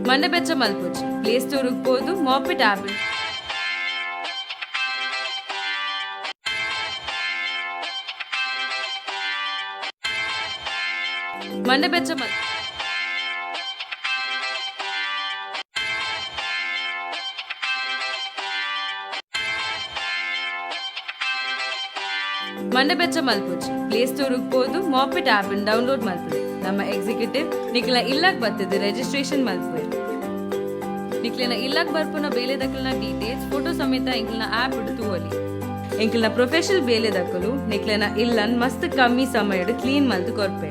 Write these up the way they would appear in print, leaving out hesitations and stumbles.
ಮಂಡಬೆಚ್ಚ ಮಲ್ಪೊಚ್ಚಿ play store ಪೋದು ಮಾಪಿಟ್ app ಮಂಡಬೆಚ್ಚ ಮಲ್ ಮಂಡಬೆಚ್ಚ ಮಲ್ಪೊಚ್ಚಿ play store ಪೋದು ಮಾಪಿಟ್ app download ಮಲ್ಪುಲೆ. ನಮ್ಮ ಎಕ್ಸಿಕ್ಯೂಟಿವ್ ನಿಕ್ಲ ಇಲ್ಲಾಗ್ ಬತ್ತದ ರಿಜಿಸ್ಟ್ರೇಷನ್ ಮಲ್ಪುವೆ. ನಿಕ್ಲೆನ ಇಲ್ಲಾಗ್ ಬರ್ಪುನ ಬೇಲೆ ದಕ್ಕಲ್ನ ಡೀಟೇಲ್ಸ್ ಫೋಟೋ ಸಮೇತ ಎಂಕ್ಲೆನ ಆಪ್ ತೂವಲಿ. ಎಂಕ್ಲೆನ ಪ್ರೊಫೆಷನಲ್ ಬೇಲೆ ದಕ್ಕಲು ನಿಕ್ಲೆನ ಇಲ್ಲನ್ ಮಸ್ತ್ ಕಮ್ಮಿ ಸಮಯಡ್ ಕ್ಲೀನ್ ಮಲ್ತು ಕೊರ್ಪೆ.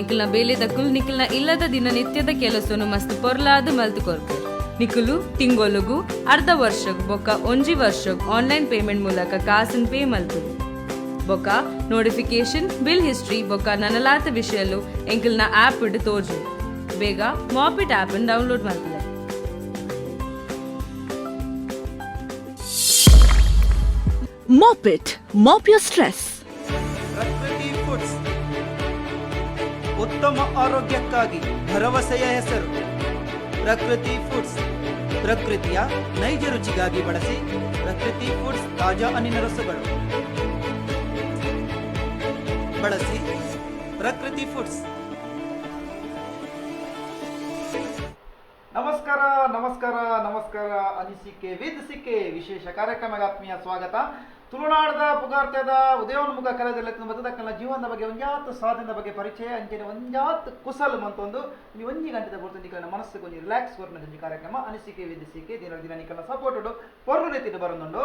ಎಂಕ್ಲೆನ ಬೇಲೆ ದಕ್ಕಲು ನಿಕ್ಲೆನ ಇಲ್ಲದ ದಿನನಿತ್ಯದ ಕೆಲಸನು ಮಸ್ತ್ ಪೊರ್ಲಾದ ಮಲ್ತು ಕೊರ್ಪೆ. ನಿಕುಲು ತಿಂಗೊಲುಗು, ಅರ್ಧ ವರ್ಷಗ್ ಬೊಕ್ಕ ಒಂಜಿ ವರ್ಷಗ್ ಆನ್ಲೈನ್ ಪೇಮೆಂಟ್ ಮೂಲಕ ಕಾಸನ್ ಪೇ ಮಲ್ತುದು. ಬೊಕ್ಕ notification, bill history ಬೊಕ್ಕ ನನಲಾತ ವಿಷಯಲು ಎಂಕಲ್ನ ಆಪ್ ತೋಜು. ಬೇಗ ಮಾಪಿಟ್ ಆಪ್ ಡೌನ್ಲೋಡ್ ಮಲ್ಪುಲೆ. Mop it. Mop your stress. ಪ್ರಕೃತಿ ಫುಡ್ಸ್, ಉತ್ತಮ ಆರೋಗ್ಯಕ್ಕಾಗಿ ಭರವಸೆಯ ಹೆಸರು ಪ್ರಕೃತಿ ಫುಡ್ಸ್. ಪ್ರಕೃತಿಯ ನೈಜ ರುಚಿಗಾಗಿ ಬಳಸಿ ಪ್ರಕೃತಿ ಫುಡ್ಸ್ ತಾಜಾ ಹಣ್ಣಿನ ರಸಗಳು. ಬಳಸಿ ಪ್ರಕೃತಿ ಫುಡ್ಸ್. ನಮಸ್ಕಾರ, ನಮಸ್ಕಾರ, ನಮಸ್ಕಾರ. ಅನಿಸಿಕೆ ವಿದ್ ಸಿಕೆ ವಿಶೇಷ ಕಾರ್ಯಕ್ರಮಕ್ಕೆ ಆತ್ಮೀಯ ಸ್ವಾಗತ. ತುಳುನಾಡದ ಪುಗಾರ್ತೆದ ಉದಯೋನ್ಮುಖ ಕಲೆದಲ್ಲಿ ಬತ್ತದಕ್ಕಲ್ಲ ಜೀವನದ ಬಗ್ಗೆ, ಒಂಜಾತ್ ಸಾಧನದ ಬಗ್ಗೆ ಪರಿಚಯ, ಅಂಚನೆ ಒಂಜಾತ್ ಕುಸಲ್ ಮಂತೊಂದು ನೀವು ಒಂಜಿ ಗಂಟೆದ ಪೊರ್ತು ನಿಕಲ್ನ ಮನಸ್ಸಿಗೆ ಒಂಜಿ ರಿಲ್ಯಾಕ್ಸ್ ಕೊರ್ನ ಒಂಜಿ ಕಾರ್ಯಕ್ರಮ ಅನಿಸಿಕೆ ವಿದ್ ಸಿಕೆ. ದಿನ ದಿನ ನಿಕಲ್ನ ಸಪೋರ್ಟ್ ಪೊರ್ಲು ರೀತಿಡ್ ಬರೊಂದುಂಡು.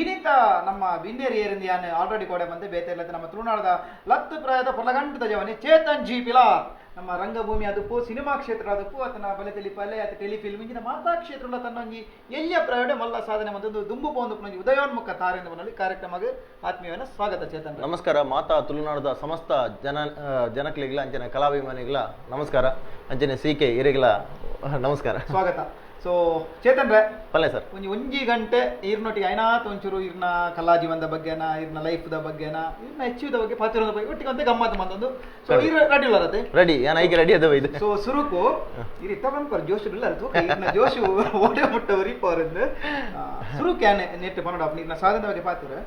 ಈನಿತ ನಮ್ಮ ಬಿನ್ನೇರಿ ಏರಿಂದ ಯಾನ್ ಆಲ್ರೆಡಿ ಕೋಡೆ ಬಂದೆ ಬೇತೆ ಇಲ್ಲದ ನಮ್ಮ ತುಳುನಾಡದ ಲತ್ತು ಪ್ರಾಯದ ಪೊರ್ಲಗಂಟದ ಜವನೆ ಚೇತನ್ ಜಿ ಪಿಲಾರ್. ನಮ್ಮ ರಂಗಭೂಮಿ ಅದಪ್ಪು, ಸಿನಿಮಾ ಕ್ಷೇತ್ರ ಅದಪ್ಪು, ಆತನ ಬಲೆ ತೆಲಿಪಲೆ ಆತ ಟೆಲಿಫಿಲ್ಮ್ ಇಂಚಿನ ಮಾತಾ ಕ್ಷೇತ್ರ ತನ್ನ ಒಂಜಿ ಎಲ್ಯ ಪ್ರಾಯಡೆ ಮಲ್ಲ ಸಾಧನೆ ಮಂತೊಂದು ದುಂಬು ಪೋಂದು ಒಂಜಿ ಉದಯೋನ್ಮುಖ ತಾರೆಂದು ಬನಲ್ಲಿ ಕಾರ್ಯಕ್ರಮಕ್ಕೆ ಆತ್ಮೀಯವಾದ ಸ್ವಾಗತ ಚೇತನ್. ನಮಸ್ಕಾರ. ಮಾತಾ ತುಳುನಾಡದ ಸಮಸ್ತ ಜನಕ್ಲೆಗ್ಲ ಅಂಚನೆ ಕಲಾಭಿಮಾನಿಗಳ ನಮಸ್ಕಾರ. ಅಂಚನೆ ಸಿ ಕೆ ಇರೆಗ್ಲ ನಮಸ್ಕಾರ. ಸ್ವಾಗತ. ಸೊ ಚೇತನ್ ರೇ. ಪಲ್ಲೆ ಸರ್. ಒಂಜಿ ಒಂಜಿ ಗಂಟೆ ಈರ್ನೊಟ್ಟಿಗೆ ಐನಾತ್ ಒಂಚೂರು ಇರ್ನ ಕಲಾ ಜೀವನದ ಬಗ್ಗೆನ, ಇರ್ನ ಲೈಫ್ದ ಬಗ್ಗೆನ, ಇರ್ನ ಹೆಚ್ಚಿದ ಬಗ್ಗೆ, ಪಾತಿರೋದ ಬಗ್ಗೆ ಒಟ್ಟಿಗೆ ಒಂತೆ ಗಮ್ಮತ್ ಮಂದೊಂದು. ಸೊ ಈರ್ ರೆಡಿ ಉಲ್ಲರತೆ? ರೆಡಿ, ಯಾನ್ ಐಕೆ ರೆಡಿ ಅದ ಇದು. ಸೊ ಸುರುಕು ಇರ್ ಇತ್ತ ಪನ್ಪರ್ ಜೋಶ್ ಇಲ್ಲ ತೂಕ ಇರ್ನ ಜೋಶು ಓಡೆ ಮುಟ್ಟ ಉರಿಪವರಂದು. ಸುರುಕು ಯಾನೆ ನೆಟ್ ಪನಡ ಇರ್ನ ಸಾಧನೆ ಬಗ್ಗೆ ಪಾತಿರ.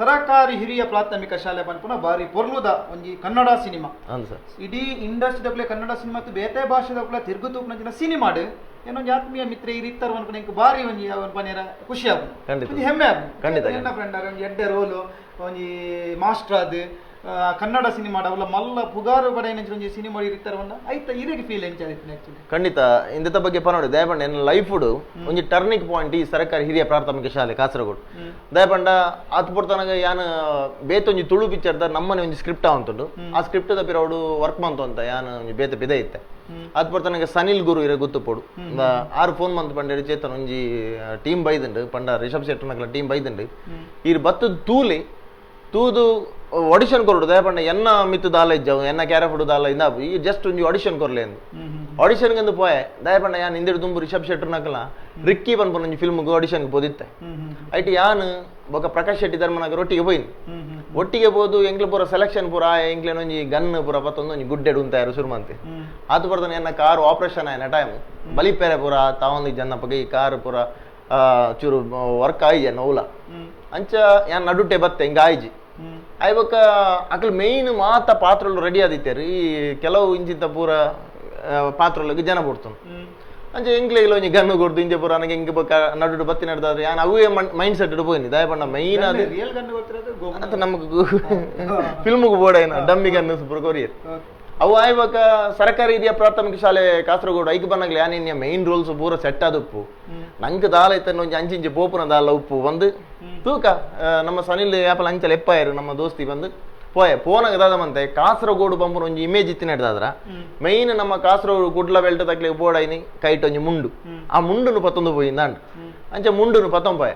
ಸರಕಾರಿ ಹಿರಿಯ ಪ್ರಾಥಮಿಕ ಶಾಲೆ ಪನ್ಪುನ ಬಾರಿ ಪೊರ್ಲುದ ಒಂಜಿ ಕನ್ನಡ ಸಿನಿಮಾ. ಹೌದು ಸರ್. ಇಡೀ ಇಂಡಸ್ಟ್ರಿದಕ್ಲೆ ಕನ್ನಡ ಸಿನಿಮಾ ಬೇತೆ ಭಾಷೆದಕ್ಲೆ ತಿರುಗು ತೂಪುನಂಚಿನ ಸಿನಿಮಾಡ್ ಏನೊಂಜಿ ಆತ್ಮೀಯ ಮಿತ್ರ ಈ ಇತ್ತರ ಅನ್ಕೊಂಡು ಎಂಕ್ ಬಾರಿ ಒಂಜಿ ಅವನ್ ಪನೇರ ಖುಷಿ ಆಪುಂಡು. ಖಂಡಿತ. ಒಂಜಿ ಹೆಮ್ಮೆ ಆಪುಂಡು. ಖಂಡಿತ. ಎನ್ನ ಫ್ರೆಂಡ್ ಒಂಜಿ ಎಡ್ಡೆ ರೋಲು, ಒಂಜಿ ಮಾಸ್ಟರ್ ಆದ್ ಕನ್ನಡ ಸಿನಿಮಾ ಅವಲ ಮಲ್ಲ ಪುಗಾರು ಪಡೆಯಿನಂಚಿನ ಒಂಜಿ ಸಿನಿಮಾ ಇರ್ತಾರ ಐತ ಇರೆಗ್ ಫೀಲ್ ಎಂಚ ಆದಿತ್ತಿನ ಆಕ್ಚುಲಿ? ಖಂಡಿತ ಇಂದೆತ ಬಗ್ಗೆ ಪನೋಡು. ದಯಪಂಡ ಎನ್ನ ಲೈಫ್ ಒಂಜಿ ಟರ್ನಿಂಗ್ ಪಾಯಿಂಟ್ ಈ ಸರ್ಕಾರಿ ಹಿರಿಯ ಪ್ರಾಥಮಿಕ ಶಾಲೆ ಕಾಸರಗೋಡು. ದಯಪಂಡ ಆತ್ ಪೊರ್ತನಗ ಯಾನ್ ಬೇತೊಂಜಿ ತುಳು ಪಿಕ್ಚರ್ ದ ನಮ್ಮನೆ ಒಂಜಿ ಸ್ಕ್ರಿಪ್ಟ್ ಆವಂತುಂಡು. ಆ ಸ್ಕ್ರಿಪ್ಟ್ ದ ಪಿರವುಡು ವರ್ಕ್ ಮಂತು ಅಂತ ಯಾನ್ ಒಂಜಿ ಬೇತೆ ಪಿದ ಇತ್ತೆ. ಆತ್ ಪೊರ್ತನಗ ಸನಿಲ್ ಗುರು ಇರೆ ಗೊತ್ತುಪೋಡು. ಆರು ಫೋನ್ ಮಂತ್ ಪಂಡೇರು, ಚೇತನ್ ಒಂಜಿ ಟೀಮ್ ಬೈದುಂಡು ಪಂಡ, ರಿಷಬ್ ಶೆಟ್ಟರ್ ನಕಲ ಟೀಮ್ ಬೈದುಂಡು, ಈರ್ ಬತ್ತದ ತೂಲಿ ತೂದು ಆಡಿಷನ್ ಕೊರಡು. ದಯಪಂಡ ಎನ್ನ ಮಿತ್ತು ದಾಲ ಇಜ್ಜವು, ಎನ್ನ ಕ್ಯಾರಫುಡು ದಾಲ ಇಂದ, ಈ ಜಸ್ಟ್ ಒಂಜಿ ಆಡಿಷನ್ ಕೊರ್ಲೆ ಅಂದು. ಆಡಿಷನ್ ಗೆಂದು ಪೋಯೆ. ದಯಪಂಡ ಯಾನ್ ಇಂದಿಡು ದುಂಬು ರಿಷಬ್ ಶೆಟ್ಟರ್ ನಕಲ ರಿಕ್ಕಿ ಪನ್ಪುನ ಒಂಜಿ ಫಿಲ್ಮ್ ಆಡಿಷನ್ ಪೋದಿತ್ತೆ. ಐಟ್ ಯಾನ್ ಬೊಕ ಪ್ರಕಾಶ್ ಶೆಟ್ಟಿ ಧರ್ಮನಗರ ಒಟ್ಟಿಗೆ ಪೋಯಿನಿ. ಒಟ್ಟಿಗೆ ಪೋದು ಎಂಕ್ಲ ಪೂರ ಸೆಲೆಕ್ಷನ್ ಪೂರ ಎಂಕ್ಲೆನ ಒಂಜಿ ಗನ್ ಪೂರ ಪತ್ತೊಂದು ಒಂಜಿ ಗುಡ್ಡೆಡ್ ಉಂತಾಯರು ಶುರು ಮಂತೆ. ಆತು ಬರ್ತಾನೆ ಎನ್ನ ಕಾರ್ ಆಪರೇಷನ್ ಆಯ್ನ ಟೈಮ್ ಬಲಿಪೆರೆ ಪೂರ ತಾವೊಂದು ಜನ್ನಪಗ ಈ ಕಾರ್ ಪೂರ ಚೂರು ವರ್ಕ್ ಆಯಿಜೆ ನೋವುಲ. ಅಂಚ ಯಾನ್ ನಡುಟೆ ಬತ್ತೆ ಹಿಂಗ ಆಯ್ಜಿ. ಆಯ್ ಬೊಕ್ಕ ಅಕಲ್ ಮೇಯ್ನ್ ಮಾತ ಪಾತ್ರಲು ರೆಡಿ ಆದಿತ್ತೇರು. ಈ ಕೆಲವು ಇಂಚಿಂತ ಪೂರ ಪಾತ್ರಗಳಿಗೆ ಜನ ಬುಡ್ತುನು. ಅಂಚ ಎಂಕ್ಲೆಗ್ಲ ಒಂಜಿ ಗನ್ನು ಕೊರ್ದು ಇಂಚ ಪೂರ ನನಗೆ ಹಿಂಗೆ ಬೊಕ್ಕ ನಡುಟು ಬತ್ತಿ ನಡ್ದಾದ್ರೆ ಯಾನ್ ಅವೇ ಮೈಂಡ್ ಸೆಟ್ ಪೋಯಿನಿ. ದಯಪಂಡ ಮೈನ್ ಅದು ರಿಯಲ್ ಗನ್ ಗೊತ್ತಿರೋದು? ಅಂತ ನಮಗೆ ಫಿಲ್ಮ್ಗೆ ಬೋರ್ಡ್ ಡಮ್ಮಿ ಗನ್ನು ಪೂರ ಕೊರಿಯರ್ ಅವು. ಆಯ್ಬಕ ಸರ್ಕಾರಿ ಹಿರಿಯ ಪ್ರಾಥಮಿಕ ಶಾಲೆ ಕಾಸರಗೋಡು ಐಕ್ ಬನ್ನಗ್ಲೆ ಯಾನ್ ಇನ್ಯ ಮೈನ್ ರೋಲ್ಸ್ ಪೂರ ಸೆಟ್ ಆದುಪ್ಪು. ನಂಗೆ ದಾಲ ಇತ್ತನ್ನ ಒಂಜಿ ಅಂಚಿಂಚಿ ಪೋಪುನ ದಾಲ ಉಪ್ಪು ಬಂದು ತೂಕ. ನಮ್ಮ ಸನಿಲ್ ಯಾಪಲ ಅಂಚಲ ಎಪ್ಪಾಯರು ನಮ್ಮ ದೋಸ್ತಿ ಬಂದು ಪೋಯೆ. ಪೋನಗ ದಾದ ಮಂತೆ ಕಾಸರಗೋಡು ಪಂಪುನ ಒಂಜಿ ಇಮೇಜ್ ಇತ್ತಿನ ಹಿಡ್ದಾದ್ರ ಮೈನ್ ನಮ್ಮ ಕಾಸರಗೋಡು ಕುಡ್ಲ ಬೆಲ್ಟ್ ತಕ್ಲೆ ಬೋಡೈನಿ ಕೈಟ್ ಒಂಜಿ ಮುಂಡು, ಆ ಮುಂಡುನು ಪತ್ತೊಂದು ಪೋಯಿಂದಾಂಡ್. ಅಂಚ ಮುಂಡುನು ಪತ್ತೊಂಪಾಯ.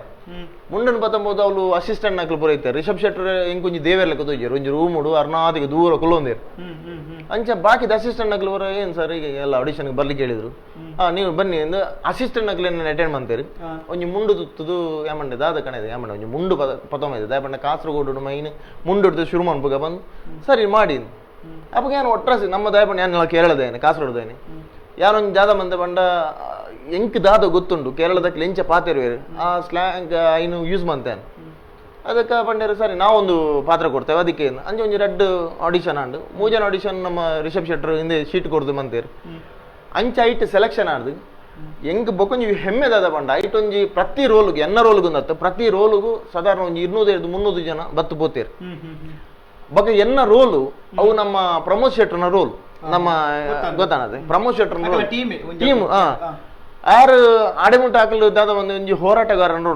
ಮುಂಡನು ಪತ್ತೊಂಬೋದು ಅವಳು ಅಸಿಸ್ಟೆಂಟ್ ನಕ್ಲು ಪೂರ ಇತ್ತಾರೆ. ರಿಷಬ್ ಶೆಟ್ಟರ್ ಎಂಕೊಂಜಿ ದೇವೆರ್ಲೆ ಕೂತೋಜೆರ್ ಒಂಜಿ ರೂಮುಡು ಅರ್ನಾದಿಗೆ ದೂರ ಕುಲ್ಲೊಂದೇರು. ಅಂಚ ಬಾಕಿದ ಅಸಿಸ್ಟೆಂಟ್ ನಕ್ಲು ಪೂರ ಏನು ಸರ್ ಈಗ ಎಲ್ಲ ಆಡಿಷನ್ಗೆ ಬರ್ಲಿಕ್ಕೆ ಹೇಳಿದ್ರು, ನೀವು ಬನ್ನಿ ಎಂದು ಅಸಿಸ್ಟೆಂಟ್ ನಕ್ಲು ಅಟೆಂಡ್ ಮಾಡ್ತೇವೆ. ಒಂಜಿ ಮುಂಡು ತುತ್ತುದು ಯಾಮಂಡೆ ದಾದ ಕಣೆ ಯಾಮಂಡೆ ಒಂಜಿ ಮುಂಡು ಪದ ಪತ್ತೊಂಬೈದೆ. ದಯಪಂಡ ಕಾಸರಗೋಡು ಮೈನ್ ಮುಂಡು ಹಿಡ್ದು ಶುರು ಮನ್ಪುಗ ಬಂದು ಸರಿ ಮಾಡಿ. ಅಪ್ಪಗ ಏನು ಒಟ್ರಾಸಿ ನಮ್ಮ ದಯಪಂಡ ಏನೆಲ್ಲ ಕೇರಳದೇನೆ ಕಾಸರಗೋಡುದೇನೆ. ಯಾರೊಂದು ಜಾದ ಮಂದೆ ಪಂಡ ಎಂಕ್ ದಾದ ಗೊತ್ತುಂಡು ಕೇರಳದಕ್ಕೆ ಎಂಚ ಪಾತೆರುವೇರು ಆ ಸ್ಲ್ಯಾಂಗ್ ಐನು ಯೂಸ್ ಮಂತೇನೆ. ಅದಕ್ಕೆ ಪಂಡೇರು ಸರಿ ನಾವೊಂದು ಪಾತ್ರ ಕೊಡ್ತೇವೆ ಅದಕ್ಕೆ ಅಂಚೆ ಒಂಜಿ ರಡ್ಡ್ ಆಡಿಷನ್ ಆಂಡ್ ಮೂಜನ ಆಡಿಷನ್ ನಮ್ಮ ರಿಷಬ್ ಶೆಟ್ಟರ್ ಹಿಂದೆ ಶೀಟ್ ಕೊಡ್ದು ಮಂತೇರು ಅಂಚ ಐಟ್ ಸೆಲೆಕ್ಷನ್ ಆಡ್ದು ಎಂಕ್ ಬೊಕೊಂಜಿ ಹೆಮ್ಮೆ ದಾದ ಪಂಡ ಐಟ್ ಒಂಜಿ ಪ್ರತಿ ರೋಲ್ಗೆ ಎನ್ನ ರೋಲ್ಗೂ ಅಂದತ್ತು ಪ್ರತಿ ರೋಲ್ಗೂ ಸಾಧಾರಣ ಒಂಜಿ 200-300 ಜನ ಬತ್ತು ಪೋತೇರು. ಬೊಕ ಎನ್ನ ರೋಲು ಅವು ನಮ್ಮ ಪ್ರಮೋದ್ ಶೆಟ್ಟರ್ನ ರೋಲ್ ನಮ್ಮ ಗೊತ್ತಾನದೆ ಪ್ರಮೋದ್ ಶೆಟ್ಟರ್ನ ರೋಲ್ ಟೀಮ್ ಆರು ಆಡೆಮುಂಟ ಹಾಕಲು ದಾದ ಒಂದು ಒಂಜಿ ಹೋರಾಟಗಾರನ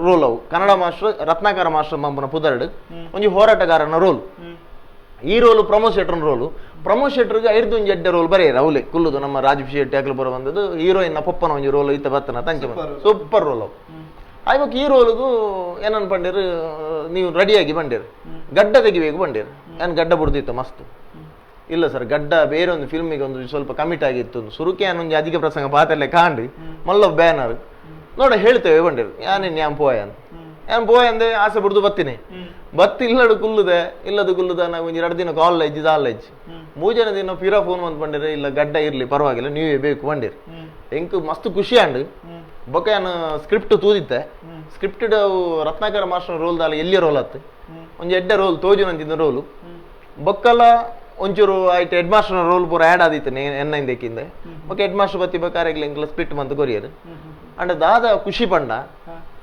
ರೋಲ್ ಅವು ಕನ್ನಡ ಮಾಸ್ಟರ್ ರತ್ನಾಕರ ಮಾಸ್ಟರ್ ಮಂಬನ ಪುದರ್ಡ್ ಒಂಜಿ ಹೋರಾಟಗಾರನ ರೋಲ್. ಈ ರೋಲು ಪ್ರಮೋದ್ ಶೆಟ್ಟರ್ನ ರೋಲು. ಪ್ರಮೋದ್ ಶೆಟ್ಟರ್ಗೆ ಐದು ಒಂಜಿ ಎಡ್ಡೆ ರೋಲ್ ಬರೆಯರು ಅವಲೇ ಕುಲ್ಲುದು ನಮ್ಮ ರಾಜೀವ್ ಶೆಟ್ಟಿ ಹಾಕಲು ಬರೋ ಬಂದದ್ದು ಹೀರೋಯಿನ್ ಪಪ್ಪನ ಒಂಜಿ ರೋಲ್ ಇತ್ತ ಬತ್ತನ ತಂಚೆ ಸೂಪರ್ ರೋಲ್ ಅವು. ಆಯ್ಬಕ್ ಈ ರೋಲ್ಗೂ ಏನನ್ ಪಂಡೇರು ನೀವು ರೆಡಿಯಾಗಿ ಬಂಡೇರು ಗಡ್ಡ ತೆಗಿಬೇಕು ಬಂಡೇರು. ನಾನು ಗಡ್ಡ ಬುಡ್ದಿತ್ತು ಮಸ್ತ್. ಇಲ್ಲ ಸರ್ ಗಡ್ಡ ಬೇರೆ ಒಂದು ಫಿಲ್ಮಿಗೆ ಒಂದು ಸ್ವಲ್ಪ ಕಮಿಟ್ ಆಗಿತ್ತು ಸುರುಕೆ ಒಂಜಿ ಅಧಿಕ ಪ್ರಸಂಗ ಪಾತಲ್ಲೇ ಕಾಂಡಿ ಮಲ್ಲ ಬ್ಯಾನರ್ ನೋಡ ಹೇಳ್ತೇವೆ ಬಂಡೇರು ಯಾನೇನು ಯಾನ್ ಪೋಯ ಅಂತ ಯಾನ್ ಪೋಯ ಅಂದೆ ಆಸೆ ಬಿಡ್ದು ಬತ್ತೀನಿ ಬತ್ತಿ ಇಲ್ಲಡು ಕುಲ್ಲುದೆ ಇಲ್ಲದು ಕುಲ್ಲುದ ನಾವು ಒಂಜಿ 2 ದಿನ ಕಾಲೇಜ್ ಕಾಲೇಜ್ 3 ದಿನ ಪಿರಾ ಫೋನ್ ಬಂದು ಬಂಡಿರೆ ಇಲ್ಲ ಗಡ್ಡ ಇರ್ಲಿ ಪರವಾಗಿಲ್ಲ ನೀವೇ ಬೇಕು ಬಂಡಿರಿ. ಎಂಕ್ ಮಸ್ತ್ ಖುಷಿ ಆಂಡ್ ಬೊಕ ಯಾನ್ script ತೂದಿತ್ತೆ scripted Ratnakar master roll ದಾಲ ಎಲ್ಲಿಯ ರೋಲ್ ಆತು ಒಂಜಿ ಎಡ್ಡೆ ರೋಲ್ ತೋಜುನಂಚಿನ ರೋಲು ಬೊಕ್ಕಲ ಒಂಚೂರು ಆಯ್ತು head master roll ಪೂರ ಆ್ಯಡ್ ಆದಿತ್ತು ಎನ್ನ ಹಿಂದಕ್ಕಿಂದೆ okay head master ಬತ್ತಿ ಬೇಕಾರೆಗ್ಲ ಎಂಕ್ಲ ಸ್ಪ್ಲಿಟ್ ಮಂತ್ ಕೊರಿಯರ್. ಅಂಡ್ ದಾದ ಖುಷಿ ಪಂಡ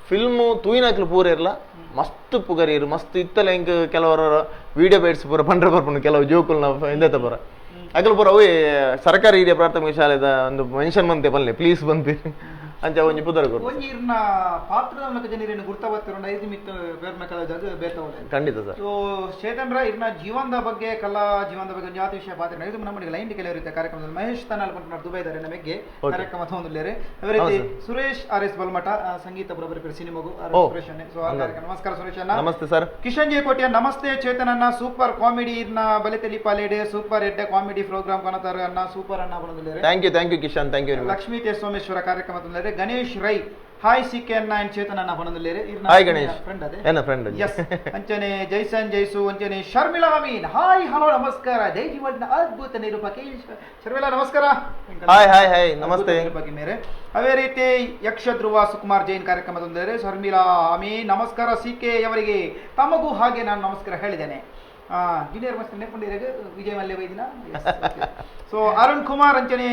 ಫಿಲ್ಮು ತೂಯಿನಾಕ್ಲು ಪೂರ ಇರಲ್ಲ ಮಸ್ತ್ ಪುಗರಿಯರು ಮಸ್ತ್ ಇತ್ತಲ್ಲ ಎಂಕ್ ಕೆಲವರು ವಿಡಿಯೋ ಬೈಟ್ಸ್ ಪೂರ ಪಂಡ್ರೆ ಬರ್ಪುಂಡು ಕೆಲವು ಜೋಕುಲ್ನ ಹಿಂದೆ ಪೂರ ಅಗಲು ಪೂರ ಅವೇ ಸರ್ಕಾರಿ ಹಿರಿಯ ಪ್ರಾಥಮಿಕ ಶಾಲೆದ ಒಂದು ಮೆನ್ಷನ್ ಮಂತೆ ಪಲ್ಲೆ ಪ್ಲೀಸ್ ಬಂತೀರಿ ಅಂಚ ಒಂಜಿ ಪುದರ್ ಕೊಡು ಒಂಜಿ ಇರ್ನ ಪಾತ್ರದ ಮೂಲಕ ಜನರೇನು ಗುರ್ತ ಐದು ಮಿತ್ತ ಬೇರ್ನ ಕಲಾವಿದಾಗ ಬೇತವಳೆ ಖಂಡಿತ ಸರ್. ಸೊ ಚೇತನ್ರ ಇರ್ನ ಜೀವನದ ಬಗ್ಗೆ ಕಲಾ ಜೀವನದ ಬಗ್ಗೆ ಒಂದು ಜಾತಿ ವಿಷಯ ಪಾತ್ರ ಇದು ನಮ್ಮಲ್ಲಿ ಲೈನ್ ಕೆಲವರು ಇರುತ್ತೆ ಕಾರ್ಯಕ್ರಮದಲ್ಲಿ ಮಹೇಶ್ ತನ್ನಲ್ಲಿ ಪಂಟನಾರ್ ದುಬೈದಾರೆ ನಮಗೆ ಕಾರ್ಯಕ್ರಮ ತಗೊಂಡಿದ್ದಾರೆ. ಅದೇ ರೀತಿ ಸುರೇಶ್ ಆರ್ ಎಸ್ ಬಲ್ಮಠ ಸಂಗೀತ ಬರಬರಿ ಸಿನಿಮಾಗೂ ಸುರೇಶ್ ಅನ್ನೇ. ಸೊ ನಮಸ್ಕಾರ ಸುರೇಶ್ ಅಣ್ಣ. ನಮಸ್ತೆ ಸರ್. ಕಿಶನ್ ಜೆ ಕೋಟ್ಯ ನಮಸ್ತೆ ಚೇತನ್ ಅಣ್ಣ ಸೂಪರ್ ಕಾಮಿಡಿ ಇರ್ನ ಬಲೆತೆಲಿ ಪಾಲೇಡೆ ಸೂಪರ್ ಎಡ್ಡೆ ಕಾಮಿಡಿ ಪ್ರೋಗ್ರಾಮ್ ಕಾಣತಾರೆ ಅಣ್ಣ ಸೂಪರ್ ಅಣ್ಣ ಬಂದಿದ್ದಾರೆ. Thank you thank you Kishan thank you. Lakshmi K Someshwara ಕಾರ್ಯಕ್ರಮ ತಂದಿದ್ದಾರೆ. Ganesh Rai hi C K ಅಣ್ಣ ಅಂಡ್ ಚೇತನ್ ಅಣ್ಣ ಬಂದಿದ್ದಾರೆ. ಹಾಯ್ ಗಣೇಶ್ ಫ್ರೆಂಡ್ ಅದೇ ಏನ ಫ್ರೆಂಡ್. ಎಸ್ ಅಂಚನೆ ಜೈಸನ್ ಜೈಸು ಅಂಚನೆ ಶರ್ಮಿಳಾ ಅಮೀನ್ ಹಾಯ್ ಹಲೋ ನಮಸ್ಕಾರ ಜೈ ಜೀವನ ಅದ್ಭುತ ನಿರೂಪಕಿ ಶರ್ಮಿಳಾ ನಮಸ್ಕಾರ. Hi hi hi ನಮಸ್ತೆ ಬಗ್ಗೆ ಮೇರೆ. ಅದೇ ರೀತಿ ಯಕ್ಷಧ್ರುವ ಸುಕುಮಾರ್ ಜೈನ್ ಕಾರ್ಯಕ್ರಮ ತಂದಿದ್ದಾರೆ. ಶರ್ಮಿಳಾ ಅಮೀನ್ ನಮಸ್ಕಾರ ಸಿ ಕೆ ಅವರಿಗೆ ತಮಗೂ ಹಾಗೆ ನಾನು ನಮಸ್ಕಾರ ಹೇಳಿದ್ದೇನೆ. ಜೂನಿಯರ್ ಮಸ್ತ್ ನೆನಪುಂಡಿರಾಗ ವಿಜಯ್ ಮಲ್ಯ ವೈದಿನ. ಸೊ ಅರುಣ್ ಕುಮಾರ್ ಅಂಚನೆ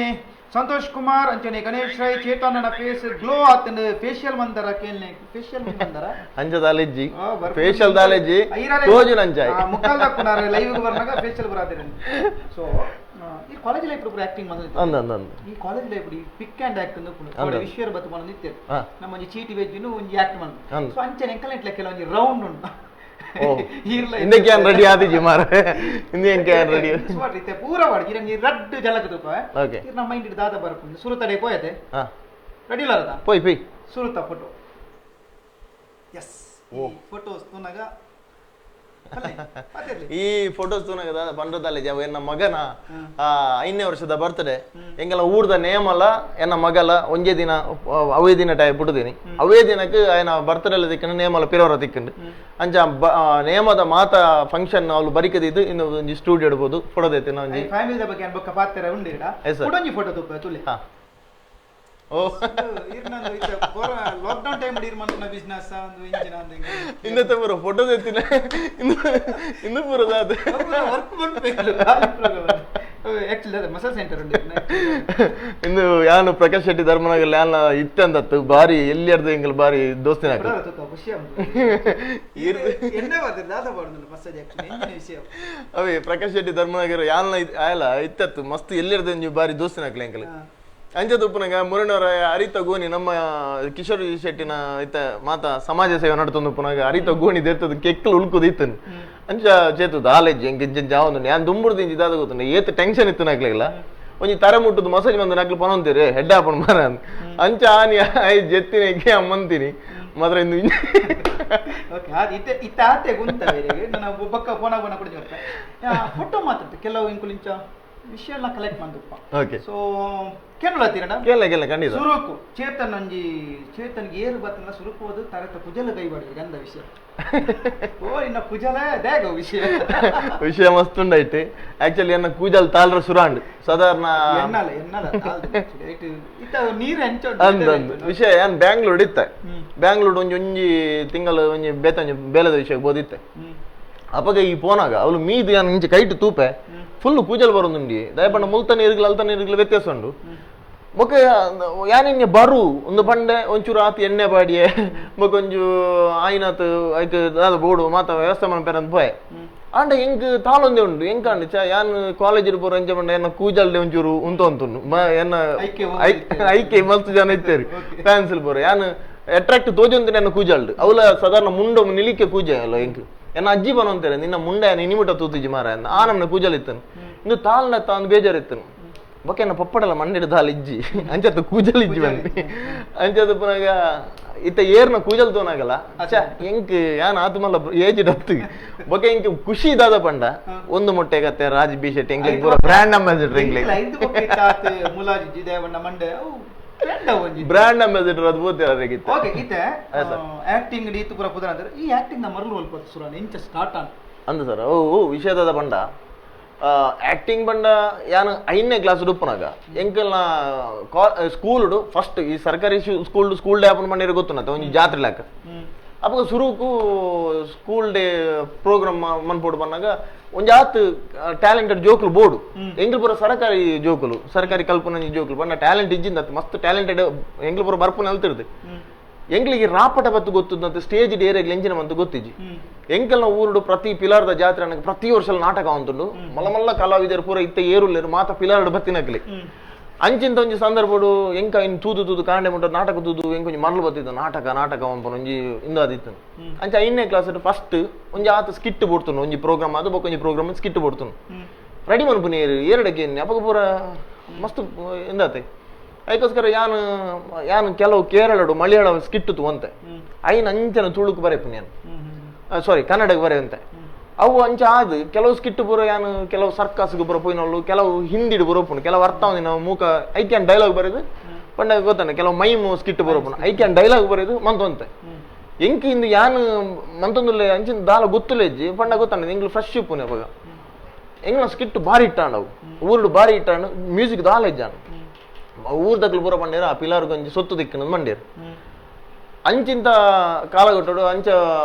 ಸಂತೋಷ್ ಕುಮಾರ್ ಅಂಚನೆ ಗಣೇಶ್ ರೈ ಚೇತನನ ಫೇಸ್ ಗ್ಲೋ ಆತನ ಫೇಶಿಯಲ್ ಮಂದರ ಕೇಳ್ನೆ ಫೇಶಿಯಲ್ ಮಂದರ ಅಂಚ ದಾಲೆಜ್ಜಿ ಫೇಶಿಯಲ್ ದಾಲೆಜ್ಜಿ ತೋಜುನ ಅಂಚಾಯ್ ಮುಕ್ಕಲ್ ದಕ್ಕುನಾರ ಲೈವ್ ಗೆ ಬರ್ನಾಗ ಫೇಶಿಯಲ್ ಬರಾತಿರ. ಸೊ ಈ ಕಾಲೇಜ್ ಲೈಫ್ ಪೂರ ಆಕ್ಟಿಂಗ್ ಬಂದಿತ್ತು ಅಂದ ಅಂದ ಅಂದ ಈ ಕಾಲೇಜ್ ಲೈಫ್ ಈ pick and act ಅಂದು ಪುನ ವಿಶ್ವರ ಬತ್ತು ಬಂದು ನಿತ್ಯ ನಮ್ಮ ಒಂಜಿ ಚೀಟಿ ವೆಜ್ಜಿನು ಒಂಜಿ ಆಕ್ಟ್ ಬಂದು. ಸೊ ಅಂಚನೆ ಎಂಕಲ್ ಇಟ್ಲ ಕೆಲ ಒಂಜಿ ರೌಂಡ್ ಉಂಟು ಇಂದಕ್ಕೆ ಯಾನ್ ರೆಡಿ ಆದಿಜಿ ಮಾರೆ ಇಂದಕ್ಕೆ ಯಾನ್ ರೆಡಿ ಸುಮಾರು ಪೂರ ವಾಡಿ ಇರಂಗಿ ರಡ್ಡು ಜಲಕ ತೂಪ ಓಕೆ ನಮ್ಮ ಮೈಂಡ್ ದಾದ ಬರ್ಪುಂಡು ಸುರುತಡೆ ಪೋಯತೆ ರೆಡಿ ಇಲ್ಲದ ಪೋಯ್ ಪೋಯ್ ಸುರುತ photo S ಓ ಫೋಟೋಸ್ ತೂನಗ ಈ ಫೋಟೋಸ್ ತೂನಗ ದಾದ ಪಂಡ್ರದಾಲೆ ಜಾವ ಎನ್ನ ಮಗನ 5ನೇ ವರ್ಷದ ಬರ್ತಡೆ ಎಂಗೆಲ್ಲ ಊರ್ದ ನೇಮಲ ಎನ್ನ ಮಗಲ ಒಂಜೇ ದಿನ ಅವೇ ದಿನ ಟೈ ಪುಟ್ಟುದೀನಿ ಅವೇ ದಿನಕ್ಕೆ ಆಯನ ಬರ್ತಡೆ ಎಲ್ಲ ತಿಕ್ಕಂಡು ನೇಮಲ ಪಿರೋರ ತಿಕ್ಕಂಡು ಅಂಚ ನೇಮದ ಮಾತ ಫಂಕ್ಷನ್ ಅವಳು ಬರಿಕದಿದ್ದು ಇನ್ನು ಒಂಜಿ ಸ್ಟುಡಿಯೋ ಇಡ್ಬೋದು ಫೋಟೋ ದೈತಿನ ಒಂಜಿ ಫ್ಯಾಮಿಲಿದ ಬಗ್ಗೆ ಅನ್ಬೊಕ್ಕ ಪಾತ್ರ ಉಂಡಿರಡ ಒಂಜಿ ಫೋಟೋ ತೂಪ ತುಲೆ. ಓ ಲಾಕ್ಡೌನ್ ಟೈಮ್ ಇರ್ ಬಿಸ್ನೆಸ್ ಒಂದು ಇಂಜಿನ್ ಅಂದ ಇಂದ ಪೂರ ಫೋಟೋ ದೈತಿನ ಇಂದು ಪೂರ ದಾದ ವರ್ಕ್ ಬಂದ್ಬೇಕು ಆಕ್ಚುಲಿ ಅದೇ ಮಸಲ್ ಸೆಂಟರ್ ಉಂಡು ಇನ್ನು ಯಾನು ಪ್ರಕಾಶ್ ಶೆಟ್ಟಿ ಧರ್ಮನಗರ್ ಯಾನ ಇತ್ತಂದತ್ತು ಬಾರಿ ಎಲ್ಲಿ ಅರ್ಧ ಎಂಗಲ್ ಬಾರಿ ದೋಸ್ತಿನ ಖುಷಿ ಅವೇ ಪ್ರಕಾಶ್ ಶೆಟ್ಟಿ ಧರ್ಮನಗರ್ ಯಾನ ಆಯಲ್ಲ ಇತ್ತತ್ತು ಮಸ್ತ್ ಎಲ್ಲಿ ಅರ್ಧ ನೀವು ಬಾರಿ ದೋಸ್ತಿನ ಹಾಕ್ಲಿ ಎಂಕಲ್ ಅಂಚ ತುಪ್ಪನಗ ಮುರಣ್ಣವರ ಅರಿತ ಗೋಣಿ ನಮ್ಮ ಕಿಶೋರ್ ಶೆಟ್ಟಿನ ಇತ್ತ ಮಾತ ಸಮಾಜ ಸೇವೆ ನಡ್ತೊಂದು ಪುನಗ ಅರಿತ ಗೋಣಿ ದೇರ್ತದ ಕೆಕ್ಕಲು ಉಳ್ಕುದು ಇತ್ತನು ಅಂಚ ಚೇತು ದಾಲೇಜ್ ಎಂಕ್ ಇಂಚ ಜಾವೊಂದು ಯಾನ್ ದುಂಬುರ್ದು ಇಂಚಿ ದಾದ ಗೊತ್ತುಂಡು ಏತ್ ಟೆನ್ಷನ್ ಇತ್ತು ನಾಕ್ಲಿಲ್ಲ ಒಂಜಿ ತರೆ ಮುಟ್ಟುದು ಮಸಾಜ್ ಬಂದು ನಾಕ್ಲು ಪನೊಂತೀರಿ ಹೆಡ್ ಆಪಣ್ ಮರ ಅಂಚ ಆನಿ I ಜೆತ್ತಿನ ಅಮ್ಮಂತೀನಿ ಮಾತ್ರ ಇಂದು ಓಕೆ ಅದು ಇತ್ತೆ ಇತ್ತ ಆತೆ ಗುಂತ ಬೇರೆ ನನ್ನ ಬೊಕ್ಕ ಫೋನ್ ಆಗೋಣ ಕೊಡ್ತೀನಿ ಫೋಟೋ ಮಾತಾಡ್ತೆ ಕೆಲವು ಇಂಕುಲಿಂಚ ವಿಷಯನ ಕಲೆಕ್ಟ್ ಮಂದುಪ್ಪ. ಓಕೆ. ಸೊ ಕೇಳಲತ್ತೀರಣ್ಣ? ಕೇಳ ಕೇಳ ಖಂಡಿತ. ಸುರುಕು ಚೇತನ್ ಒಂಜಿ ಚೇತನ್ಗೆ ಏರು ಬತ್ತನ ಸುರುಕು ಹೋದು ತರತ ಕುಜಲ ಕೈ ಬಡಿದ ಗಂಧ ವಿಷಯ. ಓ ಇನ್ನ ಕುಜಲ ದೇಗ ವಿಷಯ ವಿಷಯ ಮಸ್ತ್ ಉಂಡೈತೆ. ಆಕ್ಚುಲಿ ಎನ್ನ ಕೂಜಲ್ ತಾಳ್ರ ಸುರಾಂಡ್ ಸಾಧಾರಣ ಎನ್ನಲ ಎನ್ನಲ ಇತ್ತ ನೀರು ಎಂಚ ಅಂದ್ ಅಂದ್ ವಿಷಯ ಏನ್ ಬ್ಯಾಂಗ್ಳೂರ್ ಇತ್ತೆ. ಬ್ಯಾಂಗ್ಳೂರ್ ಒಂಜಿ ಒಂಜಿ ತಿಂಗಳ ಒಂಜಿ ಬೇತ ಒಂಜಿ ಬೇಲದ ವಿಷಯ ಬೋದಿತ್ತೆ. ಅಪಗ ಈ ಪೋನಾಗ ಅವಳು ಮೀದು ಯಾನ್ ಇಂಚೆ ಕೈಟ್ ತೂಪೆ ಫುಲ್ ಕೂಜಲ್ ಬರೋದುಂಡಿ. ದಯಪಂಡ ಮುಲ್ತ ನೀರುಗಳು ಅಲ್ತ ನೀರುಗಳು ವ್ಯತ್ಯಾಸ ಉಂಡು. ಬೊಕ ಯಾನಿನ್ಯ ಬರು ಒಂದು ಪಂಡೆ ಒಂಚೂರು ಆತು ಎಣ್ಣೆ ಪಾಡಿಯೆ ಬೊಕ ಒಂಜು ಆಯಿನಾತ್ ಐಕ್ ದಾದ ಬೋಡು ಮಾತ ವ್ಯವಸ್ಥೆ ಮನ್ಪೆರಂದ್ ಪೋಯೆ. ಆಂಡ ಎಂಕ್ ತಾಳೊಂದೇ ಉಂಡು ಎಂಕಾಂಡ್ ಚ ಯಾನ್ ಕಾಲೇಜ್ ಪೋರ ಎಂಚ ಪಂಡ ಎನ್ನ ಕೂಜಲ್ಡೆ ಒಂಚೂರು ಉಂತು ಅಂತುಂಡು ಎನ್ನ ಐಕೆ ಮಸ್ತ್ ಜನ ಇತ್ತೇರಿ ಫ್ಯಾನ್ಸಿಲ್ ಪೋರ ಯಾನ್ ಅಟ್ರಾಕ್ಟ್ ತೋಜೊಂದು ಎನ್ನ ಕೂಜಲ್ಡು ಅವಲ ಸಾಧಾರಣ ಮುಂಡ ನಿಲಿಕೆ ಕೂಜೆ ಅಲ್ಲ ಎಂಕ್ ಎನ್ನ ಅಜ್ಜಿ ಬನೊಂತೇರೆ ನಿನ್ನ ಮುಂಡೆ ಇನಿಮುಟ ತೂತಿಜಿ ಮಾರ ಆ ನಮ್ನ ಕೂಜಲ್ ಇತ್ತನು ಇಂದು ತಾಳ್ನ ತಾನು ಬೇಜಾರಿತ್ತನು. ಬೊಕ ಎನ್ನ ಪಪ್ಪಡಲ ಮಂಡೆಡ್ ದಾಲ್ ಇಜ್ಜಿ ಅಂಚತ್ತ ಕೂಜಲ್ ಇಜ್ಜಿ ಬಂದಿ ಅಂಚದ ಪುನಗ ಇತ್ತ ಏರ್ನ ಕೂಜಲ್ ತೋನಾಗಲ್ಲ ಅಚ್ಚಾ ಎಂಕ್ ಯಾನ್ ಆತು ಮಲ್ಲ ಏಜ್ ಡತ್ತು ಬೊಕ ಎಂಕ್ ಖುಷಿ ದಾದ ಪಂಡ ಒಂದು ಮೊಟ್ಟೆ ಕತ್ತೆ ರಾಜ್ ಬಿ ಶೆಟ್ಟಿ ಎಂಕ್ಲೆಗ್ ಪೂರ ಬ್ರ್ಯಾಂಡ್ ಅಂಬಾಸಿಡರ್ ಎಂಕ್ಲೆಗ್ ಬ್ರ್ಯಾಂಡ್ ಅಂಬಾಸಿಡರ್ ಅದು ಬೋತೆ ಅರೆಗಿತ್ತು. ಓಕೆ ಇತ್ತೆ ಆಕ್ಟಿಂಗ್ ಇತ್ತು ಪೂರ ಪುದರ ಅಂದ್ರೆ ಈ ಆಕ್ಟಿಂಗ್ ನ ಮರಲು ಒಲ್ಪ ಸುರಾನ್ ಇಂಚ ಸ್ಟಾರ್ಟ್ ಆನ್ ಅಂದ ಸರ್. ಓ ವಿಷಯದಾದ ಪಂಡ ಆಕ್ಟಿಂಗ್ ಬಂಡ ಯಾನ್ 5ನೇ ಕ್ಲಾಸ್ ಉಪ್ಪುನಾಗ ಎಂಕಲ್ನ ಸ್ಕೂಲ್ಡು ಫಸ್ಟ್ ಈ ಸರ್ಕಾರಿ school school day open ಮಾಡಿರೋ ಗೊತ್ತುನತ್ತ ಒಂಜಿ ಜಾತ್ರೆ ಲಾಕ. ಅಪಗ ಸುರುಕು school day program ಮನ್ಪೋಡು ಬಂದಾಗ ಒಂಜಿ ಆತ್ ಟ್ಯಾಲೆಂಟೆಡ್ ಜೋಕುಲು ಬೋಡು ಎಂಕಲ್ ಪೂರ ಸರಕಾರಿ ಜೋಕುಲು ಸರ್ಕಾರಿ ಕಲ್ಪನೆ ಜೋಕುಲು ಬಣ್ಣ ಟ್ಯಾಲೆಂಟ್ ಇಜ್ಜಿಂದ ಮಸ್ತ್ ಟ್ಯಾಲೆಂಟೆಡ್ ಎಂಕಲ್ ಪೂರ ಬರ್ಪುನ ಅಲ್ತಿರ್ದು. ಎಂಕ್ಲಿಗೆ ರಾಪಟ ಬತ್ತು ಗೊತ್ತದಂತ ಸ್ಟೇಜ್ ಏರಿಯಾಗ್ ಎಂಜಿನ ಮಂತು ಗೊತ್ತಿಜ್ಜಿ. ಎಂಕಲ್ನ ಊರುಡು ಪ್ರತಿ ಪಿಲಾರ್ದ ಜಾತ್ರೆ ಅನ್ನಕ್ಕೆ ಪ್ರತಿ ವರ್ಷ ನಾಟಕ ಅಂತುಂಡು ಮಲ್ಲ ಮಲ್ಲ ಕಲಾವಿದರು ಪೂರ ಇತ್ತ ಏರುಲ್ಲೇರು ಮಾತ ಪಿಲಾರ್ಡು ಬತ್ತಿನಕ್ಲಿ. ಅಂಚಿಂತ ಒಂಜಿ ಸಂದರ್ಭಡು ಎಂಕ ಇನ್ನು ತೂದು ತೂದು ಕಾಂಡೆ ಮುಟ್ಟ ನಾಟಕ ತೂದು ಎಂಕೊಂಜಿ ಮರಳು ಬತ್ತಿತ್ತು ನಾಟಕ ನಾಟಕ ಒಂಪನ ಒಂಜಿ ಇಂದು ಅದಿತ್ತು. ಅಂಚ 5ನೇ ಕ್ಲಾಸ್ ಫಸ್ಟ್ ಒಂಜಿ ಆತ ಸ್ಕಿಟ್ ಬೋಡ್ತುಂಡು ಒಂಜಿ ಪ್ರೋಗ್ರಾಮ್ ಅದು ಬೊಕ್ಕ ಒಂಜಿ ಪ್ರೋಗ್ರಾಮ್ ಸ್ಕಿಟ್ ಬೋಡ್ತುಂಡು ರೆಡಿ ಮನ್ಪುನಿ ಏರು ಏರಡಕ್ಕೆ ಅಪಗ ಪೂರ ಮಸ್ತ್ ಎಂದಾತೆ. ಅದಕ್ಕೋಸ್ಕರ ಯಾನು ಯಾನು ಕೆಲವು ಕೇರಳಡು ಮಲಯಾಳ ಸ್ಕಿಟ್ ತೂವಂತೆ ಐನ ಅಂಚನ ತುಳುಕು ಬರೆಪುನಿ ಯಾನು ಸಾರಿ ಕನ್ನಡಕ್ಕೆ ಬರೆಯುವಂತೆ ಅವು ಅಂಚ ಆದ್ ಕೆಲವು ಸ್ಕಿಟ್ ಪೂರ ಯಾನು ಕೆಲವು ಸರ್ಕಸ್ಗೆ ಪೂರ ಪೋಯಿನವಳು ಕೆಲವು ಹಿಂದಿಡು ಬರೋಪುನು ಕೆಲವು ಅರ್ಥ ನಾವು ಮೂಕ ಐಕ್ಯಾನ್ ಡೈಲಾಗ್ ಬರೆದು ಪಂಡ ಗೊತ್ತಾನೆ ಕೆಲವು ಮೈಮು ಸ್ಕಿಟ್ ಬರೋಪುನು ಐಕ್ಯಾನ್ ಡೈಲಾಗ್ ಬರೆದು ಮಂತೊಂತೆ ಎಂಕ್ ಇಂದು ಯಾನು ಮಂತೊಂದುಲ್ಲೆ ಅಂಚಿನ ದಾಲ ಗೊತ್ತುಲೆಜ್ಜಿ ಪಂಡ ಗೊತ್ತಾನೆ ಎಂಗ್ಲು ಫ್ರೆಶ್ ಇಪ್ಪುನಿ ಅವಾಗ ಎಂಗ್ಲ ಸ್ಕಿಟ್ ಭಾರಿ ಇಟ್ಟಾಂಡ್ ಅವು ಊರುಡು ಭಾರಿ ಇಟ್ಟಾಂಡು ಮ್ಯೂಸಿಕ್ ದಾಲ ಇಜ್ಜಾನು ಊರ್ದಕ್ಲು ಪೂರ ಬಂಡೇರು ಆ ಪಿಲಾರ್ಗೊಂಜಿ ಒಂಜಿ ಸೊತ್ತು ದಿಕ್ಕನ ಮಂಡೇರು. ಅಂಚಿಂತ ಕಾಲಗೊಟ್ಟಡು ಅಂಚ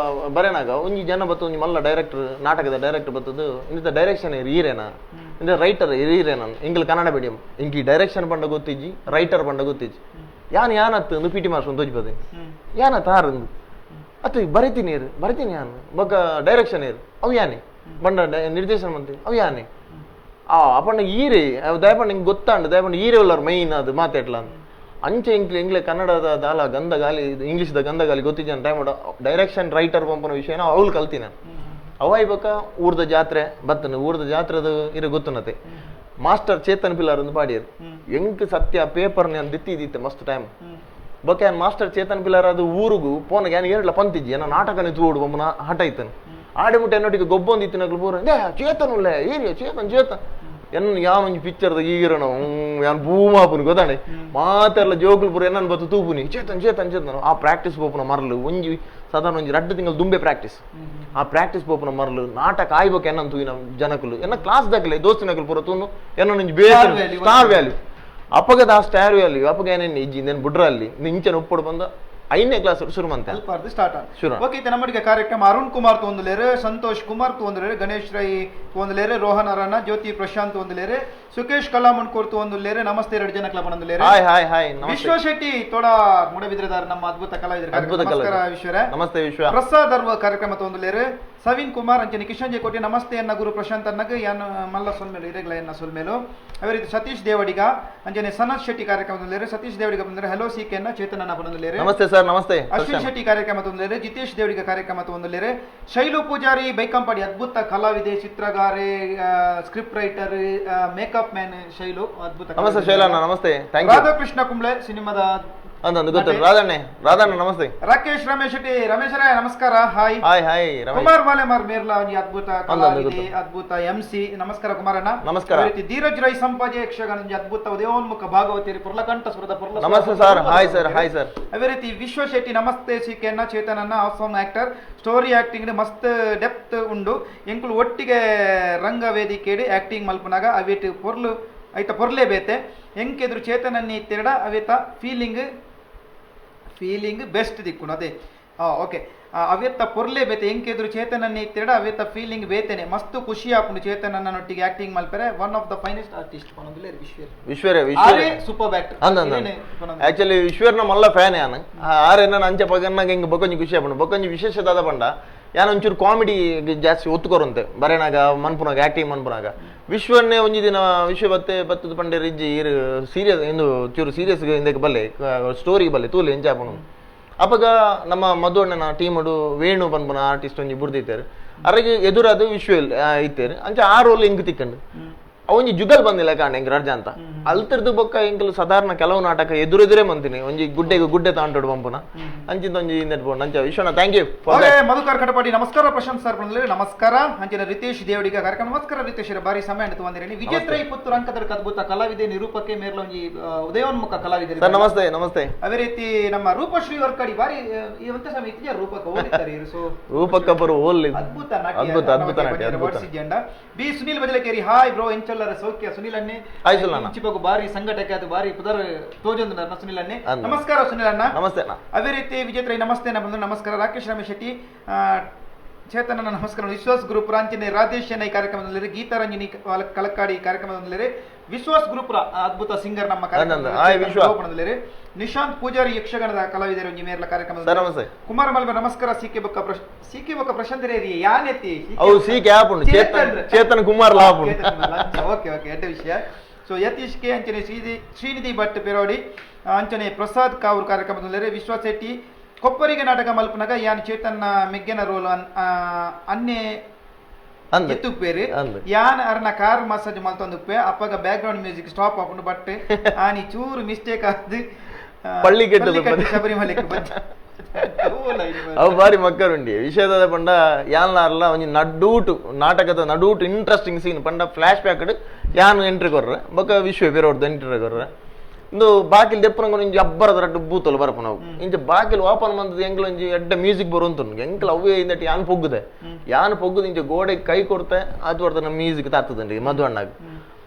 ಬರೆನಾಗ ಒಂಜಿ ಜನ ಬತ್ತು ಒಂಜಿ ಮಲ್ಲ ಡೈರೆಕ್ಟರ್ ನಾಟಕದ ಡೈರೆಕ್ಟರ್ ಬತ್ತದು ಇಂತ ಡೈರೆಕ್ಷನ್ ಈರೇನಾ ಇಂದ ರೈಟರ್ ಈರೇನ ಎಂಗ್ಲ ಕನ್ನಡ ಮೀಡಿಯಂ ಇಂಕಿ ಡೈರೆಕ್ಷನ್ ಪಂಡ ಗೊತ್ತಿಜ್ಜಿ ರೈಟರ್ ಪಂಡ ಗೊತ್ತಿಜ್ಜಿ ಯಾನ್ ಯಾನತ್ತು ಒಂದು P T master ತೋಜ್ಪದೆ ಯಾನತ್ತು ಆರಂದು ಅತ್ತು ಬರಿತೀನಿ ಏರು ಬರಿತೀನಿ ಯಾನು ಬೊಕ್ಕ ಡೈರೆಕ್ಷನ್ ಏರು ಅವು ಯಾನೆ ಬಂಡ ನಿರ್ದೇಶನ ಮಂತ್ರಿ ಅವು ಯಾನೆ ಆ ಅಪ್ಪಣ್ಣ ಈರೆ ದಯಪಂಡ ಹಿಂಗೆ ಗೊತ್ತಾಂಡು ದಯಪಂಡ ಈರೆ ಉಳ್ಳಾರು ಮೈನ್ ಅದು ಮಾತಾಡ್ಲ ಅಂಚೆ ಎಂಕ್ಲೆ ಎಂಗ್ಲೆ ಕನ್ನಡದ ದಾಲ ಗಂಧ ಗಾಲಿ ಇಂಗ್ಲೀಷ್ದ ಗಂಧ ಗಾಲಿ ಗೊತ್ತಿದ್ದ time direction writer ಪಂಪನ ವಿಷಯನ ಅವಳು ಕಲ್ತೀನಿ ನಾನು. ಅವಾಯ್ ಬೊಕ ಊರ್ದ ಜಾತ್ರೆ ಬತ್ತನ ಊರ್ದ ಜಾತ್ರೆದ ಇರ ಗೊತ್ತನತೆ ಮಾಸ್ಟರ್ ಚೇತನ್ ಪಿಲಾರ್ ಒಂದು ಪಾಡಿಯರು ಎಂಕ್ ಸತ್ಯ ಪೇಪರ್ ನಾನು ದಿತ್ತಿದ್ದಿತ್ತೆ ಮಸ್ತ್ ಟೈಮ್ ಬೊಕ ಯಾನ್ ಮಾಸ್ಟರ್ ಚೇತನ್ ಪಿಲಾರ್ ಅದು ಊರುಗು ಪೋನ ಯಾನ್ ಏರ್ಲ ಪಂತಿಜ್ಜಿ ನನ್ನ ನಾಟಕನೇ ತೂಡು ಬೊಮ್ಮನ ಹಠ ಇತ್ತನು ಆಡಿಬಿಟ್ಟು ಎನ್ನೊಟ್ಟಿಗೆ ಗೊಬ್ಬೊಂದು ಇತ್ತಿನಕ್ಲು ಪೂರ ಚೇತನ್ ಉಳ್ಳೆ ಏರಿಯ ಚೇತನ್ ಚೇತನ್ ಎನ್ನ ಯಾನೊಂಜಿ ಪಿಕ್ಚರ್ದ ಈಗಿರೋಣ ಯಾನ್ ಭೂಮಾಪುನಿ ಗೊತ್ತಾಣೆ ಮಾತೆಲ್ಲ ಜೋಕುಲು ಪೂರ ಎನ್ನನ್ ಬತ್ತು ತೂಪುನಿ ಚೇತನ್ ಚೇತನ್ ಚೇತನ್. ಆ ಪ್ರಾಕ್ಟೀಸ್ ಪೋಪುನ ಮರಲು ಒಂಜಿ ಸಾಧಾರಣ ಒಂಜಿ 2 ತಿಂಗಳು ದುಂಬೆ ಪ್ರಾಕ್ಟೀಸ್ ಆ ಪ್ರಾಕ್ಟೀಸ್ ಪೋಪುನ ಮರಲು ನಾಟಕ ಆಯ್ಬೇಕು ಎನ್ನನ್ ತೂಯಿನ ಜನಕುಲು ಎನ್ನ ಕ್ಲಾಸ್ ದಕ್ಲೆ ದೋಸ್ತಿನಕುಲು ಪೂರ ತೂನು ಎನ್ನೊಂಜಿ ಬೇರೆ ಸ್ಟಾರ್ ವ್ಯಾಲ್ಯೂ ಅಪ್ಪಗದ ಆ ಸ್ಟಾರ್ ವ್ಯಾಲ್ಯೂ ಅಪ್ಪಗ ಏನೇನು ಇಜ್ಜಿ ನೇನು ಬುಡ್ರಲ್ಲಿ ಇಂಚನ ಉಪ್ಪಡು ಬಂದ 5ನೇ ಕ್ಲಾಸ್ ಶುರು ಮಂತೆ ಸ್ಟಾರ್ಟ್ ಶುರು. ಓಕೆ ನಮ್ಮಡಿಗೆ ಕಾರ್ಯಕ್ರಮ ಅರುಣ್ ಕುಮಾರ್ ತೋಂದುಲೇರು ಸಂತೋಷ್ ಕುಮಾರ್ ತೋಂದುಲೇರು ಗಣೇಶ್ ರೈ ತೋಂದುಲೇರು ರೋಹನ್ ಅರಣ ಜ್ಯೋತಿ ಪ್ರಶಾಂತ್ ತೋಂದುಲೇರು ಸುಕೇಶ್ ಕಲಾಮಣ್ಕೂರ್ ತೋಂದುಲೇರು ನಮಸ್ತೆ ಎರಡು ಜನ ಕ್ಲಬ್ hi hi hi ವಿಶ್ವ ಶೆಟ್ಟಿ ತೋಡ ಮೂಡಬಿದ್ರೆದಾರ್ ನಮ್ಮ ಅದ್ಭುತ ಕಲಾವಿದರು ಅದ್ಭುತ ನಮಸ್ಕಾರ ವಿಶ್ವರೇ ನಮಸ್ತೆ ವಿಶ್ವ ಪ್ರಸಾದ್ ಅರ್ವ ಕಾರ್ಯಕ್ರಮ ತೋಂದುಲೇರು ಸವಿನ್ ಕುಮಾರ್ ಅಂಚನೆ ಕಿಶನ್ ಜಯಕೋಟೆ ನಮಸ್ತೆ ಎನ್ನ ಗುರು ಪ್ರಶಾಂತ್ ಅನ್ನಗ ಯಾನ್ ಮಲ್ಲ ಸೊಲ್ಮೇಲು ಇರೆಗ್ಲ ಎನ್ನ ಸೊಲ್ಮೇಲು ಅದೇ ರೀತಿ ಸತೀಶ್ ದೇವಡಿಗ ಅಂಚನೆ ಸನತ್ ಶೆಟ್ಟಿ ಕಾರ್ಯಕ್ರಮ ತೋಂದುಲೇರು ಸತೀಶ್ ದೇವಡಿಗ ಬಂದರೆ hello C K ಎನ್ನ ಚೇತನನ್ನ ಬಂದುಲೇರು ನಮಸ್ತೆ ಸರ್ ನಮಸ್ತೆ ಅಶ್ವಿನ್ ಶೆಟ್ಟಿ ಕಾರ್ಯಕ್ರಮ ತೋಂದುಲೇರು ಜಿತೇಶ್ ದೇವಡಿಗ ಕಾರ್ಯಕ್ರಮ ತೋಂದುಲೇರು ಶೈಲು ಪೂಜಾರಿ ಬೈಕಂಪಾಡಿ ಅದ್ಭುತ ಕಲಾವಿದೆ ಚಿತ್ರಗಾರೆ script writer makeup man Shailu ಅದ್ಭುತ namaste ಶೈಲಣ್ಣ namaste thank you Radhakrishna Kumble ಸಿನಿಮಾದ ಅಂದಂದು ಗೊತ್ತು. ರಾಧಣ್ಣೆ, ರಾಧಣ್ಣ ನಮಸ್ತೆ. ರಾಕೇಶ್ ರಮೇಶ್ ಶೆಟ್ಟಿ, ರಮೇಶರೇ ನಮಸ್ಕಾರ. Hi hi hi Ramesh. Kumar Malemar ಮೇರ್ಲಾ ಒಂಜಿ ಅದ್ಭುತ ಕಲಾವಿದೆ, ಅದ್ಭುತ ಎಂ ಸಿ. ನಮಸ್ಕಾರ ಕುಮಾರಣ್ಣ. ನಮಸ್ಕಾರ. ಅದೇ ರೀತಿ ಧೀರಜ್ ರೈ ಸಂಪಾಜೆ ಯಕ್ಷಗಾನ ಒಂಜಿ ಅದ್ಭುತ ಉದಯೋನ್ಮುಖ ಭಾಗವತಿಯರು, ಪುರ್ಲಕಂಠ ಸುರದ ಪುರ್ಲ. Namaste sir. Hi sir, hi sir. ಅದೇ ರೀತಿ ವಿಶ್ವ ಶೆಟ್ಟಿ ನಮಸ್ತೆ ಸಿ ಕೆನ್ನ ಚೇತನನ್ನ awesome actor, story acting ಮಸ್ತ್ ಡೆಪ್ತ್ ಉಂಡು. ಎಂಕುಲು ಒಟ್ಟಿಗೆ ರಂಗ ವೇದಿಕೆಡ್ ಆಕ್ಟಿಂಗ್ ಮಲ್ಪುನಾಗ ಅವೇಟ್ ಪೊರ್ಲು ಐತ ಪೊರ್ಲೇ ಬೇತೆ ಎಂಕೆದುರು ಚೇತನನ್ನಿ ಇತ್ತೆರಡ ಅವೇತ feeling feeling best ದಿಕ್ಕುನು ಅದೇ. ಓಕೆ, ಅವೆತ್ತ ಪೊರ್ಲೆ ಬೇತೆ ಎಂಕೆದುರು ಚೇತನನ್ನಿ ಇತ್ತೆರಡ ಅವೆತ್ತ ಫೀಲಿಂಗ್ ಬೇತೆನೆ ಮಸ್ತ್ ಖುಷಿ ಆಪುಂಡು ಚೇತನನ್ನೊಟ್ಟಿಗೆ ಆಕ್ಟಿಂಗ್ ಮಲ್ಪರೆ. One of the finest artist ಪನೊಂದುಲ್ಲೆರ್ ವಿಶ್ವೇರ್. ವಿಶ್ವರೇ, ವಿಶ್ವರೇ ಆರೇ super actor. ಅಂದ ಆಕ್ಚುಲಿ ವಿಶ್ವರ್ನ ಮಲ್ಲ ಫ್ಯಾನ್ ಯಾನ್. ಆರ್ ಎನ್ನ ಅಂಚ ಪಗನ್ನಾಗ ಹಿಂಗೆ ಬೊಕೊಂಜಿ ಖುಷಿ ಆಪುಂಡು. ಬೊಕೊಂಜಿ ವಿಶೇಷ ದಾದ ಪಂಡ ಯಾನ್ ಒಂಚೂರು ಕಾಮಿಡಿ ಜಾಸ್ತಿ ಒತ್ತುಕೊರಂತೆ ಬರೆನಾಗ ಮನ್ಪುನಾಗ ಆಕ್ಟಿಂಗ್ ಮನ್ಪುನಾಗ. ವಿಶ್ವನ್ನೇ ಒಂಜಿ ದಿನ ವಿಶ್ವ ಬತ್ತೆ ಬತ್ತದ ಪಂಡೆ ಇಜ್ಜಿ ಇರು ಸೀರಿಯಸ್ ಇಂದು ಚೂರು ಸೀರಿಯಸ್ ಇಂದಕ್ಕೆ ಬಲ್ಲೆ ಸ್ಟೋರಿಗೆ ಬಲ್ಲೆ ತೂಲೆ ಎಂಚ ಆಪುಂಡು. ಅಪಗ ನಮ್ಮ ಮಧು ಅಣ್ಣನ ಟೀಮುಡು ವೇಣು ಪನ್ಪುನ ಆರ್ಟಿಸ್ಟ್ ಒಂಜಿ ಬುಡ್ದಿತ್ತೇರು, ಅರೆಗೆ ಎದುರಾದ ವಿಶ್ವ ಇತ್ತೇರು. ಅಂಚ ಆ ರೋಲ್ ಎಂಕ್ ತಿಕ್ಕಂಡು ಒಂಜಿ ಜುಗಲ್ ಬಂದಿಲ್ಲ ಕಾಂಡ ಎಂಕ್ ರರ್ಜ ಅಂತ ಅಲ್ತರ್ದು ಬೊಕ್ಕ ಎಂಕಲು ಸಾಧಾರಣ ಕೆಲವು ನಾಟಕ ಎದುರೆದುರೇ ಮಂತಿನಿ ಒಂಜಿ ಗುಡ್ಡೆಗೆ ಗುಡ್ಡೆ ತಾಂಟೋಡು ಪಂಪುನ ಅಂಚಿಂದ ಒಂಜಿ ಇಂದೆಟ್ ಪೋಂಡು. ಅಂಚ ವಿಶ್ವನ thank you for okay Madhukar Katapadi ನಮಸ್ಕಾರ. ಪ್ರಶಾಂತ್ ಸರ್ ಬಂದ್ರೆ ನಮಸ್ಕಾರ. ಅಂಚಿನ ರಿತೇಶ್ ದೇವಡಿಗ ಕಾರ್ಯಕ್ರಮ ನಮಸ್ಕಾರ. ರಿತೇಶ್ ಬಾರಿ ಸಮಯ ಅಂತ ಬಂದಿರೇನಿ. ವಿಜೇತ್ ರೈ ಪುತ್ತೂರು ಅಂಕದರ್ಕ ಅದ್ಭುತ ಕಲಾವಿದೆ, ನಿರೂಪಕ್ಕೆ ಮೇರ್ಲ ಒಂಜಿ ಉದಯೋನ್ಮುಖ ಕಲಾವಿದೆ. ಸರ್ ನಮಸ್ತೆ. ನಮಸ್ತೆ. ಅದೇ ರೀತಿ ನಮ್ಮ ರೂಪಶ್ರೀ ವರ್ಕಡಿ ಬಾರಿ ಈ ಒಂತ ಸಮಯ ಇತ್ತಿಜ ರೂಪಕ ಓದಿದ್ದಾರೆ ಇರು. ಸೊ ರೂಪಕ್ಕ ಬರು ಓಲ್ ಅದ್ಭುತ ನಾಟ್ಯ, ಅದ್ಭುತ ಅದ್ಭುತ ನಾಟ್ಯ, ಅದ್ಭುತ. B Sunil Bajalakeri hi bro ಎಂಚೊಲ್ಲರ ಸೌಖ್ಯ ಸುನಿಲ್ ಅಣ್ಣೆ. ಹಾಯ್ ಸುನಿಲ್ ಅಣ್ಣ. ಇಂಚಿಪಗು ಬಾರಿ ಸಂಘಟಕ ಅದು ಬಾರಿ ಪುದರ್ ತೋಜೊಂದು ನನ್ನ ಸುನಿಲ್ ಅಣ್ಣೆ. ಅಂದ. ನಮಸ್ಕಾರ ಸುನಿಲ್ ಅಣ್ಣ. ನಮಸ್ತೆ ಅಣ್ಣ. ಅದೇ ರೀತಿ ವಿಜೇತ್ ರೈ ನಮಸ್ತೆ ನಮ್ಮ ನಮಸ್ಕಾರ. ರಾಕೇಶ್ ರಮೇಶ್ ಶೆಟ್ಟಿ ಚೇತನ ನಮಸ್ಕಾರ. ವಿಶ್ವಾಸ್ ಗ್ರೂಪ್ ರಾಂಚಿನ ರಾಧೇಶ್ ಈ ಕಾರ್ಯಕ್ರಮದಲ್ಲಿ, ಗೀತಾರಂಜಿನಿ ಕಲಕ್ಕಾಡಿ ಕಾರ್ಯಕ್ರಮದಲ್ಲಿ ವಿಶ್ವಾಸ್ ಗ್ರೂಪ್ ಅದ್ಭುತ ಸಿಂಗರ್ ನಮ್ಮ ಹಾಯ್ ವಿಶ್ವ. ಕಾರ್ಯಕ್ರಮದಲ್ಲಿ. ನಿಶಾಂತ್ ಪೂಜಾರಿ ಯಕ್ಷಗಾನದ ಕಲಾವಿದರು ಒಂಜಿ ಮೇರ್ಲ ಸರ್ ಕಾರ್ಯಕ್ರಮದಲ್ಲಿ. ನಮಸ್ತೆ. ಕುಮಾರ ಮಲ್ಬೆ ನಮಸ್ಕಾರ. ಸಿ ಕೆ ಬೊಕ್ಕ ಸಿ ಕೆ ಬೊಕ್ಕ ಪ್ರಶಾಂತ್ ರೇರಿ ಯಾನೆತ್ತಿ ಅವು ಸಿ ಕೆ ಆಪುಂಡು ಚೇತನ್, ಚೇತನ್ ಕುಮಾರ್ ಲಾಪುಂಡು. ಓಕೆ ಓಕೆ ಎಡ್ಡೆ ವಿಷಯ. ಸೊ ಯತೀಶ್ ಕೆ ಅಂಚನೆ ಶ್ರೀನಿಧಿ ಭಟ್ ಪೆರೋಡಿ ಅಂಚನೆ ಪ್ರಸಾದ್ ಕಾವೂರ್ ಕಾರ್ಯಕ್ರಮದಲ್ಲಿ. ವಿಶ್ವ ಶೆಟ್ಟಿ ಕೊಪ್ಪರಿಗೆ ನಾಟಕ ಮಲ್ಪುನಗ ಯಾನ್ ಚೇತನ್ನ ಮೆಗ್ಗೆನ ರೋಲ್ ಅನ್ನೆ ಅಂದ್ ಎತ್ತುಪ್ಪೇರು ಅಂದ್. ಯಾನ್ ಅರ್ನ ಕಾರ್ ಮಸಾಜ್ ಮಲ್ತೊಂದುಪ್ಪೆ ಅಪ್ಪಗ back ground music stop ಆಪುಂಡು ಬಟ್ ಆನಿ ಚೂರು ಮಿಸ್ಟೇಕ್ ಆದ್ ಪಳ್ಳಿಕೆಟ್ಟು ಪಳ್ಳಿಕೆಟ್ಟು ಶಬರಿಮಲೆಕ್ ಬಜ್ಜ. ಅವು ಬಾರಿ ಮಕ್ಕರುಂಡಿ ವಿಷಯದ ಪಂಡ ಯಾನ್ಲಾರ್ಲ ಒಂಜಿ ನಡೂಟು ನಾಟಕದ ನಡೂಟು ಇಂಟ್ರೆಸ್ಟಿಂಗ್ ಸೀನ್ ಪಂಡ ಫ್ಲಾಶ್ ಬ್ಯಾಕ್ ಯಾನ್ ಎಂಟ್ರಿ ಕೊರ್ರೆ ಬೊಕ್ಕ ವಿಶ್ವ ಬೇರೋರ್ದು ಎಂಟ್ರಿ ಕೊರ್ರೆ. ಇಂದು ಬಾಕಿಲ್ ದೆಪ್ಪನಂಗ ಒಂಜಿ ಅಬ್ಬರದ ರಡ್ಡು ಬೂತಲು ಬರಪನವು ಇಂಚ ಬಾಕಿಲ್ ಓಪನ್ ಮಂದದ ಎಂಕ್ಲ ಒಂಜಿ ಎಡ್ಡ ಮ್ಯೂಸಿಕ್ ಬರುವಂತ ಎಂಕ್ಲ ಅವೇ ಇಂದಟ್ ಯಾನ್ ಪೊಗ್ಗುದೆ ಯಾನ್ ಪೊಗ್ಗುದು ಇಂಚ ಗೋಡೆ ಕೈ ಕೊಡ್ತೆ ಅದು ಬರ್ತ ನಮ್ಮ ಮ್ಯೂಸಿಕ್ ತಾತದಂಡಿ ಮಧು ಅಣ್ಣಗ್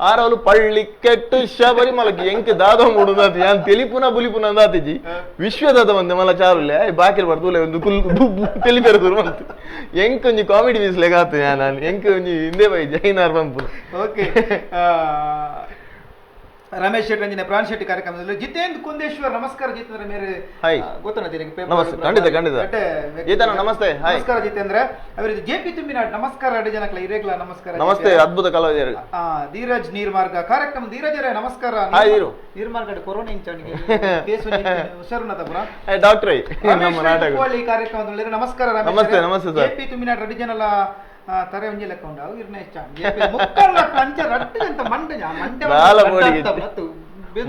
ಆರವಲು ಪಳ್ಳಿ ಕೆಟ್ಟು ಶಬರಿಮಲಕ್ಕೆ ಎಂಕ್ ದಾದ ಮೂಡುದಾತಿ ಯಾನ್ ತೆಲಿಪುನ ಬುಲಿಪುನ ಅಂದಾತಿಜಿ ವಿಶ್ವದಾದ ಬಂದೆ ಮಲ್ಲ ಚಾರುಲೆ ಬಾಕಿಲ್ ಬರ್ತುಲೆ ಒಂದು ಕುಲ್ ತೆಲಿಪೆರ ಸುರು ಬಂತು ಎಂಕ್ ಒಂಜಿ ಕಾಮಿಡಿ ಪೀಸ್ ಲೆಗಾತು ಯಾನ್ ಎಂಕ್ ಒಂಜಿ ಹಿಂದೆ ಬೈ ಜೈನಾರ್ ಬಂಪುನ. ಓಕೆ ರಮೇಶ್ ಶೆಟ್ಟಿ ರಂಜನೆ ಪ್ರಾಣ್ ಶೆಟ್ಟಿ ಕಾರ್ಯಕ್ರಮದಲ್ಲಿ. ಜಿತೇಂದ್ರ ಕುಂದೇಶ್ವರ್ ನಮಸ್ಕಾರ ಜಿತೇಂದ್ರ ಮೇರೆ. ಹಾಯ್. ಗೊತ್ತನ ನಿನಗೆ ಪೇಪರ್ ನಮಸ್ತೆ. ಖಂಡಿತ, ಖಂಡಿತ. ಕಟ್ಟೆ ವ್ಯಕ್ತಿ. ಜಿತೇಂದ್ರ, ನಮಸ್ತೆ. ಹಾಯ್. ನಮಸ್ಕಾರ ಜಿತೇಂದ್ರ. ಅವರಿಗೆ ಜೆ ಪಿ ತುಂಬಿನಾಡ್ ನಮಸ್ಕಾರ. ಎರಡು ಜನಕ್ಲ ಇರೇಗ್ಲ ನಮಸ್ಕಾರ. ನಮಸ್ತೆ ಅದ್ಭುತ ಕಲಾವಿದರು. ಧೀರಜ್ ನೀರ್ಮಾರ್ಗ ಕಾರ್ಯಕ್ರಮ ಧೀರಜರೇ ನಮಸ್ಕಾರ. ಹಾಯ್ ಧೀರು. ನೀರ್ಮಾರ್ಗ ಕೊರೋನಾ ಇಂಚಾಣಿಗೆ ಕೇಸ್ ಹುಷಾರುನದಪುರ. ಡಾಕ್ಟ್ರೇ ನಮ್ಮ ನಾಟಕ ಕಾರ್ಯಕ್ರಮದಲ್ಲಿ ನಮಸ್ಕಾರ ರಮೇಶ್ ನಮಸ್ತೆ, ಅವರೇ. Namaste sir. J P Thumbinad Reddy ಜನಲ ತರೆ ಒಂಜಿ ಲೆಕ್ಕ ಉಂಡು ಅವು ಇರ್ನ ಇಷ್ಟ ಜೆ ಪಿ ಮುಕ್ಕಲ್ಲ ಅಂಚ ರಡ್ಡು ಅಂತ ಮಂಡೆ ಮಂಡೆ ಬಾಲ ಬೋಡಿಗೆ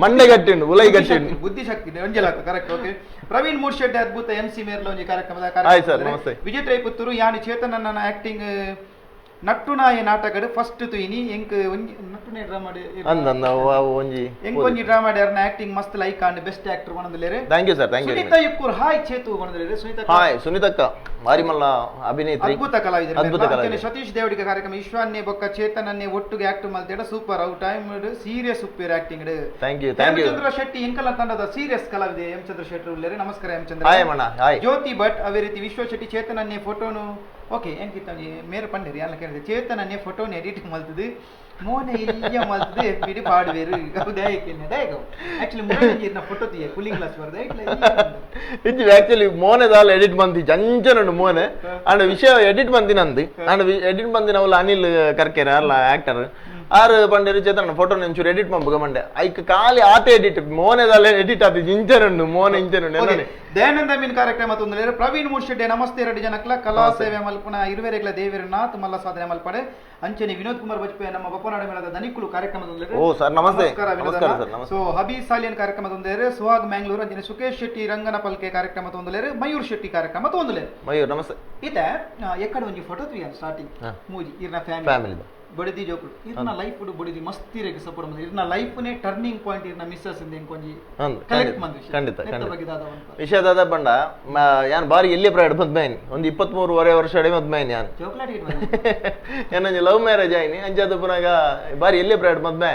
ಮಂಡೆ ಗಟ್ಟಿಂಡು, ಉಲೈ ಗಟ್ಟಿಂಡು. ಬುದ್ಧಿಶಕ್ತಿ ಒಂಜಿ ಲೆಕ್ಕ ಕರೆಕ್ಟ್. ಓಕೆ ಪ್ರವೀಣ್ ಮೂರ್ಶೆಡ್ಡೆ ಅದ್ಭುತ ಎಂ ಸಿ ಮೇರ್ಲ ಒಂಜಿ ಕಾರ್ಯಕ್ರಮದ ಹಾಯ್ ಸರ್, ನಮಸ್ತೆ. ವಿಜಯ್ ರೈ ಪುತ್ತೂರು ಯಾನಿ ಚೇತನನ್ನ ಆಕ್ಟಿಂಗ್ ನಟ್ಟುನಾಯ ನಾಟಕಡ್ ಫಸ್ಟ್ ತುಯಿನಿ ಎಂಕ್ ಒಂಜಿ ನಟ್ಟುನಾಯ ಡ್ರಾಮಾ ಅಂದ ಅಂದ ಅವು ಅವು ಒಂಜಿ ಎಂಕ್ ಒಂಜಿ ಡ್ರಾಮಾ ಅರ್ನ ಆಕ್ಟಿಂಗ್ ಮಸ್ತ್ like and best actor ಪನೊಂದುಲ್ಲೆರ್. Thank you sir, thank you. Sunita Ikkur hi Chethu ಪನೊಂದುಲ್ಲೆರ್. ಸುನೀತಾ hi ಸುನೀತಕ್ಕ ಮಾರಿಮಲ್ಲ ಅಭಿನೇತ್ರಿ, ಅದ್ಭುತ ಕಲಾವಿದರು. ಅದ್ಭುತ ಕಲಾವಿದರು. ಸತೀಶ್ ದೇವಡಿಗ ಕಾರ್ಯಕ್ರಮ ವಿಶ್ವಾನ್ನೆ ಬೊಕ್ಕ ಚೇತನನ್ನೇ ಒಟ್ಟುಗೆ ಆಕ್ಟ್ ಮಲ್ತೇಡ ಸೂಪರ್ ಅವು ಟೈಮ್ ಸೀರಿಯಸ್ ಉಪ್ಪೇರ್ acting. Thank you, thank you. Hemachandra Shetty ಎಂಕಲ ತಂಡದ ಸೀರಿಯಸ್ ಕಲಾವಿದೆ ಹೇಮಚಂದ್ರ ಶೆಟ್ಟಿ ಉಲ್ಲೇರು. ನಮಸ್ಕಾರ ಹೇಮಚಂದ್ರ. ಹಾಯ್ ಅಣ್ಣ, ಹಾಯ್. ಜ್ಯೋತಿ ಭಟ್ ಅದೇ ರೀತಿ ವಿಶ್ವ ಶೆಟ್ಟಿ ಚೇತನನ್ನೇ ಫೋಟೋನು ಓಕೆ ಎಂಕಿತ್ತ ಮೇರೆ ಪಂಡೇರಿ ಅಲ್ಲ ಕೇಳಿದೆ ಚೇತನನ್ನೇ ಫೋಟೋನ ಎಡಿಟ್ ಮಲ್ತದು ಮೋನೆ ಇಲ್ಲಿಯ ಮಲ್ತದು ಎಫ್ ಬಿಡಿ ಪಾಡುವೇರು ದಯಕ್ಕೆ ದಯಕ ಆಕ್ಚುಲಿ ಮುರಳಿ ಫೋಟೋ ತೀಯ ಕೂಲಿಂಗ್ ಗ್ಲಾಸ್ ಬರ್ತದೆ ಇಜ್ಜಿ ಆಕ್ಚುಲಿ ಮೋನೆ ದಾಲ ಎಡಿಟ್ ಬಂದಿ ಜಂಜನುಂಡು ಮೋನೆ ಅಂಡ್ ವಿಷಯ ಎಡಿಟ್ ಬಂದಿನಂದು ಅಂಡ್ ಎಡಿಟ್ ಬಂದಿನ ಅವಲ್ಲ ಅನಿಲ್ ಕರ್ಕೆರೆ ಅಲ್ಲ ಆಕ್ಟರ್ ಆರು ಪಂಡೇರು ಚೇತನ ಫೋಟೋ ಒಂಚೂರು ಎಡಿಟ್ ಮಂಪುಗ ಮಂಡೆ ಐಕ್ ಖಾಲಿ ಆತ ಎಡಿಟ್ ಮೋನೆದಲ್ಲೇ ಎಡಿಟ್ ಆತ ಇಂಚರುಂಡು ಮೋನೆ ಇಂಚರುಂಡು ಓಕೆ. ದಯಾನಂದ ಮೀನ್ ಕಾರ್ಯಕ್ರಮ ತೊಂದರೆ ಪ್ರವೀಣ್ ಮುರ್ಶೆಡ್ಡೆ ನಮಸ್ತೆ ರೆಡ್ಡಿ ಜನಕ್ಲ ಕಲಾ ಸೇವೆ ಮಲ್ಪುನ ಇರುವೆರೆಗ್ಲ ದೇವಿರನಾಥ್ ಮಲ್ಲ ಸಾಧನೆ ಮಲ್ಪಡೆ ಅಂಚನೆ ವಿನೋದ್ ಕುಮಾರ್ ಬಜ್ಪೆ ನಮ್ಮ ಬಪ್ಪನಾಡ ಮೇಳದ ದನಿಕುಲು ಕಾರ್ಯಕ್ರಮ ತೊಂದರೆ. ಓ ಸರ್ ನಮಸ್ತೆ. ನಮಸ್ಕಾರ ವಿನೋದ್ ನಮಸ್ಕಾರ ಅಣ್ಣ. ಸರ್, ನಮಸ್ತೆ. ಸೊ ಹಬಿ ಸಾಲಿಯನ್ ಕಾರ್ಯಕ್ರಮ ತೊಂದರೆ, ಸುಹಾಗ್ ಮ್ಯಾಂಗ್ಳೂರ್, ಅಂಚನೆ ಸುಕೇಶ್ ಶೆಟ್ಟಿ ರಂಗನ ಪಲ್ಕೆ ಕಾರ್ಯಕ್ರಮ ತೊಂದರೆ, ಮಯೂರ್ ಶೆಟ್ಟಿ ಕಾರ್ಯಕ್ರಮ ತೊಂದರೆ. ಮಯೂರ್ ನಮಸ್ತೆ. ಇತ ಎಕ್ಕಡ ಒಂಜಿ ಫೋಟೋ ತುಯ್ಯಾನ ಸ್ಟಾರ್ಟಿಂಗ್ ಮೂಜಿ ಇರ್ನ ಫ್ಯಾಮಿಲಿ ಫ್ಯಾಮಿಲಿ ಬಡದಿ ಜೋಕುಲು ಇರ್ನ ಲೈಫ್ ಬಡದಿ ಮಸ್ತಿ ರೇಖೆ ಸಪೋರ್ಟ್ ಮಂದಿ ಇರ್ನ ಲೈಫ್ ನೇ ಟರ್ನಿಂಗ್ ಪಾಯಿಂಟ್ ಇರ್ನ ಮಿಸ್ಸಸ್ ಇಂದ ಇಂಕೊಂಜಿ ಕಲೆಕ್ಟ್ ಮಂದಿ ಖಂಡಿತ ನೆತ್ತ ಖಂಡಿತ ಬಗ್ಗೆ ದಾದ ಒಂದು ವಿಷಯ ದಾದ ಬಂಡ ಯಾನ್ ಬಾರಿ ಎಲ್ಲಿ ಪ್ರಾಯಡ್ ಮದ್ಮೇನ್ ಒಂದು 23.5 ವರ್ಷ ಅಡಿ ಮದ್ಮೇನ್ ಯಾನ್ ಜೋಕ್ಲಾಟ್ ಏನೊಂಜಿ ಲವ್ ಮ್ಯಾರೇಜ್ ಆಯ್ನಿ ಅಂಚಾದ ಪುನಗ ಬಾರಿ ಎಲ್ಲಿ ಪ್ರಾಯಡ್ ಮದ್ಮೆ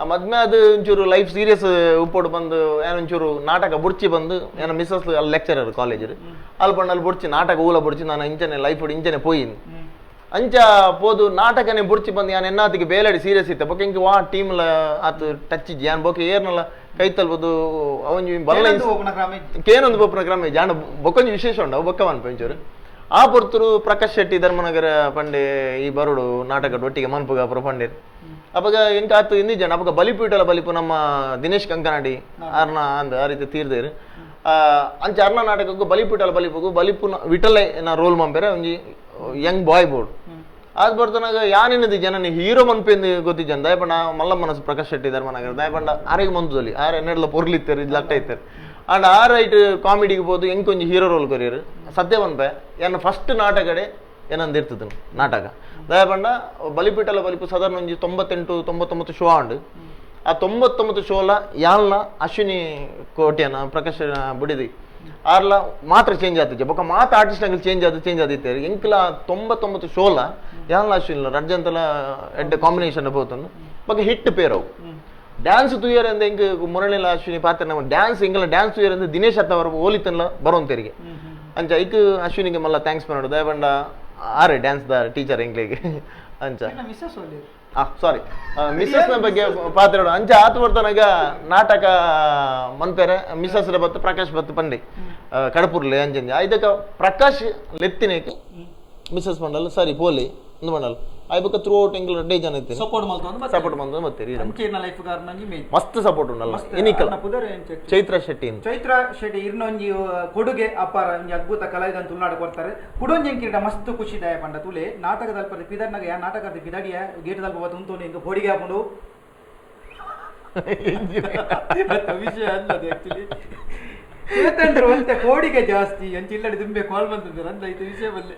ಆ ಮದ್ಮೆ ಅದು ಒಂಚೂರು ಲೈಫ್ ಸೀರಿಯಸ್ ಉಪ್ಪೋಡು ಬಂದು ಏನೊಂಚೂರು ನಾಟಕ ಬುಡ್ಚಿ ಬಂದು ಏನ ಮಿಸ್ಸಸ್ ಅಲ್ಲಿ ಲೆಕ್ಚರರ್ ಕಾಲೇಜ್ ಅಲ್ಲಿ ಬಂದು ಅಲ್ಲಿ ಬುಡ್ಚಿ ನಾಟಕ ಊಲ ಬುಡ್ಚಿ ನಾನು ಇಂಚನೆ ಲೈಫ್ ಇಂಚನೆ ಪೋಯಿನ್ ಅಂಚ ಪೋದು ನಾಟಕನೇ ಬುಡ್ಚಿ ಬಂದು ಯಾನ್ ಎನ್ನಾತಿಗೆ ಬೇಲಡಿ ಸೀರಿಯಸ್ ಇತ್ತೆ ಬೊಕ ಇಂಕ್ ವಾ ಟೀಮ್ಲ ಆತು ಟಚ್ ಇಜ್ಜಿ ಯಾನ್ ಬೊಕ ಏರ್ನಲ ಕೈತಲ್ಬೋದು ಅವೊಂಜಿ ಬಲ್ಲ ಕೇನೊಂದು ಪೋಪುನ ಕ್ರಮ ಇಜ್ಜಿ ಆಂಡ ಬೊಕೊಂಜಿ ವಿಶೇಷ ಉಂಡು ಅವು ಬೊಕ್ಕ ಮನ್ಪೆ ಒಂಚೂರು ಆ ಪೊರ್ತುರು ಪ್ರಕಾಶ್ ಶೆಟ್ಟಿ ಧರ್ಮನಗರ ಪಂಡೆ ಈ ಬರೋಡು ನಾಟಕ ಒಟ್ಟಿಗೆ ಮನ್ಪುಗ ಅಪುರ ಪಂಡೇರ್ ಅಪಗ ಎಂಕ ಆತು ಇಂದಿಜನ ಅಪಗ ಬಲಿಪೀಟಲ ಬಲಿಪು ನಮ್ಮ ದಿನೇಶ್ ಕಂಕನಾಡಿ ಅರ್ನ ಅಂದ್ ಆ ರೀತಿ ತೀರ್ದೇರು ಅಂಚ ಅರ್ನ ನಾಟಕಕ್ಕೂ ಬಲಿಪೀಟಲ ಬಲಿಪುಗು ಬಲಿಪುನ ವಿಠಲೆ ರೋಲ್ ಮಂಪೆರೆ ಒಂಜಿ Young boy board ಆದ್ ಬರ್ತನಾಗ ಯಾನೇನದಿ ಜನನಿ ಹೀರೋ ಮನ್ಪೆಂದು ಗೊತ್ತಿಜ್ಜನ್ ದಯಪಂಡ ಮಲ್ಲ ಮನಸ್ಸು ಪ್ರಕಾಶ್ ಶೆಟ್ಟಿ ಧರ್ಮನಗರ ದಯಪಂಡ ಆರೆಗೆ ಮಂತುದೊಲಿ ಆರ್ ಎನ್ನೆಡ್ಲ ಪೊರ್ಲಿತ್ತೇರು ಲಟ್ಟ ಇತ್ತೇರು ಅಂಡ್ ಆ ರೈಟ್ ಕಾಮಿಡಿಗೆ ಪೋದು ಎಂಕ್ ಒಂಜಿ ಹೀರೋ ರೋಲ್ ಕೊರಿಯರು ಸತ್ಯ ಮನ್ಪೆ ಎನ್ನ ಫಸ್ಟ್ ನಾಟಕಡೆ ಏನಂದು ಇರ್ತದೆ ನಾಟಕ ದಯಪಂಡ ಬಲಿಪೀಟಲ ಬಲಿಪು ಸಾಧಾರಣ ಒಂಜಿ 98 99 ಶೋ ಉಂಡು ಆ 99 ಶೋಲ ಯಾಲ್ನ ಅಶ್ವಿನಿ ಕೋಟ್ಯನ ಪ್ರಕಾಶ್ ಬುಡಿದಿ ಆರ್ಲ ಮಾತ್ರ ಚೇಂಜ್ ಆತಿದ್ದೆ ಬೊಕ ಮಾತ್ರ ಆರ್ಟಿಸ್ಟ್ ಅಂಗಲ್ ಚೇಂಜ್ ಆದ ಚೇಂಜ್ ಆದಿತ್ತೇರು ಎಂಕ್ಲ 99 ಶೋಲ ಯಾಲ್ನ ಅಶ್ವಿನ್ ರಡ್ಜಂತಲ ಎಡ್ಡೆ ಕಾಂಬಿನೇಷನ್ ಬೋತನ್ನು ಬೊಕ ಹಿಟ್ ಪೇರವು ಡ್ಯಾನ್ಸ್ ತೂಯರ್ ಅಂದ ಎಂಕ್ ಮುರಳಿಲ ಅಶ್ವಿನಿ ಪಾತ್ರ ನಮ್ಮ ಡ್ಯಾನ್ಸ್ ಎಂಕಲ ಡ್ಯಾನ್ಸ್ ತೂಯರ್ ಅಂದ ದಿನೇಶ್ ಅತ್ತವರ ಓಲಿತನ್ಲ ಬರೋಂತೆರಿಗೆ ಅಂಚ ಐಕ್ ಅಶ್ವಿನಿಗೆ ಮಲ್ಲ thanks ಮಾಡೋದು ದಯಪಂಡ ಆರೆ dance the teacher ಎಂಕ್ಲಿಗೆ ಅಂಚ ಸಾರಿ ಮಿಸ್ಸಸ್ನ ಬಗ್ಗೆ ಪಾತ್ರ ಅಂಚ ಆತು ಬರ್ತನಾಗ ನಾಟಕ ಮನ್ಪೇರೆ ಮಿಸ್ಸಸ್ ಬತ್ತು ಪ್ರಕಾಶ್ ಬತ್ತು ಪಂಡೆ ಕಡಪುರ್ಲೆ ಅಂಜಂಜ ಇದಕ್ಕ ಪ್ರಕಾಶ್ ಲೆತ್ತಿನೇಕ್ ಮಿಸ್ಸಸ್ ಮಂಡಲ್ ಸರಿ ಪೋಲಿ ಒಂದು ಮಂಡಲ್ ಆಯ್ಬಕ್ಕ ಥ್ರೂ ಔಟ್ ಎಂಗ್ಲ ರಡ್ಡೆ ಜನ ಇತ್ತು ಸಪೋರ್ಟ್ ಮಲ್ತೊಂದು ಸಪೋರ್ಟ್ ಬಂದು ಮತ್ತೆ ಲೈಫ್ ಮಸ್ತ್ ಸಪೋರ್ಟ್ ಉಂಡಲ್ಲ ಇನಿಕಲ್ ಚೈತ್ರ ಶೆಟ್ಟಿ ಚೈತ್ರ ಶೆಟ್ಟಿ ಇರ್ನೊಂಜಿ ಕೊಡುಗೆ ಅಪಾರ ಒಂಜಿ ಅದ್ಭುತ ಕಲಾವಿದ ತುಳುನಾಡು ಕೊಡ್ತಾರೆ ಕುಡೊಂಜಿ ಕಿರೀಟ ಮಸ್ತ್ ಖುಷಿ ದಯ ಪಂಡ ತುಲೆ ನಾಟಕದಲ್ಪ ಪಿದರ್ನಾಗ ಯಾ ನಾಟಕದ ಪಿದಡಿಯ ಗೇಟ್ ದಲ್ಪ ಉಂಟು ಹಿಂಗ ಹೊಡಿಗೆ ಹಾಕೊಂಡು ವಿಷಯ ಅಲ್ಲ ಅದು ಆಕ್ಚುಲಿ ಚೇತನ್ರು ಒಂತೆ ಕೋಡಿಗೆ ಜಾಸ್ತಿ ಅಂತ ಇಲ್ಲಡಿ ದುಂಬೆ ಕಾಲ್ ಬಂದಿದ್ದಾರೆ ಅಂತ ಐತೆ ವಿಷಯ ಬಲ್ಲೆ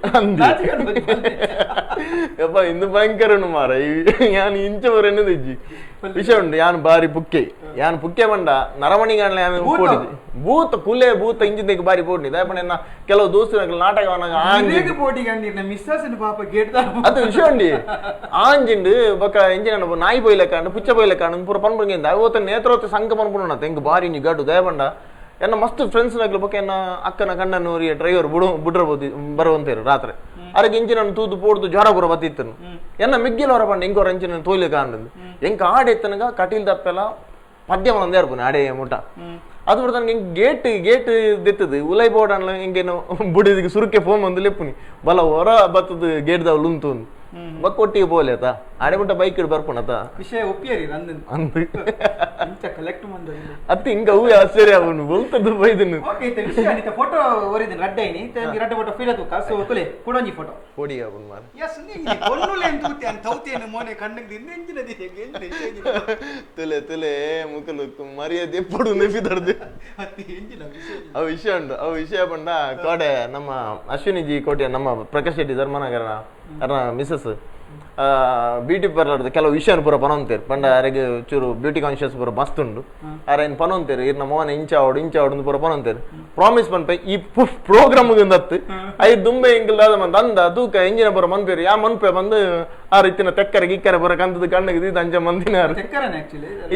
ಯಪ್ಪ ಇಂದು ಭಯಂಕರ ಮಾರ ಯಾನ್ ಇಂಚವರ ಎನ್ನದಿಜ್ಜಿ ವಿಷಯ ಉಂಟು ಯಾನ್ ಬಾರಿ ಪುಕ್ಕೆ ಯಾನ್ ಪುಕ್ಕೆ ಬಂಡ ನರಮಣಿಗಾಣಲೆ ಯಾನ್ ಪೋಡಿದ್ದೆ ಭೂತ ಕುಲೆ ಭೂತ ಇಂಜಿನಿಗೆ ಬಾರಿ ಪೋಡ್ನಿ ದಯಪಣ ಎನ್ನ ಕೆಲವು ದೋಸ್ತಿನ ನಾಟಕ ಮಿಸ್ಸಸ್ ಪಾಪ ಗೇಟ್ ಅದು ವಿಷಯ ಉಂಡಿ ಆಂಜಿಂಡು ಬೊಕ ಇಂಜಿನ ನಾಯಿ ಪೊಯ್ಲೆಕಾಂಡು ಪುಚ್ಚ ಪೊಯ್ಲೆಕಾಂಡು ಪೂರ ಪನ್ಪುಂಗೆ ಅವತ್ತ ನೇತ್ರೋತ ಸಂಘ ಪನ್ಪುಣ ಎಂಕ್ ಬಾರಿ ಇಂಜಿ ಗಡ್ಡು ದಯಪಂಡ ಎನ್ನ ಮಸ್ತ್ ಫ್ರೆಂಡ್ಸ್ ನಗ್ಲು ಬೊಕ ಎನ್ನ ಅಕ್ಕನ ಕಣ್ಣನೂರಿಯ ಡ್ರೈವರ್ ಬುಡು ಬುಡ್ರಬೋದು ಬರುವಂತೇರು ರಾತ್ರಿ ಅರಗೆ ಇಂಜಿನ ತೂದು ಪೋಡ್ದು ಜ್ವರ ಪೂರ ಬತ್ತಿತ್ತನು ಎನ್ನ ಮಿಗ್ಗಿಲ ಹೊರ ಪಂಡ ಎಂಕೋರ ಇಂಚಿನ ತೋಯ್ಲೆ ಕಾಂಡಂದು ಎಂಕ ಆಡೆ ಎತ್ತನಗ ಕಟೀಲ್ ದಪ್ಪೆಲ್ಲ ಪದ್ಯ ಒಂದೇ ಇರ್ಪುನ ಆಡೆ ಮುಟ ಅದು ಬಿಡ್ದು ನನಗೆ ಗೇಟ್ ಗೇಟ್ ದಿತ್ತದು ಉಲೈ ಬೋರ್ಡ್ ಅನ್ಲ ಹಿಂಗೇನು ಬುಡಿದಿಗೆ ಸುರುಕೆ ಫೋನ್ ಬಂದು ಲೆಪ್ಪುನಿ ಬಲ ಹೊರ ಬತ್ತದು ಗೇಟ್ ದವಲು ಉಂತು ಬೊಕ್ಕ ಒಟ್ಟಿಗೆ ಪೋಲೆ ಆತ ಆಡೆ ಮುಟ್ಟ ಬೈಕ್ ಇಡ್ ಬರ್ಪುಣತ ವಿಷಯ ಒಪ್ಪಿಯರಿ ಅಂದು ಅಂದು ಇಂಚ ಕಲೆಕ್ಟ್ ಮಂದ ಅತ್ತೆ ಹಿಂಗ ಅವು ಆಶ್ಚರ್ಯ ಅವನು ಬೊಲ್ತದ್ದು ಬೈದನು ಓಕೆ ಇತ್ತೆ ವಿಷಯ ಅನಿತ ಫೋಟೋ ಒರಿದಿನ ರಡ್ಡೆ ಐನಿ ಇತ್ತೆ ರಡ್ಡೆ ಫೋಟೋ ಫೀಲ್ ಆತು ಸೊ ತುಲೆ ಕೊಡೊಂಜಿ ಫೋಟೋ ಪೋಡಿ ಅವನು ಮಾರ ಎಸ್ ನೀ ಕೊನ್ನುಲೆ ಅಂತ ಅಂತ ತೌತೇನು ಮೋನೆ ಕಣ್ಣಿಗೆ ದಿನ ಎಂಜಿನ ತುಲೆ ತುಲೆ ಮುಕಲು ಮರ್ಯಾದೆ ಎಪ್ಪಡು ನೆಫಿದರ್ದು ಅತ್ತೆ ಎಂಜಿನ ವಿಷಯ ಅವು ವಿಷಯ ಉಂಟು ಅವು ವಿಷಯ ಪಂಡ ಕೋಡೆ ನಮ್ಮ ಅಶ್ವಿನಿ ಜಿ ಕೋಟೆ ನಮ್ಮ Prakash Shetty Dharmanagara ಅರ್ನ Mrs beauty parlour ಕೆಲವು ವಿಷಯ ಪೂರ ಪನೊಂತೇರು ಪಂಡ ಅರೆಗೆ ಚೂರು ಬ್ಯೂಟಿ ಕಾನ್ಶಿಯಸ್ ಪೂರ ಮಸ್ತ್ ಉಂಡು ಅರೆ ಇನ್ ಪನೊಂತೇರು ಇರ್ನ ಮೋನ ಇಂಚ ಆವಡು ಇಂಚ ಆವಡು ಪೂರ ಪನೊಂತೇರು ಪ್ರಾಮಿಸ್ ಪನ್ಪೆ ಈ ಪ್ರೋಗ್ರಾಮ್ ದತ್ತು I ದುಂಬೆ ಇಂಕಲ್ ಮಂದ ಅಂದ ತೂಕ ಇಂಜಿನ ಪೂರ ಮನ್ಪೇರು ಯಾ ಮನ್ಪೆ ಬಂದು ಆ ರೀತಿನ ತೆಕ್ಕರೆ ಗಿಕ್ಕರೆ ಪೂರ ಕಂತದ ಕಣ್ಣಿಗೆ ಇದು ಅಂಚ ಮಂದಿನ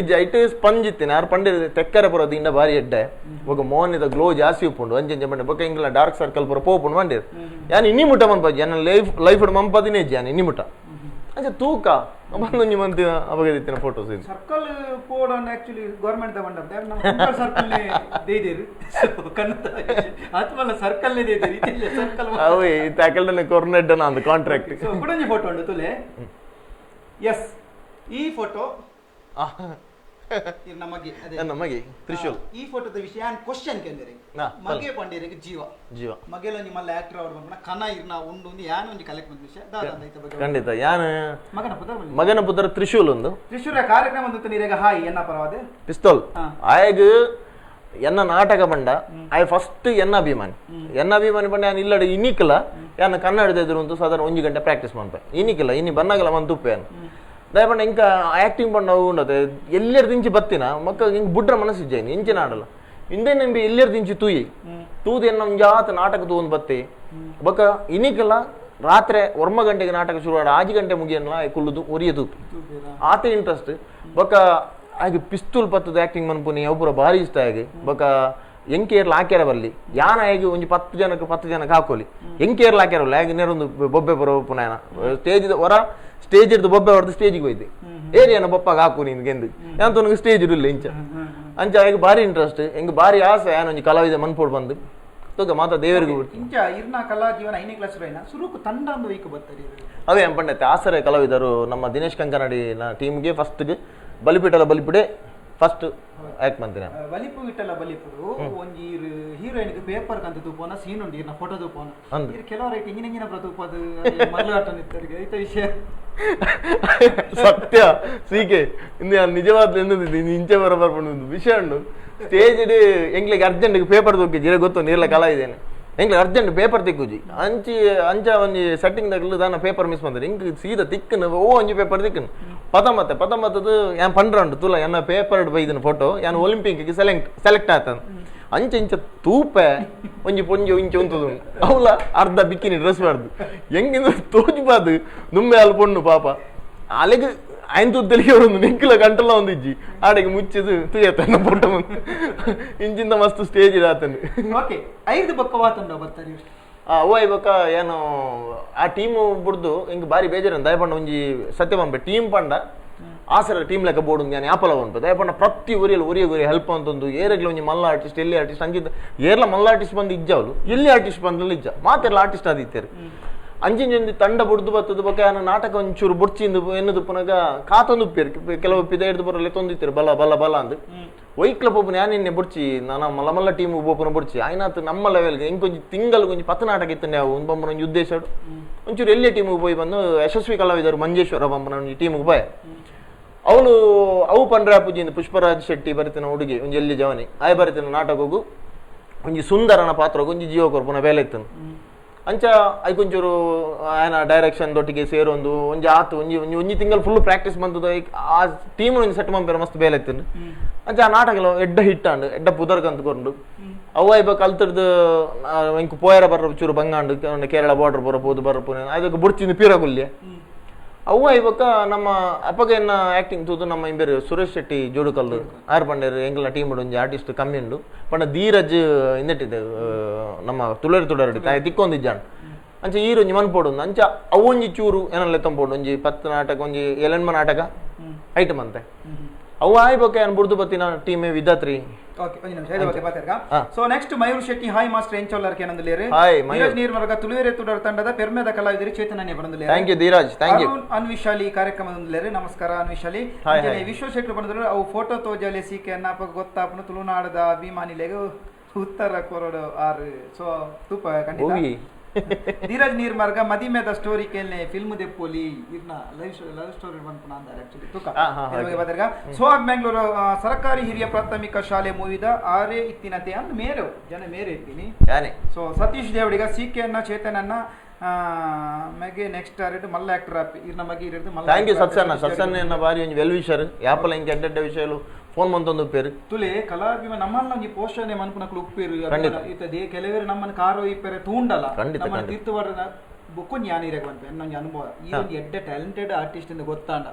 ಇಜ್ಜ ಐಟ್ ಸ್ಪಂಜ್ ಇತ್ತಿನ ಆರು ಪಂಡೆ ತೆಕ್ಕರೆ ಪೂರ ದಿಂಡ ಬಾರಿ ಎಡ್ಡೆ ಬೊಕ ಮೋನಿದ ಗ್ಲೋ ಜಾಸ್ತಿ ಉಪ್ಪುಂಡು ಅಂಚೆ ಮಂಡೆ ಬೊಕ ಇಂಗ್ಲ ಡಾರ್ಕ್ ಸರ್ಕಲ್ ಪೂರ ಪೋಪುಂಡು ಮಂಡೇರು ಯಾನ್ ಇನ್ನಿ ಮುಟ್ಟ ಮನ್ಪ ಯಾನ್ ಲೈಫ್ ಲೈಫ್ ಮಂಪದಿನೇ ಇಜ್ಜಿ ಯಾನ್ ಇನ್ನಿ ಮುಟ್ಟ ಅಂಚೆ ತೂಕ ಬಂದೊಂಜಿ ಮಂತಿನ ಅವಾಗ ಫೋಟೋಸ್ ಇದು ಸರ್ಕಲ್ ಪೋಡ್ ಅನ್ನು ಆಕ್ಚುಲಿ ಗವರ್ಮೆಂಟ್ ತಗೊಂಡ ನಮ್ಮ ಸರ್ಕಲ್ ದೇದಿರು ಕನ್ನಡ ಆತ್ಮಲ್ಲ ಸರ್ಕಲ್ ದೇದಿರು ಸರ್ಕಲ್ ಅವು ಈ ತಾಕಲ್ಡನೆ ಕೊರ್ನೆಡ್ಡನ ಅಂದು ಕಾಂಟ್ರಾಕ್ಟ್ ಸೊ ಕುಡೊಂಜಿ ಫೋಟೋ ಉಂಡು ತುಲೆ ಎಸ್ ಈ ಫೋಟೋ ನಮಗೆ ನಮಗೆ ತ್ರಿಶೂಲ್. ಈ ಫೋಟೋದ ವಿಷಯ ಕ್ವಶನ್ ಕೇಂದ್ರ ಮಗೆ ಪಂಡೇರಿಗೆ ಜೀವ ಜೀವ ಮಗೆಲ ನಿಮ್ಮಲ್ಲ ಆಕ್ಟರ್ ಅವರು ಬಂದ್ಬಿಡ ಕನ ಇರ್ನ ಉಂಡು ಒಂದು ಯಾನ್ ಒಂಜಿ ಕಲೆಕ್ಟ್ ಬಂದ ವಿಷಯ ಖಂಡಿತ. ಯಾನ್ ಮಗನ ಪುತ್ರ ತ್ರಿಶೂಲ್ ಒಂದು ತ್ರಿಶೂಲ ಕಾರ್ಯಕ್ರಮ ಒಂದು ನೀರೇಗ ಹಾಯ್ ಎನ್ನ ಪರವಾದ ಪಿಸ್ತೂಲ್ ಆಯಗ್ ಎನ್ನ ನಾಟಕ ಬಂಡ ಆಯ್ ಫಸ್ಟ್ ಎನ್ನ ಅಭಿಮಾನಿ ಎನ್ನ ಅಭಿಮಾನಿ ಬಂಡ ಯಾನ್ ಇಲ್ಲಡೆ ಇನಿಕಲ ಯಾನ್ ಕನ್ನಡದ ಎದುರು ಅಂತ ಸಾಧಾರಣ 1 ಗಂಟೆ ಪ್ರಾಕ್ಟೀಸ್ ಮಾಡ್ಪೆ ಇನಿಕಲ ಇನಿ ಬನ್ನಾಗಲ ಮನ್ ತುಪ್ಪೆ ಯಾನ್ ದಯಪಂಡ ಇಂಕ ಆಕ್ಟಿಂಗ್ ಪಂಡ ಉಂಡತೆ ಎಲ್ಲೆರ್ ದಿಂಚಿ ಬತ್ತಿನ ಮಕ್ಕ ಹಿಂಗೆ ಬುಡ್ರ ಮನಸ್ಸು ಇಜ್ಜಾಯಿನಿ ಇಂಚಿನ ಆಡಲ್ಲ ಇಂದೇ ನಿಂಬಿ ಎಲ್ಲೆರ್ ದಿಂಚಿ ತೂಯಿ ತೂದು ಎನ್ನ ಒಂಜಾತ ನಾಟಕ ತೂಂದು ಬತ್ತಿ ಬೊಕ್ಕ ಇನಿಕಲ ರಾತ್ರಿ 1 ಗಂಟೆಗೆ ನಾಟಕ ಶುರು ಆಡ 5 ಗಂಟೆ ಮುಗಿಯನ್ಲ ಕುಲ್ಲುದು ಒರಿಯ ತೂಪಿ ಆತ ಇಂಟ್ರೆಸ್ಟ್. ಬೊಕ್ಕ ಹಾಗೆ ಪಿಸ್ತೂಲ್ ಪತ್ತದ ಆಕ್ಟಿಂಗ್ ಮನ್ಪುನಿ ಅವು ಪೂರ ಭಾರಿ ಇಷ್ಟ ಆಗಿ. ಬೊಕ್ಕ ಎಂಕೇರ್ಲ ಹಾಕ್ಯಾರ ಬರ್ಲಿ ಯಾನ ಹೇಗೆ ಒಂಜಿ 10 ಜನಕ್ಕೆ 10 ಜನಕ್ಕೆ ಹಾಕೋಲಿ ಎಂಕೇರ್ಲ ಹಾಕ್ಯಾರಲ್ಲ ಹೇಗೆ ನೇರೊಂದು ಬೊಬ್ಬೆ ಬರೋ ಪುನಃ ಸ್ಟೇಜ್ ಹೊರ ಸ್ಟೇಜ್ ಇರ್ದು ಬೊಬ್ಬೆ ಹೊಡೆದು ಸ್ಟೇಜಿಗೆ ಹೋಯ್ತು ಏರಿಯಾನ ಬೊಪ್ಪಾಗ ಹಾಕು ನಿನ್ಗೆಂದು ಯಾನ್ ನನಗೆ ಸ್ಟೇಜ್ ಇರಲಿಲ್ಲ ಇಂಚ ಅಂಚ ಹೇಗೆ ಭಾರಿ ಇಂಟ್ರೆಸ್ಟ್ ಹೆಂಗೆ ಭಾರಿ ಆಸೆ ಯಾನ ಒಂಜಿ ಕಲಾವಿದ ಮನ್ಪೋಡ್ ಬಂದು ತೂಕ ಮಾತ್ರ ದೇವರಿಗೆ ಇಂಚ ಇರ್ನ ಕಲಾ ಜೀವನ 5ನೇ ಕ್ಲಾಸ್ ಸುರುಕು ತಂಡ ಒಂದು ವೀಕ್ ಬರ್ತಾರೆ. ಅವೇ ಪಂಡತ್ತೆ ಆಸರೆ ಕಲಾವಿದರು ನಮ್ಮ ದಿನೇಶ್ ಕಂಕನಾಡಿ ಟೀಮ್ಗೆ ಫಸ್ಟ್ಗೆ ಬಲಿಪೀಟಲ ಬಲಿಪುಡೆ ಫಸ್ಟ್ ಆಕ್ಟ್ ಮಾಡ್ತೀನಿ. ಬಲಿಪು ಇಟ್ಟಲ್ಲ ಬಲಿಪುಡು ಒಂಜಿ ಹೀರೋಯಿನ್ ಪೇಪರ್ ಕಂತ ತೂಪೋನ ಸೀನ್ ಉಂಡು ಇರ್ನ ಫೋಟೋ ತೂಪೋನ ಕೆಲವರು ರೈಟ್ ಇಂಗಿನ ಇಂಗಿನ ತೂಪದು ಮಲ್ಲು ಆಟ ನಿತ್ತರಿಗೆ ಐತ ವಿಷಯ ಸತ್ಯ ಸೀಕೆ ಇಂದು ನಿಜವಾದ ಇಂಚೆ ಬರ ಬರ್ಪುಂಡು ವಿಷಯ ಉಂಡು ಸ್ಟೇಜ್ ಎಂಗ್ಲಿಗೆ ಅರ್ಜೆಂಟ್ ಪೇಪರ್ ತೂಕಿ ಜಿರೆ ಗೊತ್ತು ನೀರ್ಲ ಕಲಾ ಇದ್ದೇನೆ ಎಂಗ್ಲಿಗೆ ಅರ್ಜೆಂಟ್ ಪೇಪರ್ ತಿಕ್ಕುಜಿ ಅಂಚಿ ಅಂಚ ಒಂಜಿ ಸೆಟ್ಟಿಂಗ್ ತಗಲು ದಾನ ಪೇಪರ್ ಮಿಸ್ ಬಂದ್ರೆ ಇಂಕ್ ಸೀದಾ ತಿಕ್ಕನು ಓ ಒಂಜಿ ಪೇಪರ್ ತಿಕ್ಕನು ಪದ ಮತ್ತೆ ಪದ ಮತ್ತದು ಯಾನ್ ಪಂಡ್ರ ಉಂಟು ತುಲ ಎನ್ನ ಪೇಪರ್ ಬೈದಿನ ಫೋಟೋ ಯಾನ್ ಒಲಿಂಪಿಕ್ ಸೆಲೆಕ್ಟ್ ಆತನ ಅಂಚ ಇಂಚ ತೂಪೆ ಒಂಜಿ ಪೊಂಜಿ ಇಂಚ ಉಂತದು ಅವಲ ಅರ್ಧ ಬಿಕ್ಕಿನಿ ಡ್ರೆಸ್ ಮಾಡ್ದು ಹೆಂಗಿಂದ ತೋಜುಬಾದು ನುಮ್ಮೆ ಅಲ್ಲಿ ಪೊಣ್ಣು ಪಾಪ ಅಲೆಗೆ ಆಯ್ತು ತೆಲಿಗೆ ನಿಂಕಲ ಕಂಟಲ್ಲ ಒಂದು ಇಜ್ಜಿ ಆಡೆಗೆ ಮುಚ್ಚಿದು ತುಯತನ ಫೋಟೋ ಇಂಚಿಂದ ಮಸ್ತ್ ಸ್ಟೇಜ್ ಇದಾತನು. ಓಕೆ ಐದು ಬೊಕ್ಕ ಬರ್ತಾರೆ ಅವ ಇವಾಗ ಏನು ಆ ಟೀಮು ಬುಡ್ದು ಹಿಂಗೆ ಭಾರಿ ಬೇಜಾರು ದಯಪಂಡ ಒಂಜಿ ಸತ್ಯ ಪಂಪೆ ಟೀಮ್ ಪಂಡ ಆಸರ ಟೀಮ್ ಲೆಕ್ಕ ಬೋರ್ಡ್ ನಾನು ಯಾಪಲ ಉಂಟು ದಯಪಂಡ ಪ್ರತಿ ಊರಿಯಲ್ಲಿ ಊರಿಗೆ ಊರಿಗೆ ಹೆಲ್ಪ್ ಅಂತಂದು ಏರೆಗ್ಲ ಒಂಜಿ ಮಲ್ಲ ಆರ್ಟಿಸ್ಟ್ ಎಲ್ಲಿ ಆರ್ಟಿಸ್ಟ್ ಅಂಚಿದ ಏರ್ಲ ಮಲ್ಲ ಆರ್ಟಿಸ್ಟ್ ಬಂದು ಇಜ್ಜವಳು ಎಲ್ಲಿ ಆರ್ಟಿಸ್ಟ್ ಬಂದಲ್ಲಿ ಇಜ್ಜ ಮಾತೆಲ್ಲ ಆರ್ಟಿಸ್ಟ್ ಆದಿತ್ತಾರೆ ಅಂಚಿಂಜೊಂದು ತಂಡ ಬುಡ್ದು ಬತ್ತದ ಬೊಕ್ಕ ಯಾನ ನಾಟಕ ಒಂಚೂರು ಬುಡ್ಚಿಂದು ಎನ್ನದು ಪುನಗ ಕಾತೊಂದು ಉಪ್ಪೇರು ಕೆಲವು ಪಿದ ಹಿಡ್ದು ಬರಲ್ಲ ತೊಂದಿತ್ತಾರೆ ಬಲ ಬಲ ಬಲ ಅಂದು ಒಯ್ಕ್ಲ ಪೋಪುನ ಯಾನ್ ನಿನ್ನೆ ಬುಡ್ಚಿ ನಾನು ಮಲ್ಲ ಮಲ್ಲ ಟೀಮ್ ಪೋಪುನ ಬುಡ್ಚಿ ಆಯ್ನಾತ್ ನಮ್ಮ ಲೆವೆಲ್ಗೆ ಇಂಕೊಂಜಿ ತಿಂಗಳು ಕೊಂಚ 10 ನಾಟಕ ಇತ್ತು ನಾವು ಒಂದು ಬಂಬನ ಒಂಜಿ ಉದ್ದೇಶ ಒಂಚೂರು ಎಲ್ಲೇ ಟೀಮಿಗೆ ಪೋಯಿ ಬಂದು ಯಶಸ್ವಿ ಕಲಾವಿದರು ಮಂಜೇಶ್ವರ ಬಂಬನ ಒಂಜಿ ಟೀಮಿಗೆ ಪೋಯೆ ಅವಳು ಅವು ಪಂಡ್ರಾ ಪೂಜಿಂದ ಪುಷ್ಪರಾಜ್ ಶೆಟ್ಟಿ ಬರಿತಿನ ಹುಡುಗಿ ಒಂಜಿ ಎಲ್ಲಿ ಜವನಿ ಆಯ್ ಬರಿತಿನ ನಾಟಕಗೂ ಒಂಜಿ ಸುಂದರನ ಪಾತ್ರಗೂ ಒಂಜಿ ಜೀವ ಕೊರ್ಪುನ ಬೇಲೆ ಇತ್ತು ಅಂಚ ಐಕೊಂಚೂರು ಆಯನ ಡೈರೆಕ್ಷನ್ ದೊಟ್ಟಿಗೆ ಸೇರೊಂದು ಒಂಜಿ ಆತು ಒಂಜಿ ಒಂಜಿ ಒಂಜಿ ತಿಂಗಳು ಫುಲ್ ಪ್ರಾಕ್ಟೀಸ್ ಬಂತದ ಆ ಟೀಮ್ ಒಂಜಿ ಸೆಟ್ ಮಂಪೇರ ಮಸ್ತ್ ಬೇಲೆ ಇತ್ತು ಅಂಚ ಆ ನಾಟಕಲ ಎಡ್ಡ ಹಿಟ್ ಆಂಡ್ ಎಡ್ಡ ಪುದರ್ಕ್ ಅಂತ್ಕೊಂಡು ಅವ ಇಬ್ಬ ಕಲ್ತಿರ್ದು ಇಂಕ್ ಪೋಯರ ಬರ್ರ ಚೂರು ಬಂಗಾಂಡು ಕೇರಳ ಬಾರ್ಡರ್ ಬರ ಪೋದು ಬರ್ರ ಪೋನೆ ಅದಕ್ಕೆ ಬುಡ್ಚಿಂದು ಪೀರಗುಲ್ಯ ಅವ್ವ ಇವಾಗ ನಮ್ಮ ಅಪ್ಪಗ ಎನ್ನ ಆ್ಯಕ್ಟಿಂಗ್ ತೂದು ನಮ್ಮ ಇಂಬೇರು ಸುರೇಶ್ ಶೆಟ್ಟಿ ಜೋಡುಕಲ್ಲು ಆರ್ ಪಂಡೇರು ಎಂಗ್ಲ ಟೀಮ್ ಒಂಜಿ ಆರ್ಟಿಸ್ಟ್ ಕಮ್ಮಿ ಉಂಡು ಪಂಡ ಧೀರಜ್ ಇಂದೆಟ್ಟಿದೆ ನಮ್ಮ ತುಳರಿ ತುಡರಡಿ ತಾಯಿ ತಿಕ್ಕೊಂದಿಜ್ಜಾಂಡ್ ಅಂಚ ಈರು ಒಂಜಿ ಮನ್ಪೋಡು ಅಂಚ ಅವೊಂಜಿ ಚೂರು ಏನಲ್ಲ ತಂಪೋಡು ಒಂಜಿ 10 ನಾಟಕ ಒಂಜಿ 7 ನಾಟಕ ಐಟಮ್ ಅಂತೆ ಅವು ಆಯ್ಬೊಕ್ಕ ಏನು ಬುಡ್ದು ಬತ್ತಿನ ಟೀಮೇ ವಿದಾತ್ರಿ. ಓಕೆ ಒಂದು ನಿಮಿಷ ಇದು ಬಗ್ಗೆ ಮಾತಾಡ್ಕ. So next Mayur Shetty hi master ಎಂಚೋಲ್ಲರ್ ಕೇನಂದಲೇರು hi Mayur Dheeraj Neermarga ತುಳುವೆರೆ ತುಡರ್ ತಂಡದ ಪೆರ್ಮೆದ ಕಲಾವಿದರು ಚೇತನನೆ ಬಂದಲೇರು. Thank you Dheeraj, thank you. Arun Anvishali ಕಾರ್ಯಕ್ರಮದಂದಲೇರು ನಮಸ್ಕಾರ ಅನ್ವಿಶಾಲಿ. ವಿಶ್ವ ಶೆಟ್ರು ಬಂದರು ಅವು ಫೋಟೋ ತೋಜಾಲೆ ಸಿಕೆ ಅನ್ನಪ್ಪ ಗೊತ್ತಾಪನ ತುಳುನಾಡದ ಅಭಿಮಾನಿಲೆಗೆ ಉತ್ತರ ಕೊರಡು ಆರು ಸೊ ತೂಪ ಖಂಡಿತ. ಧೀರಜ್ ನೀರ್ಮಾರ್ಗ ಮದಿಮೆದ ಸ್ಟೋರಿ ಕೇಳ್ನೆ ಫಿಲ್ಮ್ ದೆಪ್ಪೋಲಿ ಇರ್ನ ಲವ್ ಸ್ಟೋರಿ ಬಂದ್ಪುನ ಅಂತಾರೆ ಆಕ್ಚುಲಿ ತೂಕ ಬದರ್ಗ. ಸೋಹಾಗ್ ಬೆಂಗಳೂರು ಸರ್ಕಾರಿ ಹಿರಿಯ ಪ್ರಾಥಮಿಕ ಶಾಲೆ ಮೂವಿದ ಆರೇ ಇತ್ತಿನತೆ ಅಂದ್ ಮೇರು ಜನ ಮೇರೆ ಇತ್ತೀನಿ. ಸೊ ಸತೀಶ್ ದೇವಡಿಗ ಸಿ ಕೆ ಅನ್ನ ಚೇತನನ್ನ ಮಗೆ ನೆಕ್ಸ್ಟ್ ಆರಿಡು ಮಲ್ಲ ಆಕ್ಟರ್ ಆಪಿ ಇರ್ನ ಮಗೆ ಇರಿದು ಮಲ್ಲ. Thank you ಸತ್ಸನ್ನ ಸತ್ಸನ್ನ ಎನ್ನ ಬಾರಿ ಒಂಜಿ ವೆಲ್ ವಿಷರ್ ಯಾಪಲ ಇಂಕ ಎಡ್ಡೆಡ್ಡೆ ವಿಷಯಲು ಫೋನ್ ಮಂತೊಂದು ಉಪ್ಪೇರು ತುಲೆ ಕಲಾಭಿಮಾನ ನಮ್ಮನ್ನ ಒಂಜಿ ಪೋಷಣೆ ಮನ್ಪುನಕ್ಲು ಉಪ್ಪೇರು ಇತ್ತದೆ ಕೆಲವರು ನಮ್ಮನ್ನ ಕಾರು ಇಪ್ಪರೆ ತೂಂಡಲ ನಮ್ಮನ್ನ ತೀರ್ಥವಾಡ ಬೊಕ್ಕೊಂಜಿ ಯಾನ್ ಇರೆಗ್ ಪನ್ಪೆ ಎನ್ನೊಂಜಿ ಅನುಭವ ಈ ಒಂಜಿ ಎಡ್ಡೆ ಟ್ಯಾಲೆಂಟೆಡ್ ಆರ್ಟಿಸ್ಟ್ ಇಂದ ಗೊತ್ತಾಂಡ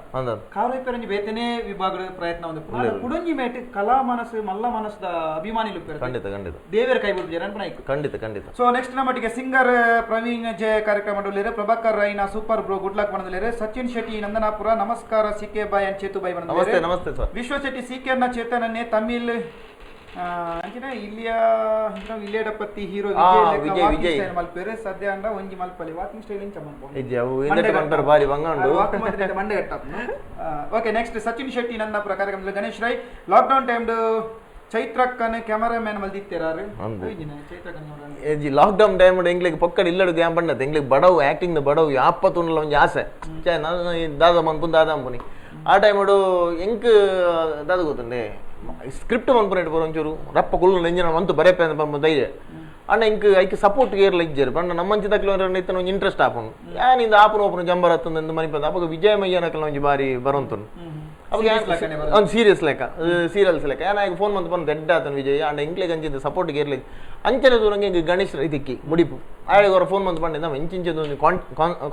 ಕಾರು ಇಪ್ಪರೆ ಒಂಜಿ ಬೇತನೇ ವಿಭಾಗದ ಪ್ರಯತ್ನ ಒಂದು ಕುಡೊಂಜಿ ಮೇಟ್ ಕಲಾ ಮನಸ್ಸು ಮಲ್ಲ ಮನಸ್ಸದ ಅಭಿಮಾನಿಲು ಉಪ್ಪೇರು ಖಂಡಿತ ಖಂಡಿತ ದೇವರ ಕೈ ಬಿಡ್ತಾರೆ ಅನ್ಪುನ ಐಕ್ ಖಂಡಿತ ಖಂಡಿತ. ಸೊ ನೆಕ್ಸ್ಟ್ ನಮ್ಮೊಟ್ಟಿಗೆ ಸಿಂಗರ್ ಪ್ರವೀಣ್ ಜಯ ಕಾರ್ಯಕ್ರಮ Prabhakar Raina super bro good luck ಬಂದಲೇರೆ. Sachin Shetty ನಂದನಾಪುರ ನಮಸ್ಕಾರ C K bye and Chethu bye namaste namaste sir. ವಿಶ್ವ ಶೆಟ್ಟಿ ಸಿ ಕೆ ಅನ್ನ ಚೇತನನ್ನೇ ತಮಿಳ್ ಅಂಚಿನ ಇಲ್ಲಿಯ ಇಲ್ಲಿಯಡಪತ್ತಿ ಹೀರೋ ವಿಜಯ್ ವಿಜಯ್ ಮಲ್ಪೇರು ಸದ್ಯ ಅಂಡ ಒಂಜಿ ಮಲ್ಪಲಿ ವಾಕಿಂಗ್ ಸ್ಟೈಲ್ ಇಂಚ ಮನ್ಪೊಂಡು ಇಜ್ಜಿ ಅವು ಇಂದೆಟ್ ಪನ್ಪೆರ್ ಬಾರಿ ಬಂಗ ಉಂಡು ಮಂಡೆ ಗಟ್ಟ. ಓಕೆ, ನೆಕ್ಸ್ಟ್ ಸಚಿನ್ ಶೆಟ್ಟಿ ನನ್ನ ಕಾರ್ಯಕ್ರಮದಲ್ಲಿ ಗಣೇಶ್ ರೈ ಲಾಕ್ಡೌನ್ ಟೈಮ್ ಚೈತ್ರಕ್ಕನ ಕ್ಯಾಮರಾಮ್ಯಾನ್ ಮಲ್ದಿತ್ತೇರಾರು ಇಜ್ಜಿ ಲಾಕ್ಡೌನ್ ಟೈಮ್ ಎಂಗ್ಲಿಗೆ ಪೊಕ್ಕಡ್ ಇಲ್ಲಡು ಗ್ಯಾಮ್ ಪಂಡತ್ ಎಂಗ್ಲಿಗೆ ಬಡವು ಆಕ್ಟಿಂಗ್ ಬಡವು ಯಾಪ ತುಂಡಲ ಒಂಜಿ ಆಸೆ ಛೆ ದಾದ ಮನ್ಪುನ್ ದಾದ ಅಂಪುನಿ ಆ ಟೈಮ್ ಎಂಕ್ ದಾದ ಗೊತ್ತುಂಡೆ ಸ್ಕ್ರಿಪ್ಟ್ ಮನ್ಪುನೇಟ್ ಪೂರ ಒಂಚೂರು ರಪ್ಪ ಕುಲ್ಲು ಎಂಜಿನ ಮಂತು ಬರೆಪೆ ಪಂಪ ಧೈರ್ಯ ಅಣ್ಣ ಇಂಕ್ ಐಕ್ ಸಪೋರ್ಟ್ ಗೇರ್ಲ ಇಜ್ಜೆರ್ ಪಂಡ ನಮ್ಮಂಚಿ ತಕ್ಲ ಇತ್ತನ ಒಂಜಿ ಇಂಟ್ರೆಸ್ಟ್ ಆಪುಂಡು ಯಾನ್ ಇಂದ ಆಪುನ ಓಪುನ ಜಂಬರ್ ಅತ್ತಂದು ಮನಿಪಂದ ಅಪಗ ವಿಜಯ ಮಯ್ಯನಕಲ್ನ ಒಂಜಿ ಬಾರಿ ಬರೋಂತುಂಡು ಅವಾಗ ಸೀರಿಯಸ್ ಲೆಕ್ಕ ಸೀರಿಯಲ್ಸ್ ಲೆಕ್ಕ ಯಾನ್ ಆಯ್ಕೆ ಫೋನ್ ಮಂತ್ ಬಂದು ದೆಡ್ಡ ಆತನ ವಿಜಯ್ ಅಂಡ ಎಂಕ್ಲೆಗ್ ಅಂಚಿಂದ ಸಪೋರ್ಟ್ ಗೇರ್ಲ ಅಂಚನೆ ದೂರಂಗೆ ಇಂಕ್ ಗಣೇಶ್ ಇದಕ್ಕೆ ಮುಡಿಪು ಆಯ್ಗೆ ಅವರ ಫೋನ್ ಮಂತ್ ಪಂಡ ನಮ್ಮ ಇಂಚಿಂಚದ ಒಂಜಿ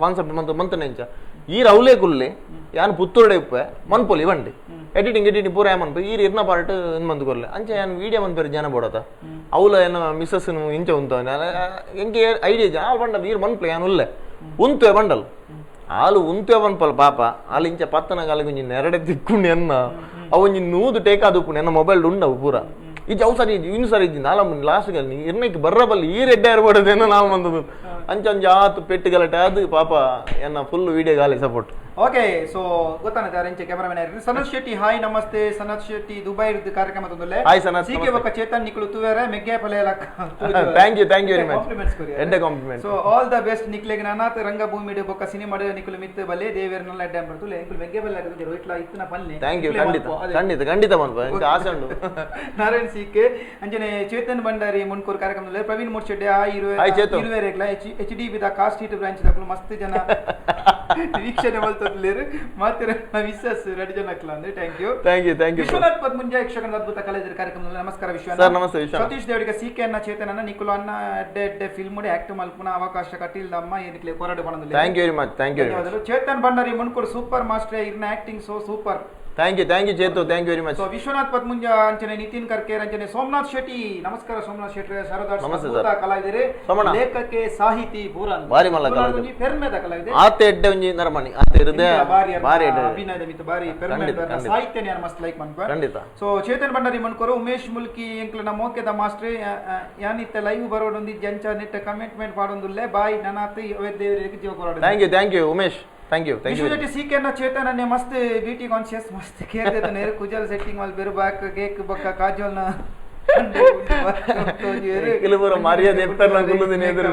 ಕಾನ್ಸೆಪ್ಟ್ ಮಂತ್ ಮಂತನೆ ಇಂಚ ಈ ರೌಲೇ ಕುಲ್ಲೆ ಯಾನ್ ಪುತ್ತೂರುಡೆ ಉಪ್ಪೆ ಮನ್ಪೊಲಿ ಬಂಡೆ ಎಡಿಟಿಂಗ್ ಎಡಿಟಿಂಗ್ ಪೂರ ಮನ್ಪು ಈ ಇರ್ನ ಪಾರ್ಟ್ ಮಂತ್ ಕೊರ್ಲೆ ಅಂಚೆ ಯಾನ್ ವೀಡಿಯೋ ಮನ್ಪೇರು ಜನ ಬೋಡತ ಅವಲ ಏನ ಮಿಸ್ಸಸ್ ಇಂಚ ಉಂತ ಎಂಕೆ ಐಡಿಯಾ ಆ ಬಂಡಲ್ ಈರ್ ಮನ್ಪ್ಲೆ ಯಾನ್ ಉಲ್ಲೆ ಉಂತುವೆ ಬಂಡಲ್ ಆಲು ಉಂತುವೆ ಪನ್ಪಲ್ ಪಾಪ ಆಲು ಇಂಚ ಪತ್ತನಗ ಅಲ್ಲಿಗೆ ಒಂಜಿ ನೆರಡೆ ತಿಕ್ಕೊಂಡು ಎನ್ನ ಅವು ಒಂಜಿ ನೂದು ಟೇಕ್ ಆದುಪ್ಪು ಎನ್ನ ಮೊಬೈಲ್ ಉಂಡವು ಪೂರ ಇಜ್ಜಿ ಅವು ಸರಿ ಇಜ್ಜಿ ಇನ್ನು ಸರಿ ಇಜ್ಜಿ ನಾಲ ಲಾಸ್ಟ್ ಇರ್ನಕ್ಕೆ ಬರ್ರಬಲ್ಲಿ ಈ ರೆಡ್ಡ ಇರ್ಬಾರ್ದು ಏನೋ ನಾವು ಬಂದದ್ದು ಅಂಚ ಅಂಚ ಆತು ಪೆಟ್ಟು ಗಲಾಟೆ ಅದು ಪಾಪ ಎನ್ನ ಫುಲ್ ವೀಡಿಯೋ ಗಾಲಿ support. Okay, so ಗೊತ್ತಾನೆ ಇಂಚೆ ಕ್ಯಾಮರಾಮನ್ ಸನತ್ ಶೆಟ್ಟಿ ಹಾಯ್ ನಮಸ್ತೆ. ಸನತ್ ಶೆಟ್ಟಿ ದುಬೈ ಕಾರ್ಯಕ್ರಮ ತಂದುಲ್ಲೆ. ಹಾಯ್ ಸನತ್ ಸಿಕೆ ಬೊಕ್ಕ ಚೇತನ್ ನಿಕುಲು ತುವೇರೆ ಮೆಗ್ಗೆ ಪಲೆ ಲಕ್ಕ. Thank you, thank you very much. Compliments ಕೊರಿ ಎಡ್ಡೆ compliment. So all the best ನಿಕ್ಲೆಗ್ ನಾನಾತ್ ರಂಗಭೂಮಿ ಬೊಕ್ಕ ಸಿನಿಮಾ ನಿಕುಲು ಮಿತ್ ಬಲೆ ದೇವೇರ್ ನಲ್ಲ ಎಡ್ಡೆ ಬರ್ತುಲೆ ಎಂಕುಲು ಮೆಗ್ಗೆ ಪಲೆ ಲಕ್ಕ ಇಟ್ಲ ಇತ್ತನ ಪಲ್ಲೆ. Thank you, ಖಂಡಿತ ಖಂಡಿತ ಖಂಡಿತ ಮನ್ಪ ಎಂಕ್ ಆಸೆ ಉಂಡು. ನಾರಾಯಣ್ ಸಿಕೆ ಅಂಚನೆ ಚೇತನ್ ಭಂಡಾರಿ ಮುನ್ಕೂರ್ ಕಾರ್ಯಕ್ರಮದಲ್ಲಿ ಪ್ರವೀಣ್ ಮೂರ್ಶೆಡ್ಡೆ ಹಾಯ್ ಹಾಯ್ ಚೇತು ಇರುವೆರೆಗ್ಲ H D B the cost heat branch ದಕುಲು ಮಸ್ತ್ ಜನ ವೀಕ್ಷಣೆ ಮಲ್ತೊಂದುಲ್ಲೆರ್ ಮಾತೆರ ವಿಶ್ವಾಸ್ ರೆಡ್ ಜನ ಅಕ್ಲ ಅಂದ್ರೆ thank you thank you thank you. Vishwanath Padmunja ಯಕ್ಷಗಾನದ ಅದ್ಭುತ ಕಲಾವಿದರ ಕಾರ್ಯಕ್ರಮದಲ್ಲಿ ನಮಸ್ಕಾರ ವಿಶ್ವನಾಥ್ ಸರ್ ನಮಸ್ತೆ ವಿಶ್ವನಾಥ್. ಸತೀಶ್ ದೇವಡಿಗ ಸಿಕೆ ಅನ್ನ ಚೇತನ ನಿಕುಲು ಅನ್ನ ಎಡ್ಡೆ ಎಡ್ಡೆ ಫಿಲ್ಮ್ ಆಕ್ಟ್ ಮಲ್ಪುನ ಅವಕಾಶ ಕಟೀಲ್ದಮ್ಮ ಏನಕ್ಕೆ ಹೋರಾಟ ಮಾಡೋದಿಲ್ಲ. Thank you very much, thank you very much. Chetan Bhandari Mundkur super master ಇರ್ನ acting so super. Thank you thank you Chethu, thank you very much. So Vishwanath Padmunja ಅಂಚನೆ ನಿತಿನ್ ಕರ್ಕೇರ್ ಅಂಚನೆ ಸೋಮನಾಥ್ ಶೆಟ್ಟಿ ನಮಸ್ಕಾರ. ಸೋಮನಾಥ್ ಶೆಟ್ಟಿ ಶಾರದಾ ನಮಸ್ತೆ ಸರ್. ಕಲಾವಿದರೆ, ಲೇಖಕೆ, ಸಾಹಿತಿ ಪೂರ ಬಾರಿ ಮಲ್ಲ ಕಲಾವಿದರು, ಪೆರ್ಮೆದ ಕಲಾವಿದೆ. ಆತೆ ಎಡ್ಡೆ ಒಂಜಿ ನರಮಣಿ ಆತೆ ಹೃದಯ ಬಾರಿ ಎಡ್ಡೆ ಅಭಿನಯದ ಮಿತ್ ಬಾರಿ ಪೆರ್ಮೆ ಸಾಹಿತ್ಯ ನ್ಯಾನ ಮಸ್ತ್ ಲೈಕ್ ಮನ್ಪ ಖಂಡಿತ. ಸೊ ಚೇತನ್ ಭಂಡಾರಿ ಮನ್ಕೋರು ಉಮೇಶ್ ಮುಲ್ಕಿ ಎಂಕ್ಲನ ಮೋಕೆದ ಮಾಸ್ಟ್ರೆ ಯಾನಿತ್ತ ಲೈವ್ ಬರೋಡೊಂದು ಜಂಚ ನೆಟ್ಟ ಕಮಿಟ್ಮೆಂಟ್ ಪಾಡೊಂದುಲ್ಲೆ ಬಾಯ್ ನನಾತ್ ದೇವರಿಗೆ ಜೀವ ಕೊರೋಡು. Thank you thank you Umesh, thank you thank you. Vishwajyoti CK ಅನ್ನ ಚೇತನ್ ಅನ್ನೆ ಮಸ್ತ್ ಬ್ಯೂಟಿ ಕಾನ್ಶಿಯಸ್ ಮಸ್ತ್ ಕೇರ್ ದೇತನೇರು ಕುಜಲ್ ಸೆಟ್ಟಿಂಗ್ ಮಲ್ ಬೇರು ಬಾಕ್ ಕೇಕ್ ಬೊಕ್ಕ ಕಾಜೋಲ್ನ ಕೆಲವರು ಮರ್ಯಾದೆ ಎತ್ತರ್ಲ ಕುಲ್ಲುದಿನ ಎದುರು.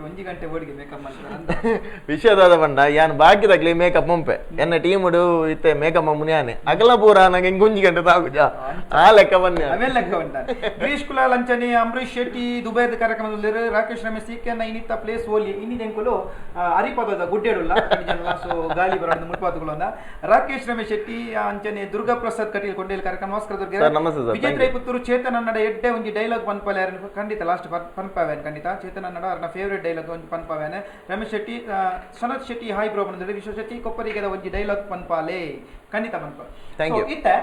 ಒಂಜಿ ಗಂಟೆ ಬೋಡಿಗೆ ಮೇಕಪ್ ಮಾಡ್ತಾರೆ ವಿಷಯದಾದ ಪಂಡ ಯಾನ್ ಬಾಕಿ ತಕ್ಲಿ ಮೇಕಪ್ ಮುಂಪೆ ಎನ್ನ ಟೀಮ್ ಇತ್ತೆ ಮೇಕಪ್ ಮುಂಪು ಯಾನೆ ಅಗಲ ಪೂರ ನಂಗೆ ಒಂಜಿ ಗಂಟೆ ತಾಗುಜ ಆ ಲೆಕ್ಕ ಬನ್ನಿ ಆಮೇಲೆ ಲೆಕ್ಕ ಉಂಟ. ಗಿರೀಶ್ ಕುಲಾಲ್ ಅಂಚನೆ ಅಂಬರೀಶ್ ಶೆಟ್ಟಿ ದುಬೈದ ಕಾರ್ಯಕ್ರಮದಲ್ಲಿ ರಾಕೇಶ್ ರಮೇಶ್ ಸಿಕೆ ಅನ್ನ ಇನ್ನಿತ್ತ ಪ್ಲೇಸ್ ಓಲಿ ಇನ್ನಿದೆಂಕುಲು ಅರಿಪದದ ಗುಡ್ಡೆಡುಲ್ಲ ಸೊ ಗಾಳಿ ಬರೋದು ಮುಟ್ಪಾತುಗಳು ರಾಕೇಶ್ ರಮೇಶ್ ಶೆಟ್ಟಿ ಅಂಚನೆ ದುರ್ಗಾ ಪ್ರಸಾದ್ ಕಟೀಲ್ ಕೊಂಡೇಲ್ ಕಾರ್ಯಕ್ರಮ ನಮಸ್ಕಾರ ದುರ್ಗಾ ನಮಸ್ತೆ ಸರ್. ವಿಜಯ್ ರೈ ಪುತ್ತೂರು ಚೇತನ್ ಅನ್ನಡ ಎಡ್ಡೆ ಒಂಜಿ ಡೈಲಾಗ್ ಪನ್ಪಲೆ ಖಂಡಿತ ಲಾಸ್ಟ್ ಪನ್ಪಾವೇನ್ ಖಂಡಿತ ಚೇತನ್ ಅನ್ನಡ ಅವ್ರನ್ನ ಫೇವರೇಟ್ ಡೈಲಾಗ್ ಒಂಜಿ ಪನ್ಪಾವೇನೆ. ರಮೇಶ್ ಶೆಟ್ಟಿ ಸನತ್ ಶೆಟ್ಟಿ ಹಾಯ್ ಬ್ರೋ ಬಂದ್ರೆ ವಿಶ್ವ ಶೆಟ್ಟಿ ಕೊಪ್ಪರಿಗೆದ ಒಂಜಿ ಡೈಲಾಗ್ ಪನ್ಪಾಲೆ ಖಂಡಿತ ಪನ್ಪ. Thank you. ಇತ್ತೆ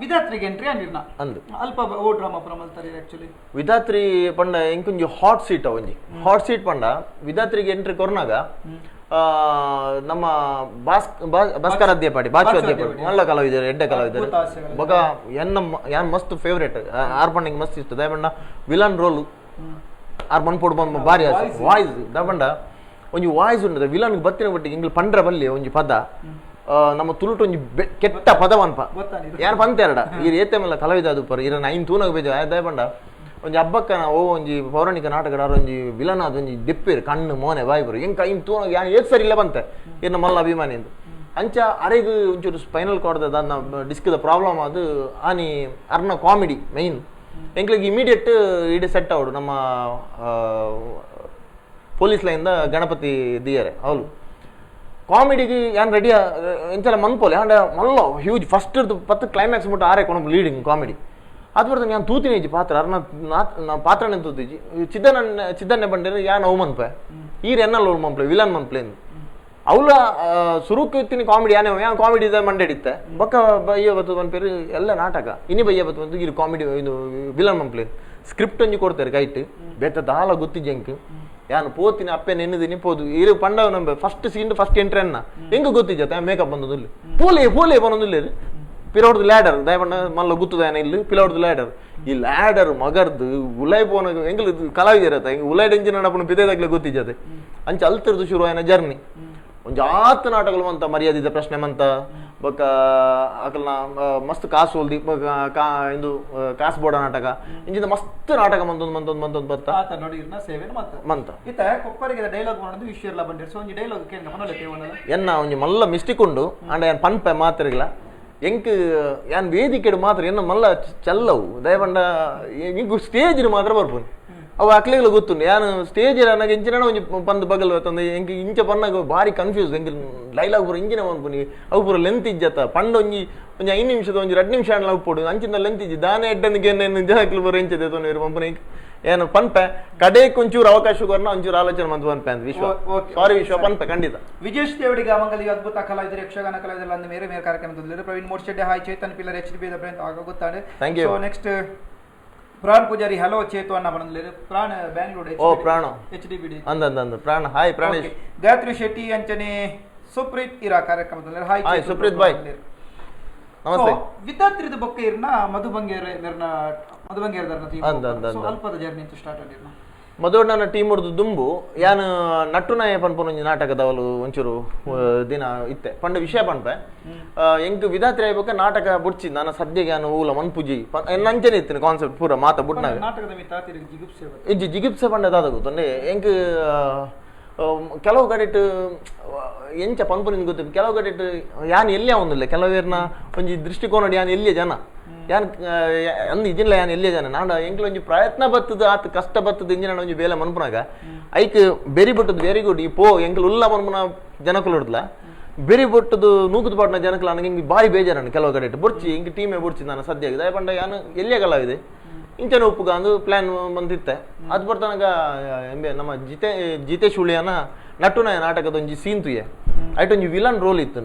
ವಿಧಾತ್ರಿಗೆ ಎಂಟ್ರಿ ಅಂದಿರ್ನ ಅಂದು ಅಲ್ಪ ಓ ಡ್ರಾಮಾ ಪುರ ಮಲ್ತಾರೆ ಆಕ್ಚುಲಿ ವಿಧಾತ್ರಿ ಪಂಡ ಎಂಕೊಂಜಿ ಹಾಟ್ ಸೀಟ್ ಒಂಜಿ ಹಾಟ್ ಸೀಟ್ ಪಂಡ ವಿಧಾತ್ರಿಗೆ ಎಂಟ್ರಿ ಕೊರ್ನಾಗ ನಮ್ಮ ಭಾಸ್ಕರ ಅದ್ಯಪಾಡಿ ಬಾಚು ಅದ್ಯಪಾಡಿ ಮಲ್ಲ ಕಲಾವಿದರು ಎಡ್ಡೆ ಕಲಾವಿದರು ಬೊಕ ಎನ್ನ ಯಾನ್ ಮಸ್ತ್ ಫೇವ್ರೇಟ್ ಆರ್ ಪಂಡಿಂಗ್ ಮಸ್ತ್ ಇಷ್ಟ ದಯಪಂಡ villain roll R ಮನ್ಪೋಡು ಬಂದ ಬಾರಿ ವಾಯ್ಸ್ ದಯಪಂಡ ಒಂಜಿ ವಾಯ್ಸ್ ಉಂಟು ವಿಲನ್ ಬತ್ತಿನ ಬಟ್ಟಿಗೆ ಇಂಗ್ಲ ಪಂಡ್ರ ಬಲ್ಲಿ ಒಂಜಿ ಪದ ನಮ್ಮ ತುಳುಟು ಒಂಜಿ ಕೆಟ್ಟ ಪದ ಪನ್ಪ ಯಾರು ಪಂತೆರಡ ಈ ಏತೆ ಮಲ್ಲ ಕಲಾವಿದ ಅದು ಪರ್ ಇರ ನೈನ್ ತೂನಾಗ ಬೇಜ ದಯಪಂಡ ಒಂಜಿ ಹಬ್ಬಕ್ಕನ ಓ ಒಂಜಿ ಪೌರಾಣಿಕ ನಾಟಕದ ಒಂಜಿ ವಿಲನ್ ಅದು ಒಂಜಿ ದೆಪ್ಪೇರು ಕಣ್ಣು ಮೋನೆ ಬಾಯಿ ಬರು ಎಂಕ ಐನ್ ತೂನಾಗ ಯಾನ್ ಏತ್ ಸರಿ ಇಲ್ಲ ಬಂತೆ ಇರ್ನ ಮಲ್ಲ ಅಭಿಮಾನಿ ಎಂದು ಅಂಚ ಅರೆಗ್ ಒಂಚೂರು ಸ್ಪೈನಲ್ ಕಾರ್ಡ್ ದಾದ ಡಿಸ್ಕ್ದ ಪ್ರಾಬ್ಲಮ್ ಅದು ಆನಿ ಅರ್ನ ಕಾಮಿಡಿ ಮೈನ್ ಎಂಕ್ಲಿಗೆ ಇಮಿಡಿಯೇಟ್ ಇಡೀ ಸೆಟ್ ಅವಡು ನಮ್ಮ ಪೊಲೀಸ್ ಲೈನ್ದ ಗಣಪತಿ ದಿಯರೆ ಅವಳು ಕಾಮಿಡಿಗೆ ಯಾನ್ ರೆಡಿ ಎಂಚಲ ಮನ್ಪೋಲೆ ಅಂಡ ಮಲ್ಲ ಹ್ಯೂಜ್ ಫಸ್ಟ್ ಪತ್ತು ಕ್ಲೈಮ್ಯಾಕ್ಸ್ ಮುಟ್ಟ ಆರೆ ಕೊಣ ಲೀಡಿಂಗ್ ಕಾಮಿಡಿ ಅದು ಬರ್ತದೆ ಯಾನ್ ತೂತಿನ ಇಜ್ಜಿ ಪಾತ್ರ ಅರ್ನ ಪಾತ್ರನೇ ತೂತಿಜ್ಜಿ ಚಿದ್ದನ ಚಿದ್ದನ್ನೆ ಬಂಡಿರ ಯಾನ್ ಅವು ಮನ್ಪೆ ಈರ್ ಎನ್ನಲ್ಲ ಅವ್ಳು ಮನ್ಪ್ಲೆ ವಿಲನ್ ಮನ್ಪ್ಲೆ ಅವಳ ಸುರುಕು ಇತ್ತಿನ ಕಾಮಿಡಿ ಯಾನೇ ಯಾನ್ ಕಾಮಿಡಿ ಇದೆ ಮಂಡೆಡಿತ್ತೆ ಬೊಕ್ಕ ಬಯ್ಯ ಬತ್ತು ಮನ್ಪೇರು ಎಲ್ಲ ನಾಟಕ ಇನಿ ಬಯ್ಯ ಬತ್ತು ಬಂದು ಇರು ಕಾಮಿಡಿ ಇದು ವಿಲನ್ ಮನ್ಪ್ಲೆ ಸ್ಕ್ರಿಪ್ಟ್ ಒಂಜಿ ಕೊಡ್ತಾರೆ ಕೈಟ್ ಬೇತ ದಾಲ ಗೊತ್ತಿಜ್ಜಂಕ್ ಯಾನು ಪೋತಿನ ಅಪ್ಪೆ ನೆನ್ನಿದ್ದೀನಿ ಪೋದು ಇರು ಪಂಡವ ನಂಬೆ first scene first entry ಅನ್ನ ಹೆಂಗ ಗೊತ್ತಿಜ್ಜ ಮೇಕಪ್ ಬಂದದ್ದು ಇಲ್ಲಿ ಪೋಲೆ ಪೋಲೆ ಬಂದೊಂದು ಪಿರೋಡ್ದು ಲ್ಯಾಡರ್ ದಯಪಂಡ ಮಲ್ಲ ಗುತ್ತುದಾಯನ ಇಲ್ಲಿ ಪಿಲೋಡ್ದು ಲ್ಯಾಡರ್ ಈ ಲ್ಯಾಡರ್ ಮಗರ್ದು ಉಲೈ ಪೋನ ಎಂಕಲ್ ಕಲಾವಿದರತ್ತ ಎಂಗ್ ಉಲೈ ಇಂಜಿನ ನಡಪುನ ಪಿದೇದಾಗ್ಲೆ ಗೊತ್ತಿಜ್ಜದೆ ಅಂಚ ಅಲ್ತಿರ್ದು ಶುರು ಆಯ್ನ ಜರ್ನಿ ಒಂಜಾತ್ ನಾಟಕಗಳು ಮಂತ ಮರ್ಯಾದಿದ ಪ್ರಶ್ನೆ ಮಂತ ಬೊಕ್ಕ ಅಕಲ್ನ ಮಸ್ತ್ ಕಾಸು ಒಲ್ದಿ ಕಾ ಇಂದು ಕಾಸು ಬೋಡ ನಾಟಕ ಇಂಚಿನ ಮಸ್ತ್ ನಾಟಕ ಮಂತೊಂದು ಮಂತೊಂದು ಮಂತೊಂದು ಬತ್ತ ಆತ ನೋಡಿ ಇರ್ನ ಸೇವೆನ ಮಂತ ಮಂತ ಇತ್ತ ಕೊಪ್ಪರಿಗೆ ಡೈಲಾಗ್ ಮಾಡೋದು ವಿಷಯ ಎಲ್ಲ ಬಂದಿರ್ ಸೊ ಒಂಜಿ ಡೈಲಾಗ್ ಕೇಂದ್ರ ಮನೋಲೆ ಒಂದಲ್ಲ ಎನ್ನ ಒಂಜಿ ಮಲ್ಲ ಮಿಸ್ಟೇಕ್ ಉಂಡು ಅಂಡ ಯಾನ್ ಪನ್ಪೆ ಮಾತ್ರಗಿಲ್ಲ ಎಂಕ್ ಯಾನ್ ವೇದಿಕೆಡ್ ಮಾತ್ರ ಎನ್ನ ಮಲ್ಲ ಚಲ್ಲವು ದಯಪಂಡ ಎಂಕ್ ಸ್ಟೇಜ್ ಮಾತ್ರ ಬರ್ಪುನಿ ಅವು ಅಕ್ಲೆಗ್ಲ ಗೊತ್ತುಂಡು ಯಾನ್ ಸ್ಟೇಜ್ ನನಗೆ ಇಂಚಿನ ಒಂಜಿ ಪಂದ್ ಬಗಲ್ ತಂದೆ ಎಂಕ್ ಇಂಚ ಪನ್ನಾಗ ಭಾರಿ ಕನ್ಫ್ಯೂಸ್ ಎಂಕ್ ಡೈಲಾಗ್ ಪೂರ ಇಂಚಿನ ಪನ್ಪುನಿ ಅವು ಪೂರ ಲೆಂತ್ ಇಜ್ಜತ್ತ ಪಂಡ ಒಂಜಿ ಒಂಜಿ 5 ನಿಮಿಷದ ಒಂಜಿ 2 ನಿಮಿಷ ಅಣ್ಣ ಉಪ್ಪೊಡು ಅಂಚಿನ ಲೆಂತ್ ಇಜ್ಜಿ ದಾನೆ ಎಡ್ಡನಿಗೆ ಜನಕ್ಲು ಪೂರ ಇಂಚ ದೇತೊಂದು ಪಂಪುನಿ ಏನು ಪನ್ಪೆ ಕಡೆಗೆ ಒಂಚೂರು ಅವಕಾಶ ಕೊರ್ನ ಒಂಚೂರು ಆಲೋಚನೆ ಮಂತ್ ಪನ್ಪೆ ಅಂತ ವಿಶ್ವ ಓಕೆ, ಸಾರಿ ವಿಶ್ವ ಪನ್ಪೆ ಖಂಡಿತ. ವಿಜೇಶ್ ದೇವಡಿಗ ಮಂಗಲಿ ಅದ್ಭುತ ಕಲಾವಿದರು ಯಕ್ಷಗಾನ ಕಲಾವಿದರು ಅಂದ ಮೇರೆ ಮೇರೆ ಕಾರ್ಯಕ್ರಮದಲ್ಲಿ Praveen Modshetty hi Chetan pillar H D B ಅಂತ ಆಗ ಗೊತ್ತಾಡೆ. Thank you. So next Pran Pujari hello Chetu ಅಣ್ಣ ಬಂದಿಲ್ಲ ಪ್ರಾಣ್ ಬ್ಯಾಂಗ್ಳೂರ್ ಓ ಪ್ರಾಣ H D B D ಅಂದ ಅಂದ ಅಂದ ಪ್ರಾಣ ಹಾಯ್ ಪ್ರಾಣೇಶ್. ಗಾಯತ್ರಿ ಶೆಟ್ಟಿ ಅಂಚನೆ ಸುಪ್ರೀತ್ ಇರಾ ಕಾರ್ಯಕ್ರಮದಲ್ಲಿ ಹಾಯ್ ಹಾಯ್ ಸುಪ್ರೀತ್ ಬಾಯ್ ನಮಸ್ತೆ. ವಿದ್ಯಾರ್ಥಿದ ಬೊಕ್ಕ ಇರ್ನ ಮಧುಬಂಗೇರ ಮೆರ್ನ ಮಧುಬಂಗೇರದರ್ನ ಅಂದ ಅಂದ ಅಂದ. ಅಲ್ಪದ ಜರ್ನಿ ಅಂತ ಸ್ಟಾರ್ಟ್ ಆಗಿರ್ನ ಮಧುವಣ್ಣನ ಟೀಮ್ ಹೊಡ್ದು ದುಂಬು ಯಾನ್ ನಟ್ಟುನಾಯ ಪನ್ಪುನ ಒಂಜಿ ನಾಟಕದವಲು ಒಂಚೂರು ದಿನ ಇತ್ತೆ ಪಂಡ ವಿಷಯ ಪನ್ಪೆ ಎಂಕ್ ವಿಧಾತ್ರಿ ಆಯ್ಬೊಕ್ಕ ನಾಟಕ ಬುಡ್ಚಿ ನಾನು ಸದ್ಯಗೆ ಯಾನು ಊಲ ಮನ್ಪುಜಿ ನಂಚನೆ ಇತ್ತಿನ ಕಾನ್ಸೆಪ್ಟ್ ಪೂರ ಮಾತ ಬುಡ್ನಾಗ ನಾಟಕದ ಮಿತ್ತ ಜಿಗುಪ್ಸೆ ಇಜ್ಜಿ ಜಿಗುಪ್ಸೆ ಪಂಡ ದಾದ ಗೊತ್ತಂಡೆ ಎಂಕ್ ಕೆಲವು ಕಡೆಟ್ ಎಂಚ ಪನ್ಪುನಿಂದ ಗೊತ್ತಿತ್ತು ಕೆಲವು ಕಡೆಟ್ ಯಾನ್ ಎಲ್ಲಿಯ ಒಂದಿಲ್ಲ ಕೆಲವೇರ್ನ ಒಂಜಿ ದೃಷ್ಟಿಕೋನ ಯಾನ್ ಎಲ್ಲಿಯ ಜನ ಯಾನ್ ಅಂದ್ ಇಜಿಲ್ಲ ಯಾನ್ ಎಲ್ಲಿಯ ಜನ ನಾಡ ಎಂಕ್ಲ ಒಂಜಿ ಪ್ರಯತ್ನ ಬತ್ತದ ಆತ ಕಷ್ಟ ಬತ್ತದ ಇಂಜಿನ ಒಂಜಿ ಬೇಲೆ ಮನ್ಪುನಾಗ ಐಕ್ ಬೆರಿ ಬಟ್ಟದ ವೆರಿ ಗುಡ್ ಈ ಪೋ ಎಂಕ್ಲ ಉಲ್ಲ ಮನ್ಪುನ ಜನಕುಲು ಹಿಡ್ದಲ ಬೆರಿ ಬೊಟ್ಟದು ನೂಕುದು ಪಾಟ್ನ ಜನಕುಲು ನನಗೆ ಹಿಂಗೆ ಭಾರಿ ಬೇಜಾರಣ್ಣ ಕೆಲವು ಕಡೆ ಬೊಡ್ಚಿ ಹಿಂಗೆ ಟೀಮೇ ಬೊಡ್ಚಿ ನಾನು ಸದ್ಯ ದಯ ಪಂಡ ಯಾನು ಎಲ್ಲಿಯ ಕಲಾವಿದೆ ಇಂಚನೆ ಉಪ್ಪುಗ ಅಂದು ಪ್ಲ್ಯಾನ್ ಬಂದಿತ್ತೆ ಅದು ಬರ್ತನಗ ಎಂಬೆ ನಮ್ಮ ಜಿತೇಶ್ ಉಳಿಯನ ನಟುನಾಯ ನಾಟಕದ ಒಂಜಿ ಸೀನ್ ತುಯೆ ಐಟ್ ಒಂಜಿ ವಿಲನ್ ರೋಲ್ ಇತ್ತು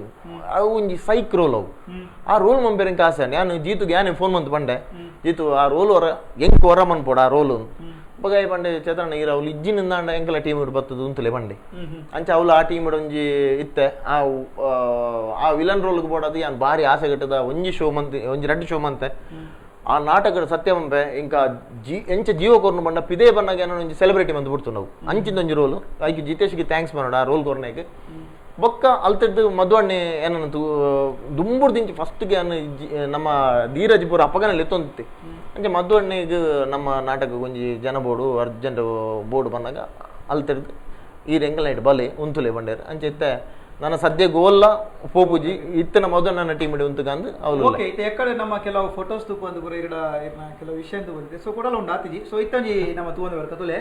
ಅವು ಒಂಜಿ ಸೈಕ್ ರೋಲ್ ಅವು ಆ ರೋಲ್ ಮಂಬೇರಂಕ ಆಸೆ ನಾನು ಜೀತುಗೆ ಯಾನೇ ಫೋನ್ ಮಂತ್ ಪಂಡೆ ಜೀತು ಆ ರೋಲ್ ಹೊರ ಎಂಕ್ ಹೊರ ಮನ್ಪೋಡ ಆ ರೋಲು ಬಗಾಯಿ ಪಂಡೆ ಚೇತನ ಈರ ಅವ್ಲು ಇಜ್ಜಿನಿಂದಾಂಡ ಎಂಕಲ ಟೀಮ್ ಬತ್ತದ ಉಂತಲೆ ಪಂಡೆ ಅಂಚ ಅವ್ಲು ಆ ಟೀಮ್ ಒಂಜಿ ಇತ್ತೆ ಆ ಆ ವಿಲನ್ ರೋಲ್ಗೆ ಬೋಡದು ಯಾನ್ ಭಾರಿ ಆಸೆ ಕಟ್ಟದ ಒಂಜಿ ಶೋ ಮಂತ್ ಒಂಜಿ 2 ಶೋ ಮಂತೆ ಆ ನಾಟಕದ ಸತ್ಯವಂಪೆ ಇಂಕ ಜೀ ಎಂಚ ಜೀವ ಕೊರ್ನು ಬಂಡ ಪಿದೇ ಬನ್ನಾಗ ಏನೋ ಒಂಜಿ ಸೆಲೆಬ್ರಿಟಿ ಬಂದು ಬಿಡ್ತು ನಾವು ಅಂಚಿಂದ ಒಂಜಿ ರೋಲು ಐಕ್ ಜಿತೇಶ್ಗೆ thanks ಮಾಡೋಣ ಆ ರೋಲ್ ಕೊರ್ನಾಗ ಬೊಕ್ಕ ಅಲ್ತದ್ದು ಮಧುವಣ್ಣೆ ಏನನ್ನ ದುಂಬುಡ್ದಿಂಚಿ ಫಸ್ಟ್ಗೆ ಅನ್ನ ನಮ್ಮ ಧೀರಜ್ ಪೂರ ಅಪ್ಪಗನಲ್ಲಿ ಎತ್ತೊಂದಿತ್ತು ಅಂಚೆ ಮಧುವಣ್ಣೆಗೆ ನಮ್ಮ ನಾಟಕ ಒಂಜಿ ಜನ board urgent board ಬಂದಾಗ ಅಲ್ತಿರ್ದು ಈ ರೆಂಗಲ್ ಬಲೆ ಉಂತುಲೆ ಬಂಡೇರು ಅಂಚೆ ಇತ್ತೆ ನನ್ನ ಸದ್ಯ ಗೋಲ್ಲ ಪೋಪುಜಿ ಇತ್ತನ ಮೊದಲು ನನ್ನ ಟೀಮ್ ಉಂತುಕಂದು ಅವಳು ಓಕೆ ಇತ್ತೆ ಎಕ್ಕಡೆ ನಮ್ಮ ಕೆಲವು ಫೋಟೋಸ್ ತೂಪಂದು ಪೂರ ಇರಡ ಇರ್ನ ಕೆಲವು ವಿಷಯ ಅಂತ ಬಂದಿದೆ ಸೊ ಕೊಡಲ ಉಂಡು ಆತಿಜಿ ಸೊ ಇತ್ತಂಜಿ ನಮ್ಮ ತೂವಂದು ಬರ್ಕ ತುಲೆ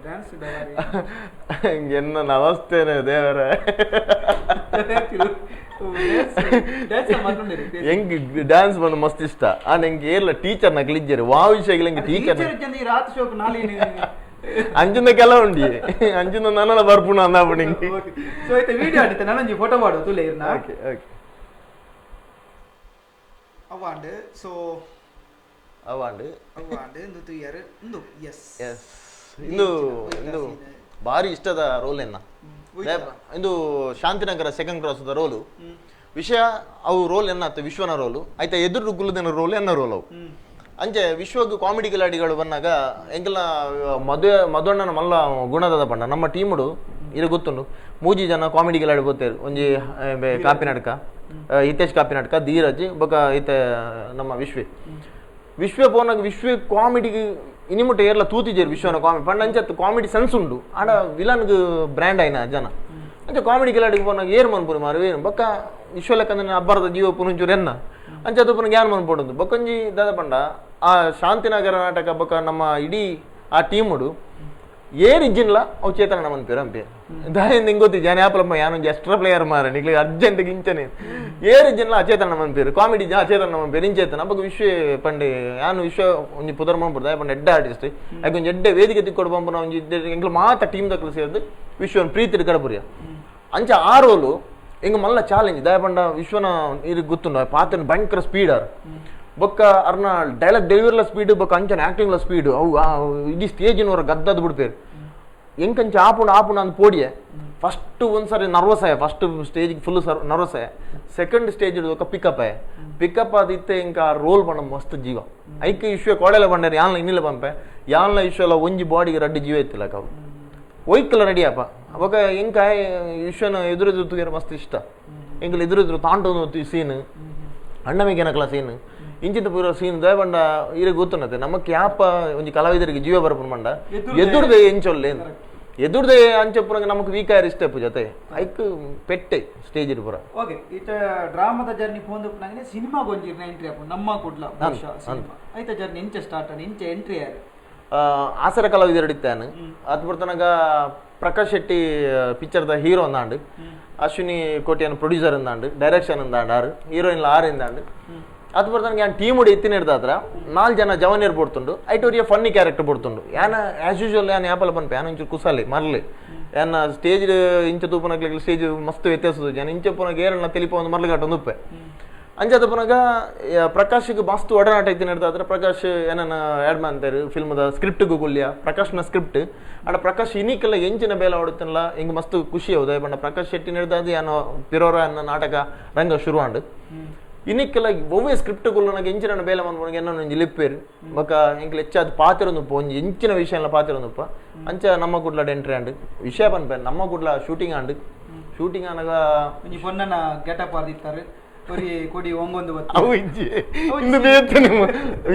ಡ್ಯಾನ್ಸ್ ಎನ್ನ ನಮಸ್ತೇನೆ ದೇವರೇ ಎಂಗ್ ಡ್ಯಾನ್ಸ್ ಬಂದು ಮಸ್ತ್ ಇಷ್ಟ ಆಂಡ್ ಎಂಗ್ ಏರ್ಲ ಟೀಚರ್ ನಕಲಿಜ್ಜರು ವಾ ವಿಷಯಗಳು ಎಂಗ್ ಟೀಚರ್ ಅಂಚಿನ ಕೆಲ ಉಂಡಿ ಅಂಚಿನ ನನ್ನಲ ಬರ್ಪುಣ ಅಂದಾಪುಣ ಸೊ ಇತ್ತೆ ವಿಡಿಯೋ ಆಡಿತ್ತೆ ನಾನೊಂಜಿ ಫೋಟೋ ಮಾಡು ತುಲೆ ಇರ್ನ ಓಕೆ ಓಕೆ ಅವಾಂಡ್ ಸೊ ಅವಾಂಡ್ ಅವಾಂಡ್ ಇಂದು ತುಯ್ಯರ್ ಇಂದು ಎಸ್ ಎಸ್ ಇಂದು ಇಂದು ಭಾರಿ ಇಷ್ಟದ ರೋಲ್ ಎನ್ನ ಇಂದು Shantinagar second cross the roll ವಿಷಯ ಅವು ರೋಲ್ ಎನ್ನಾತು ವಿಶ್ವನ ರೋಲು ಆಯ್ತಾ ಎದುರು ಗುಲ್ಲದಿನ ರೋಲ್ ಎನ್ನ ರೋಲ್ ಅವು ಅಂಚೆ ವಿಶ್ವಗ್ ಕಾಮಿಡಿ ಕಿಲಾಡಿಗಳು ಬಂದಾಗ ಎಂಕಲ್ನ ಮದುವೆ ಮಧುವಣ್ಣನ ಮಲ್ಲ ಗುಣದ ಪಂಡ ನಮ್ಮ ಟೀಮುಡು ಇದು ಗೊತ್ತುಂಡು ಮೂಜಿ ಜನ ಕಾಮಿಡಿ ಕಿಲಾಡಿ ಗೊತ್ತೇರು ಒಂಜಿ ಕಾಪಿ ನಾಟಕ ಹಿತೇಶ್ ಕಾಪಿ ನಾಟಕ ಧೀರಜ್ ಬೊಕ ಇತ್ತೆ ನಮ್ಮ ವಿಶ್ವೆ ವಿಶ್ವೆ ಪೋನಾಗ ವಿಶ್ವೆ ಕಾಮಿಡಿಗೆ ಇನಿಮುಟ್ಟ ಏರ್ಲ ತೂತಿಜೇರು ವಿಶ್ವನ ಕಾಮಿಡಿ ಪಂಡ ಅಂಚತ್ತು ಕಾಮಿಡಿ ಸೆನ್ಸ್ ಉಂಡು ಆಡ ವಿಲನ್ಗ್ ಬ್ರ್ಯಾಂಡ್ ಆಯ್ನ ಜನ ಅಂಚೆ ಕಾಮಿಡಿ ಕಿಲಾಡಿಗೆ ಪೋನಾಗ ಏರ್ ಮನ್ಪುನಿ ಮಾರು ಏನು ಬೊಕ್ಕ ವಿಶ್ವ ಲೆಕ್ಕಂದ್ರೆ ಅಬ್ಬರದ ಜೀವ ಪುನಂಚೂರು ಎನ್ನ ಅಂಚೆ ಅದು ಪುನಃ ಯಾನ್ ಮನ್ಪೊಡುಂದು ಬೊಕ್ಕೊಂಜಿ ದಾದ ಪಂಡ ಆ ಶಾಂತಿನಗರ ನಾಟಕ ಬೊಕ್ಕ ನಮ್ಮ ಇಡೀ ಆ ಟೀಮುಡು ಏರ್ ಇಜ್ಜಿನ್ಲ ಅವು ಚೇತನ ಮನ್ಪೇರು ಅಂಪೇರು ದಾಯಿಂದ ಹಿಂಗೆ ಗೊತ್ತಿ ಜಾನ ಯಾಪಲಮ್ಮ ಯಾನೊಂಜಿ ಎಕ್ಸ್ಟ್ರಾ ಪ್ಲೇಯರ್ ಮಾರ ನಿಕ್ಲೆ ಅರ್ಜೆಂಟ್ ಗಿಂಚನೆ ಏರ್ ಇಜ್ಜಿನ್ಲ ಅಚೇತನ ಮನ್ಪೇರು ಕಾಮಿಡಿ ಅಚೇತನ ಮನ್ಪೇರು ಇಂಚೇತನ ಬೊಕ್ಕ ವಿಶ್ವ ಪಂಡೆ ಯಾನು ವಿಶ್ವ ಒಂಜಿ ಪುದರ್ ಮನ್ಪುಡು ದಾಯ ಪಂಡ ಎಡ್ಡೆ ಆರ್ಟಿಸ್ಟ್ ಐಕ್ ಒಂಜಿ ಎಡ್ಡೆ ವೇದಿಕೆ ತಿಕ್ಕೊಡು ಪಂಪುನ ಒಂಜಿ ಎಂಕ್ಲು ಮಾತ ಟೀಮ್ ದಕ್ಕಲು ಸೇರ್ದು ವಿಶ್ವನ್ ಪ್ರೀತಿ ಕಡಪುರಿಯ ಅಂಚೆ ಆ ರೋಲು ಎಂಗ್ ಮಲ್ಲ ಚಾಲೆಂಜ್ ದಾಯ ಪಂಡ ವಿಶ್ವನ ಇರು ಗೊತ್ತುಂಡು ಪಾತ್ರನ ಭಯಂಕರ ಸ್ಪೀಡ್ ಆರ್ ಬೊಕ್ಕ ಅರ್ನ ಡೈಲಾಗ್ ಡೆಲಿವರಿಲ ಸ್ಪೀಡ್ ಬೊಕ್ಕ ಅಂಚನ ಆ್ಯಕ್ಟಿಂಗ್ಲ ಸ್ಪೀಡ್ ಅವು ಇಡೀ ಸ್ಟೇಜಿನವರ ಗದ್ದದ ಬಿಡ್ಪೇರು ಎಂಕಂಚ ಆಪುಂಡು ಆಪುಂಡು ಅಂದ್ ಪೋಡಿಯೆ ಫಸ್ಟ್ ಒಂದ್ಸರಿ ನರ್ವಸ್ ಆಯ first stage full nervous ಆಯ ಸೆಕೆಂಡ್ ಸ್ಟೇಜ್ ఒక ಪಿಕಪ್ ಆಯ ಪಿಕಪ್ ಆದಿತ್ತೆ ఇంకా ರೋಲ್ ಪಂಡ ಮಸ್ತ್ ಜೀವ ಐಕ್ ಇಶ್ಯೂ ಕೋಡೆಲ ಬಂಡಾರ ಯಾನ್ಲ ಇನ್ನಿಲ್ಲ ಪಂಪೆ ಯಾನ್ಲ ಇಶ್ಯೂ ಎಲ್ಲ ಒಂಜಿ ಬಾಡಿಗೆ ರಡ್ಡಿ ಜೀವ ಇತ್ತಿಲ್ಲ ಅವು ಒಯ್ಕಲ ರೆಡಿ ಅಪ್ಪ ಅವಾಗ ಎಂಕ ಇಶ್ಯೂನ ಎದುರೆದುರು ತೂಯರ ಮಸ್ತ್ ಇಷ್ಟ ಎಂಕಲ್ ಎದುರೆದುರು ತಾಂಟು ಸೀನ್ ಅಣ್ಣಮಿಗೆ ಸೀನ್ ಇಂಚಿನ ಪೂರ ಸೀನ್ ದಯಪಂಡ ಇರೆ ಗೊತ್ತುನ್ನತೆ ನಮಕ್ ಯಾಪ ಒಂಜಿ ಕಲಾವಿದರಿಗೆ ಜೀವ ಬರಪುನ ಮಂಡ ಎದುರ್ದೆ ಎಂಚೊಲ್ಲೆ ಎದುರ್ದೆ ಅಂಚಪುರಂಗ ನಮಕ್ ವೀಕ್ ಆಯರ್ ಇಷ್ಟ ಜೊತೆ ಐಕ್ ಪೆಟ್ಟೆ ಸ್ಟೇಜ್ ಪೂರ. ಓಕೆ ಇತ್ತ ಡ್ರಾಮಾದ ಜರ್ನಿ ಫೋನ್ ನಂಗೆ ಸಿನಿಮಾ ಗೊಂಜಿರ್ನ ಎಂಟ್ರಿ ಆಪು ನಮ್ಮ ಕುಡ್ಲ ಸಿನಿಮಾ ಐತ ಜರ್ನಿ ಇಂಚೆ ಸ್ಟಾರ್ಟ್ ಆಂಡ್ ಇಂಚೆ ಎಂಟ್ರಿ ಆಯರ್ ಆಸರ ಕಲಾವಿದರು ಇತ್ತಾನು ಅದು ಬರ್ತನಗ ಪ್ರಕಾಶ್ ಶೆಟ್ಟಿ ಪಿಕ್ಚರ್ದ ಹೀರೋ ಅಂದಾಂಡು ಅಶ್ವಿನಿ ಕೋಟಿಯನ್ ಪ್ರೊಡ್ಯೂಸರ್ ಅಂದಾಂಡು ಡೈರೆಕ್ಷನ್ ಅಂದಾಂಡು ಆರು ಹೀರೋಯಿನ್ ಆರು ಇಂದಾಂಡು ಅದು ಬರ್ತನಗ ಯಾನ್ ಟೀಮ್ ಉಡಿ ಎತ್ತಿನ ಹಿಡ್ದಾತ್ರ 4 ಜನ ಜವನಿಯರ್ ಬರ್ತುಂಡು ಐಟೋರಿಯ ಫನ್ನಿ ಕ್ಯಾರೆಕ್ಟರ್ ಬರ್ತುಂಡು ಯಾನ ಆ್ಯಸ್ ಯೂಶುವಲ್ ಯಾನ್ ಯಾಪಲ ಪನ್ಪೆ ಯಾನ್ ಒಂಚೂರು ಕುಸಾಲಿ ಮರ್ಲಿ ಯಾನ ಸ್ಟೇಜ್ ಇಂಚ ತೂಪನಗ್ಲಿಗೆ ಸ್ಟೇಜ್ ಮಸ್ತ್ ವ್ಯತ್ಯಾಸ ಜನ ಇಂಚ ಪುನಗ ಏರಣ್ಣ ತಿಳಿಪ ಒಂದು ಮರ್ಲಿಗಾಟ ಒಂದು ಉಪ್ಪೆ ಅಂಚಾದ ಪುನಗ ಪ್ರಕಾಶ್ಗೆ ಮಸ್ತ್ ಒಡನಾಟ ಇತ್ತಿನ ಹಿಡ್ದಾತ್ರ ಪ್ರಕಾಶ್ ಏನನ್ನ ಆ್ಯಡ್ ಮಾಡ್ತಾರೆ ಫಿಲ್ಮ್ದ ಸ್ಕ್ರಿಪ್ಟ್ಗೂ ಗುಲ್ಯ ಪ್ರಕಾಶ್ನ ಸ್ಕ್ರಿಪ್ಟ್ ಆಡ ಪ್ರಕಾಶ್ ಇನಿಕೆಲ್ಲ ಎಂಚಿನ ಬೇಲೆ ಆಡುತ್ತಲ್ಲ ಹಿಂಗೆ ಮಸ್ತ್ ಖುಷಿ ಹೌದು ಬಣ್ಣ ಪ್ರಕಾಶ್ ಶೆಟ್ಟಿ ಹಿಡ್ದಾದ ಯಾನೋ ಪಿರೋರ ಅನ್ನೋ ನಾಟಕ ರಂಗ ಶುರು ಆಂಡು ಇನ್ನಕ್ಕೆಲ್ಲ ಒವ್ವೇ ಸ್ಕ್ರಿಪ್ಟ್ಗಳು ನನಗೆ ಎಂಚಿನ ಬೇಲೆ ಮನ್ಪುನಗ ಎನ್ನ ಒಂಜಿ ಲಿಪ್ಪೇರು ಬೊಕ್ಕ ಎಂಕ್ಲ ಹೆಚ್ಚಾದ ಪಾತಿರೊಂದುಪ್ಪ ಒಂಜಿ ಎಂಚಿನ ವಿಷಯ ಎಲ್ಲ ಪಾತಿರೊಂದುಪ್ಪ ಅಂಚ ನಮ್ಮ ಕುಡ್ಲ ಎಂಟ್ರಿ ಆಂಡ್ ವಿಷಯ ಪನ್ಪೆ ನಮ್ಮ ಕುಡ್ಲ ಶೂಟಿಂಗ್ ಆಂಡ್ ಶೂಟಿಂಗ್ ಆನಗ ಒಂಜಿ ಪೊನ್ನನ ಗೆಟಪ್ ಆದಿತ್ತಾರೆ ಒರಿ ಕೊಡಿ ಒಂಗೊಂದು ಅವು ಇಜ್ಜಿ ಇಂದು ಬೇತನೆ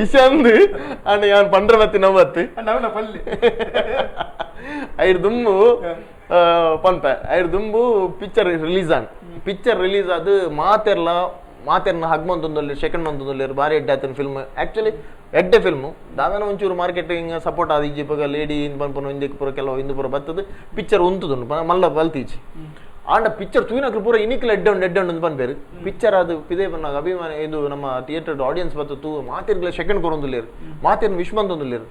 ವಿಷಯ ಅಂದು ಅಂಡ್ ಯಾನ್ ಪಂಡ್ರ ಬತ್ತಿ ನವತ್ತು ಅವನ ಪಲ್ಲಿ ಐರ್ ದುಂಬು ಪನ್ಪೆ ಐರ್ ದುಂಬು picture release and picture release ಅದು ಮಾತೆರ್ಲ ಮಾತೆರ್ನ ಹಗ್ ಮಂತೊಂದೊಲ್ಲೆ ಸೆಕೆಂಡ್ ಮಂತೊಂದೊಲ್ಲೆ ಭಾರಿ ಎಡ್ಡೆ ಆತನ ಫಿಲ್ಮ್ ಆ್ಯಕ್ಚುಲಿ ಎಡ್ಡೆ ಫಿಲ್ಮು ದಾದಾನ ಒಂಚೂರು ಮಾರ್ಕೆಟಿಂಗ್ ಸಪೋರ್ಟ್ ಆದ ಇಜ್ಜಿ ಇಪ್ಪಗ ಲೇಡಿ ಇಂದು ಪನ್ಪುನ ಇಂದಕ್ಕೆ ಪೂರ ಕೆಲವು ಇಂದು ಪೂರ ಬತ್ತದು ಪಿಕ್ಚರ್ ಉಂತುದುಂಡು ಮಲ್ಲ ಬಲ್ತೀಚಿ ಆಂಡ ಪಿಕ್ಚರ್ ತೂಯಿನಕ್ಲು ಪೂರ ಇನಿಕ್ಲ ಎಡ್ಡೆ ಉಂಡು ಎಡ್ಡೆ ಉಂಡು ಪನ್ಪೇರು ಪಿಕ್ಚರ್ ಅದು ಪಿದೇ ಪನ್ನಾಗ ಅಭಿಮಾನಿ ಇದು ನಮ್ಮ ಥಿಯೇಟರ್ ಆಡಿಯನ್ಸ್ ಬತ್ತು ತೂ ಮಾತಿರ್ಗ್ಲ ಸೆಕೆಂಡ್ ಕೊರೊಂದುಲ್ಲೇರು ಮಾತಿರ್ನ ವಿಶ್ ಮಂತೊಂದುಲ್ಲೇರು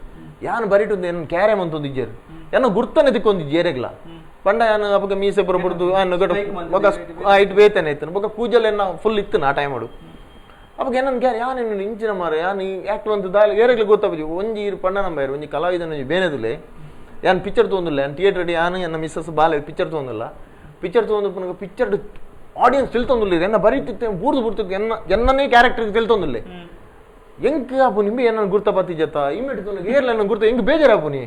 ಯಾನ್ ಬರಿಟುಂದು ಏನ್ ಕ್ಯಾರೆ ಮಂತೊಂದು ಇಜ್ಜೇರು ಏನೋ ಗುರ್ತನೆ ತಿಕ್ಕೊಂದು ಜೇರೆಗ್ಲ ಪಂಡ ಯಾನ್ ಅಪಗ ಮೀಸೆ ಪೂರ ಬುಡ್ದು ಬೊಕ ಇಟ್ಟು ಬೇತನೆ ಇತ್ತು ಬೊಕ ಕೂಜಲ್ ಎನ್ನ ಫುಲ್ ಇತ್ತು ನಾ ಟೈಮ್ ಮಾಡು ಅವಾಗ ಏನನ್ ಕ್ಯಾರೆ ಯಾನ್ ಇಂಚಿನ ಮಾರ ಯಾನ್ ಆಕ್ಟ್ ಬಂತು ದಾಲ ಏರೆಗ್ಲ ಗೊತ್ತಾಪುಜಿ ಒಂಜಿ ಇರು ಪಂಡ ನಂಬ ಒಂಜಿ ಕಲಾವಿದನ ಒಂಜಿ ಬೇನೆದುಲೆ ಯಾನ್ ಪಿಕ್ಚರ್ ತಗೊಂದಿಲ್ಲ ಯಾನ್ ಥಿಯೇಟರ್ ಯಾನ್ ಎನ್ನ ಮಿಸ್ಸಸ್ ಬಾಲೆ ಪಿಕ್ಚರ್ ತಗೊಂದಿಲ್ಲ ಪಿಕ್ಚರ್ ತಗೊಂಡು ಪುನಗ ಪಿಕ್ಚರ್ ಆಡಿಯನ್ಸ್ ತಿಳ್ತೊಂದುಲ್ಲ ಎನ್ನ ಬರೀತಿತ್ತೆ ಬೂರ್ದು ಬೂರ್ತಿತ್ತು ಎನ್ನ ಎನ್ನನೇ ಕ್ಯಾರೆಕ್ಟರ್ಗೆ ತಿಳ್ತೊಂದುಲ್ಲೆ ಎಂಕ್ ಅಪ್ಪು ನಿಂಬೆ ಎನ್ನ ಗುರ್ತ ಪತ್ತಿಜತ್ತ ಇಮ್ಮೆಟ್ ತುನಗ ಏರ್ಲ ಎನ್ನ ಗುರ್ತ ಎಂಕ್ ಬೇಜಾರಪ್ಪು ನೀ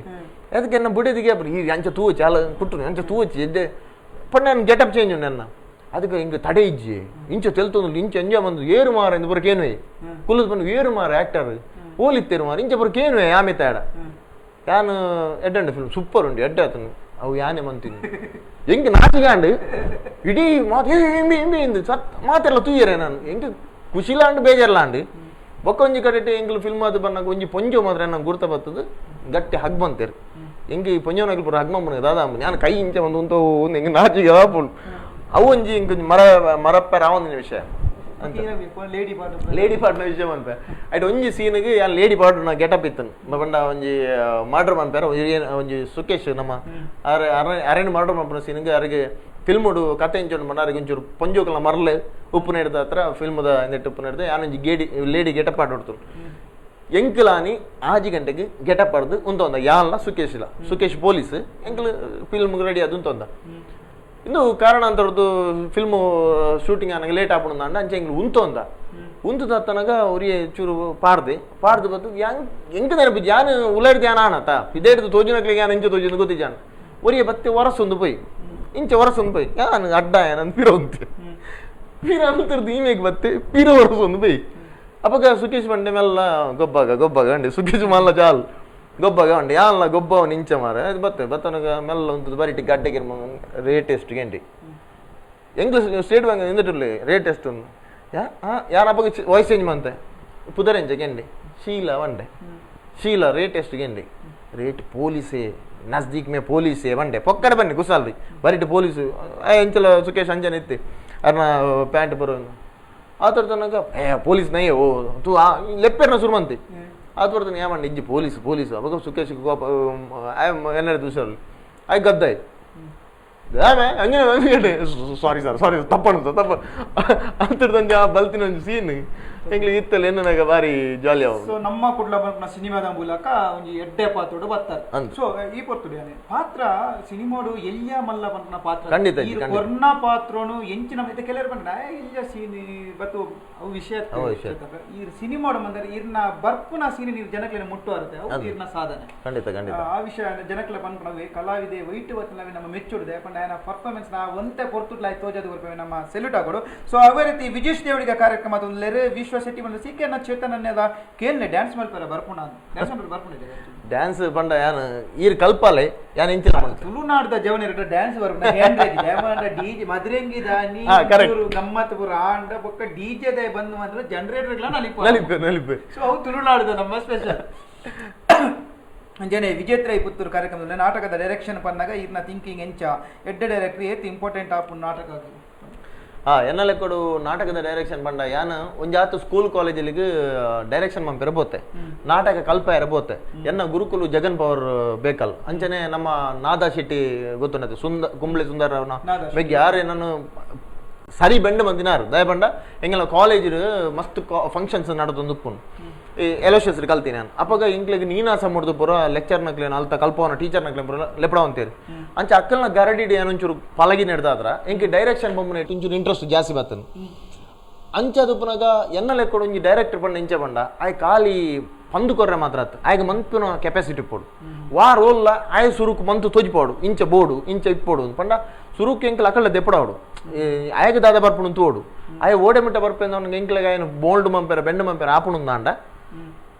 ಅದಕ್ಕೆ ಎನ್ನ ಬುಡದಿಗೆ ಅಪ್ಪು ಈ ಅಂಚ ತೂವಚ್ಚಿ ಅಲ್ಲ ಕುಟ್ಟು ಅಂಚ ತೂವಚ್ಚಿ ಎದ್ದೆ ಪಂಡ ನನ್ನ ಗೆಟಪ್ ಚೇಂಜ್ ಉಂಡು ಎನ್ನ ಅದಕ್ಕೆ ಹಿಂಗೆ ತಡೆ ಇಜ್ಜಿ ಇಂಚ ತೆಲ್ತೊಂದುಲ್ಲ ಇಂಚ ಎಂಜಾಯ್ ಬಂದು ಏರು ಮಾರ ಇಂದು ಬರಕೇನುವೆ ಕುಲ್ಲದ ಬಂದು ಏರು ಮಾರ ಆ್ಯಕ್ಟರ್ ಓಲಿತ್ತೇರು ಮಾರ ಇಂಚ ಬರಕೇನುವೆ ಆಮೆ ತಾಡ ಯಾನು ಎಡ್ಡಂಡೆ ಫಿಲ್ಮ್ ಸೂಪರ್ ಉಂಡು ಎಡ್ಡೆ ಆತನು ಅವು ಯಾನೆ ಮಂತೀನಿ ಹೆಂಗೆ ನಾಚಿಗಾಂಡು ಇಡೀ ಮಾತು ಇಂಬಿ ಇಂಬಿ ಇಂದು ಸತ್ ಮಾತೆಲ್ಲ ತೂಯರೆ ನಾನು ಹೆಂಗೆ ಖುಷಿಲಾಂಡು ಬೇಜಾರ್ಲಾಂಡು ಬೊಕ್ಕ ಒಂಜಿ ಕಡೆಟ್ ಎಂಗ್ಲು ಫಿಲ್ಮ್ ಅದು ಬನ್ನಾಗ ಒಂಜಿ ಪೊಂಜೋ ಮಾತ್ರ ನಂಗೆ ಗುರ್ತ ಬರ್ತದೆ ಗಟ್ಟಿ ಹಗ್ ಬಂತೇರು ಹೆಂಗೆ ಈ ಪೊಂಜೋನಾಗಲಿ ಪೂರ ಹಗ್ ಮಂಬನ ದಾದಾ ನಾನು ಕೈ ಇಂಚ ಒಂದು ಉಂತ ಒಂದು ಹೆಂಗೆ ನಾಚಿಗೆ ಆಪುಂಡು ಅವು ಒಂಜಿ ಹಿಂಗೆ ಮರ ಮರಪ್ಪರ ಆವೊಂದಿನ ವಿಷಯ ಲೇಡಿ ಪಾರ್ಟ್ ಲೇಡಿ ಪಾರ್ಟ್ನ ವಿಷಯ ಮನ್ಪೆ ಐಟ್ ಒಂಜಿ ಸೀನ್ಗೆ ಯಾನ್ ಲೇಡಿ ಪಾರ್ಟ್ ನಾ ಗೆಟಪ್ ಇತ್ತನು ಪಂಡ ಒಂಜಿ ಮರ್ಡರ್ ಮನ್ಪೇರ ಒಂಜಿ ಸುಕೇಶ್ ನಮ್ಮ ಅರೆನ್ ಮರ್ಡರ್ ಮನ್ಪುನ ಸೀನ್ಗೆ ಅರಿಗೆ ಫಿಲ್ಮುಡು ಕತೆ ಇಂಚೊಂಡು ಪಂಡ ಅರಿಗೆ ಒಂಚೂರು ಪೊಂಜೋಕಲ್ನ ಮರ್ಲೆ ಉಪ್ಪು ನೆಡ್ದ ಹತ್ರ ಫಿಲ್ಮ್ದ ನೆಟ್ಟು ಉಪ್ಪು ನೆಡ್ದ ಯಾನ್ ಒಂಜಿ ಗೇಡಿ ಲೇಡಿ ಗೆಟಪ್ ಆಡೋಡ್ತು ಎಂಕ್ಲಾನಿ 5 ಗಂಟೆಗೆ ಗೆಟಪ್ ಆಡ್ದು ಉಂತೊಂದ ಯಾನ್ಲ ಸುಕೇಶ್ ಇಲ್ಲ ಸುಕೇಶ್ ಪೊಲೀಸ್ ಎಂಕ್ಲು ಫಿಲ್ಮ್ ರೆಡಿ ಅದು ಉಂತೊಂದ ಇಂದು ಕಾರಣ ಅಂತರದ್ದು ಫಿಲ್ಮು ಶೂಟಿಂಗ್ ಆನಗ ಲೇಟ್ ಆಪುಂಡು ಅಂಡ ಅಂಚೆ ಎಂಗ್ಲು ಉಂತೊಂದ ಉಂತುದತ್ತನಗ ಒರಿಯೆ ಚೂರು ಪಾರ್ದೆ ಪಾರ್ದು ಬತ್ತು ಯಾಂಗ್ ಎಂಕ ನೆನಪು ಯಾನ್ ಉಲೈಡ್ದು ಯಾನ್ ಆನತ ಇದೇ ಹಿಡ್ದು ತೋಜಿನಕ್ಲಿಗೆ ಯಾನ್ ಇಂಚೆ ತೋಜಿನ ಗೊತ್ತಿಜಾನ್ ಒರಿಯೆ ಬತ್ತೆ ಒರಸೊಂದು ಪೋಯ್ ಇಂಚೆ ಒರಸೊಂದು ಪೋಯ್ ಯಾನ್ ಅಡ್ಡ ಯಾನ್ ಪಿರ ಉಂತೆ ಪಿರ ಅಂತರ್ದು ಈಮೇಗ್ ಬತ್ತೆ ಪಿರ ಒರಸೊಂದು ಪೋಯ್ ಅಪಗ ಸುಕೇಶ್ ಬಂಡೆ ಮೆಲ್ಲ ಗೊಬ್ಬಾಗ ಗೊಬ್ಬಾಗ ಅಂಡೆ ಸುಕೇಶ್ ಮಲ್ಲ ಚಾಲ್ ಗೊಬ್ಬಾಗ ಉಂಡೆ ಯಾನ್ಲ ಗೊಬ್ಬ ನಿಂಚ ಮಾರ ಅದು ಬತ್ತೆ ಬತ್ತನಗ ಮೆಲ್ಲ ಉಂಟು ಬರಿಟಿ ಗಡ್ಡೆಗೆ ರೇಟ್ ಎಷ್ಟು ಗಂಟೆ English state bank ಎಂದಿಟ್ಟಿರ್ಲಿ rate ಎಷ್ಟು ಒಂದು ಯಾ ಯಾರ ಅಪ್ಪಗೆ ವಾಯ್ಸ್ ಚೇಂಜ್ ಮಂತೆ ಪುದರೆಂಚ ಗೆಂಡೆ ಶೀಲಾ ವಂಡೆ ಶೀಲಾ ರೇಟ್ ಎಷ್ಟು ಗೆಂಡೆ ರೇಟ್ ಪೊಲೀಸೇ ನಜ್ದೀಕ್ ಮೇ ಪೊಲೀಸೇ ವಂಡೆ ಪೊಕ್ಕಡೆ ಬನ್ನಿ ಕುಸಾಲ್ರಿ ಬರಿಟ್ ಪೊಲೀಸು ಎಂಚಲ ಸುಕೇಶ್ ಅಂಜನ ಇತ್ತೆ ಅರ್ನ ಪ್ಯಾಂಟ್ ಬರೋನು ಆ ಥರ ತನಕ ಏ ಪೊಲೀಸ್ ನೈ ಓ ತೂ ಆ ಲೆಪ್ಪೇರ್ನ ಸುರುಮಂತೆ ಆ ಥರ ಏಮಂడి ಇಜ್ಜಿ ಪೊಲೀಸ್ ಪೊಲೀಸ್ ಅವಾಗ ಸುಕೇಶ್ ಕೋಪ ಏನಾರು ದುಸರು ಆಯ್ ಗದ್ದಾಯ್ ಅಂಗನೆ sorry sir sorry ತಪ್ಪಣ sir ತಪ್ಪ ಅಂತಂದು ಆ ಬಲ್ತಿನ ಒಂದು ಸೀನ್ ಎಂಗ್ಲಿ ಇತ್ತಲ್ಲ ಎನ್ನನಾಗ ಬಾರಿ ಜಾಲಿ ಅವ. ಸೊ ನಮ್ಮ ಕುಡ್ಲ ಬಂಪನ ಸಿನಿಮಾದ ಮೂಲಕ ಒಂಜಿ ಎಡ್ಡೆ ಪಾತ್ರೋಡು ಬರ್ತಾರೆ. ಸೊ ಈ ಪೊರ್ತುಡು ಪಾತ್ರ ಸಿನಿಮಾಡು ಎಲ್ಲಿಯ ಮಲ್ಲ ಬಂಪನ ಪಾತ್ರ ಖಂಡಿತ ಕೊರ್ನ ಪಾತ್ರನು ಎಂಚಿನ ಮತ್ತೆ ಕೆಲವರು ಬಂದ ಎಲ್ಲಿಯ ಸೀನ್ ಬತ್ತು ಅವು ವಿಷಯ ಈ ಸಿನಿಮಾಡು ಬಂದರೆ ಇರ್ನ ಬರ್ಪುನ ಸೀನ್ ನೀವು ಜನಕ್ಲೆನ ಮುಟ್ಟುವಾರುತ್ತೆ ಅವು ಇರ್ನ ಸಾಧನೆ. ಖಂಡಿತ ಖಂಡಿತ ಆ ವಿಷಯ ಜನಕ್ಲೆ ಪನ್ಪನವೇ ಕಲಾವಿದೆ ವೈಟ್ ಬತ್ತನವೇ ನಮ್ಮ ಮೆಚ್ಚುಡುದೆ ಪಂಡ ಆಯನ ಪರ್ಫಾರ್ಮೆನ್ಸ್ ನಾ ಒಂತೆ ಪೊರ್ತುಡ್ಲಾಯ್ ತೋಜದು ಕೊರ್ಪವೆ ನಮ್ಮ ಸೆಲ್ಯೂಟ್ ಆಗೋಡು. ಸೊ ಅವೇ ರೀತಿ ವಿಜೇಶ್ ದೇವಡಿಗ ಕಾರ್ಯಕ್ರಮ ತೊಂದರೆ ವಿಶ್ವ ಶೆಟ್ಟಿ ಬಂದ ಸಿಕೆನ ಚೇತನನ್ಯದ ಕೇಲ್ನೆ ಡ್ಯಾನ್ಸ್ ಮಲ್ಪರ ಬರ್ಪುಣ ಡ್ಯಾನ್ಸ್ ಮಲ್ಪರ ಬರ್ಪುಣ ಡ್ಯಾನ್ಸ್ ಪಂಡ ಯಾನ್ ಈರ್ ಕಲ್ಪಾಲೆ ಯಾನ್ ಇಂಚಿನ ಮಂತ ತುಳುನಾಡದ ಜವನಿರಟ ಡ್ಯಾನ್ಸ್ ಬರ್ಪುಣ ಹ್ಯಾಂಡ್ ಡಿಜೆ ಮದ್ರಂಗಿ ದಾನಿ ಗಮ್ಮತ್ ಪುರ ಆಂಡ ಬೊಕ್ಕ ಡಿಜೆ ದೇ ಬಂದು ಮಾತ್ರ ಜನರೇಟರ್ ಗಳ ನಲಿಪು ನಲಿಪು ನಲಿಪು. ಸೊ ಅವು ತುಳುನಾಡದ ನಮ್ಮ ಸ್ಪೆಷಲ್. ಅಂಜನೆ ವಿಜೇತ್ರೈ ಪುತ್ತೂರು ಕಾರ್ಯಕ್ರಮದಲ್ಲಿ ನಾಟಕದ ಡೈರೆಕ್ಷನ್ ಪನ್ನಾಗ ಇರ್ನ ಥಿಂಕಿಂಗ್ ಎಂಚ ಎಡ್ಡೆ ಡೈರೆಕ್ಟರ್ ಏತ್ ಇಂಪಾರ್ಟೆಂಟ್ ಆಪು ನಾಟಕ. ಎನ್ನಲೆ ಕೊಡು ನಾಟಕದ ಡೈರೆಕ್ಷನ್ ಪಂಡ ಯಾನ್ ಒಂಜಾತು ಸ್ಕೂಲ್ ಕಾಲೇಜಲ್ಲಿಗೆ ಡೈರೆಕ್ಷನ್ ಮಂಪ ಇರಬೋತೆ ನಾಟಕ ಕಲ್ಪ ಇರಬೋತೆ ಎನ್ನ ಗುರುಕುಲು ಜಗನ್ ಪವರ್ ಬೇಕಲ್ ಅಂಚನೆ ನಮ್ಮ ನಾದಾ ಶೆಟ್ಟಿ ಗೊತ್ತುಂಡತೆ ಸುಂದ ಕುಂಬ್ಳೆ ಸುಂದರ ಬೆಗ್ ಯಾರು ನಾನು ಸರಿ ಬೆಂಡು ಬಂದಿನಾರು ದಯಪಂಡ ಎಂಗೆಲ್ಲ ಕಾಲೇಜ್ ಮಸ್ತ್ ಫಂಕ್ಷನ್ಸ್ ನಡದೊಂದು ಉಪ್ಪುನು ಈ ಎಲೋಶಿಯಸ್ ಕಲ್ತೀನಿ ನಾನು ಅಪ್ಪಗ ಇಂಕ್ಲಿಗೆ ನೀನಾಸ ಮುಡ್ದು ಪೂರ ಲೆಕ್ಚರ್ ನಕ್ಲೇನು ಅಲ್ತ ಕಲ್ಪವನ ಟೀಚರ್ ನಕ್ಲೇನು ಪೂರ ಲೆಪಡವಂತೀರಿ ಅಂಚೆ ಅಕ್ಕಲ್ನ ಗರಡಿ ಏನೊಂಚೂರು ಪಲಗಿ ನೆಡ್ದಾದ್ರ ಎಂಕೆ ಡೈರೆಕ್ಷನ್ ಬೊಮ್ಮನೆ ಒಂಚೂರು ಇಂಟ್ರೆಸ್ಟ್ ಜಾಸ್ತಿ ಬರ್ತದೆ. ಅಂಚೆ ಅದು ಪುನಗ ಎನ್ನ ಲೆಕ್ಕಡು ಒಂಜಿ ಡೈರೆಕ್ಟರ್ ಪಂಡ ಇಂಚೆ ಪಂಡ ಆಯ್ ಖಾಲಿ ಪಂದು ಕೊರ್ರೆ ಮಾತ್ರ ಆತು ಆಯ್ಗೆ ಮಂತುನ ಕೆಪಾಸಿಟಿ ಪೋಡು ವಾ ರೋಲ್ಲ ಆಯ್ ಸುರುಕು ಮಂತು ತೋಜಿಪೋಡು ಇಂಚೆ ಬೋಡು ಇಂಚೆ ಇಪ್ಪೋಡು ಪಂಡ ಸುರುಕು ಎಂಕಲ್ ಅಕ್ಕಳ ದೆಪ್ಪಡಾವಡು ಆಯಗ ದಾದ ಬರ್ಪುಣು ತೋಡು ಆಯ್ ಓಡೆ ಮಿಟ್ಟ ಬರ್ಪೆಂದ ಎಂಕ್ಲೆಗ ಆಯನ ಬೋಲ್ಡ್ ಮಂಪೆರ ಬೆಂಡು ಮಂಪೆರ ಆಪುಣುಂದಾಂಡ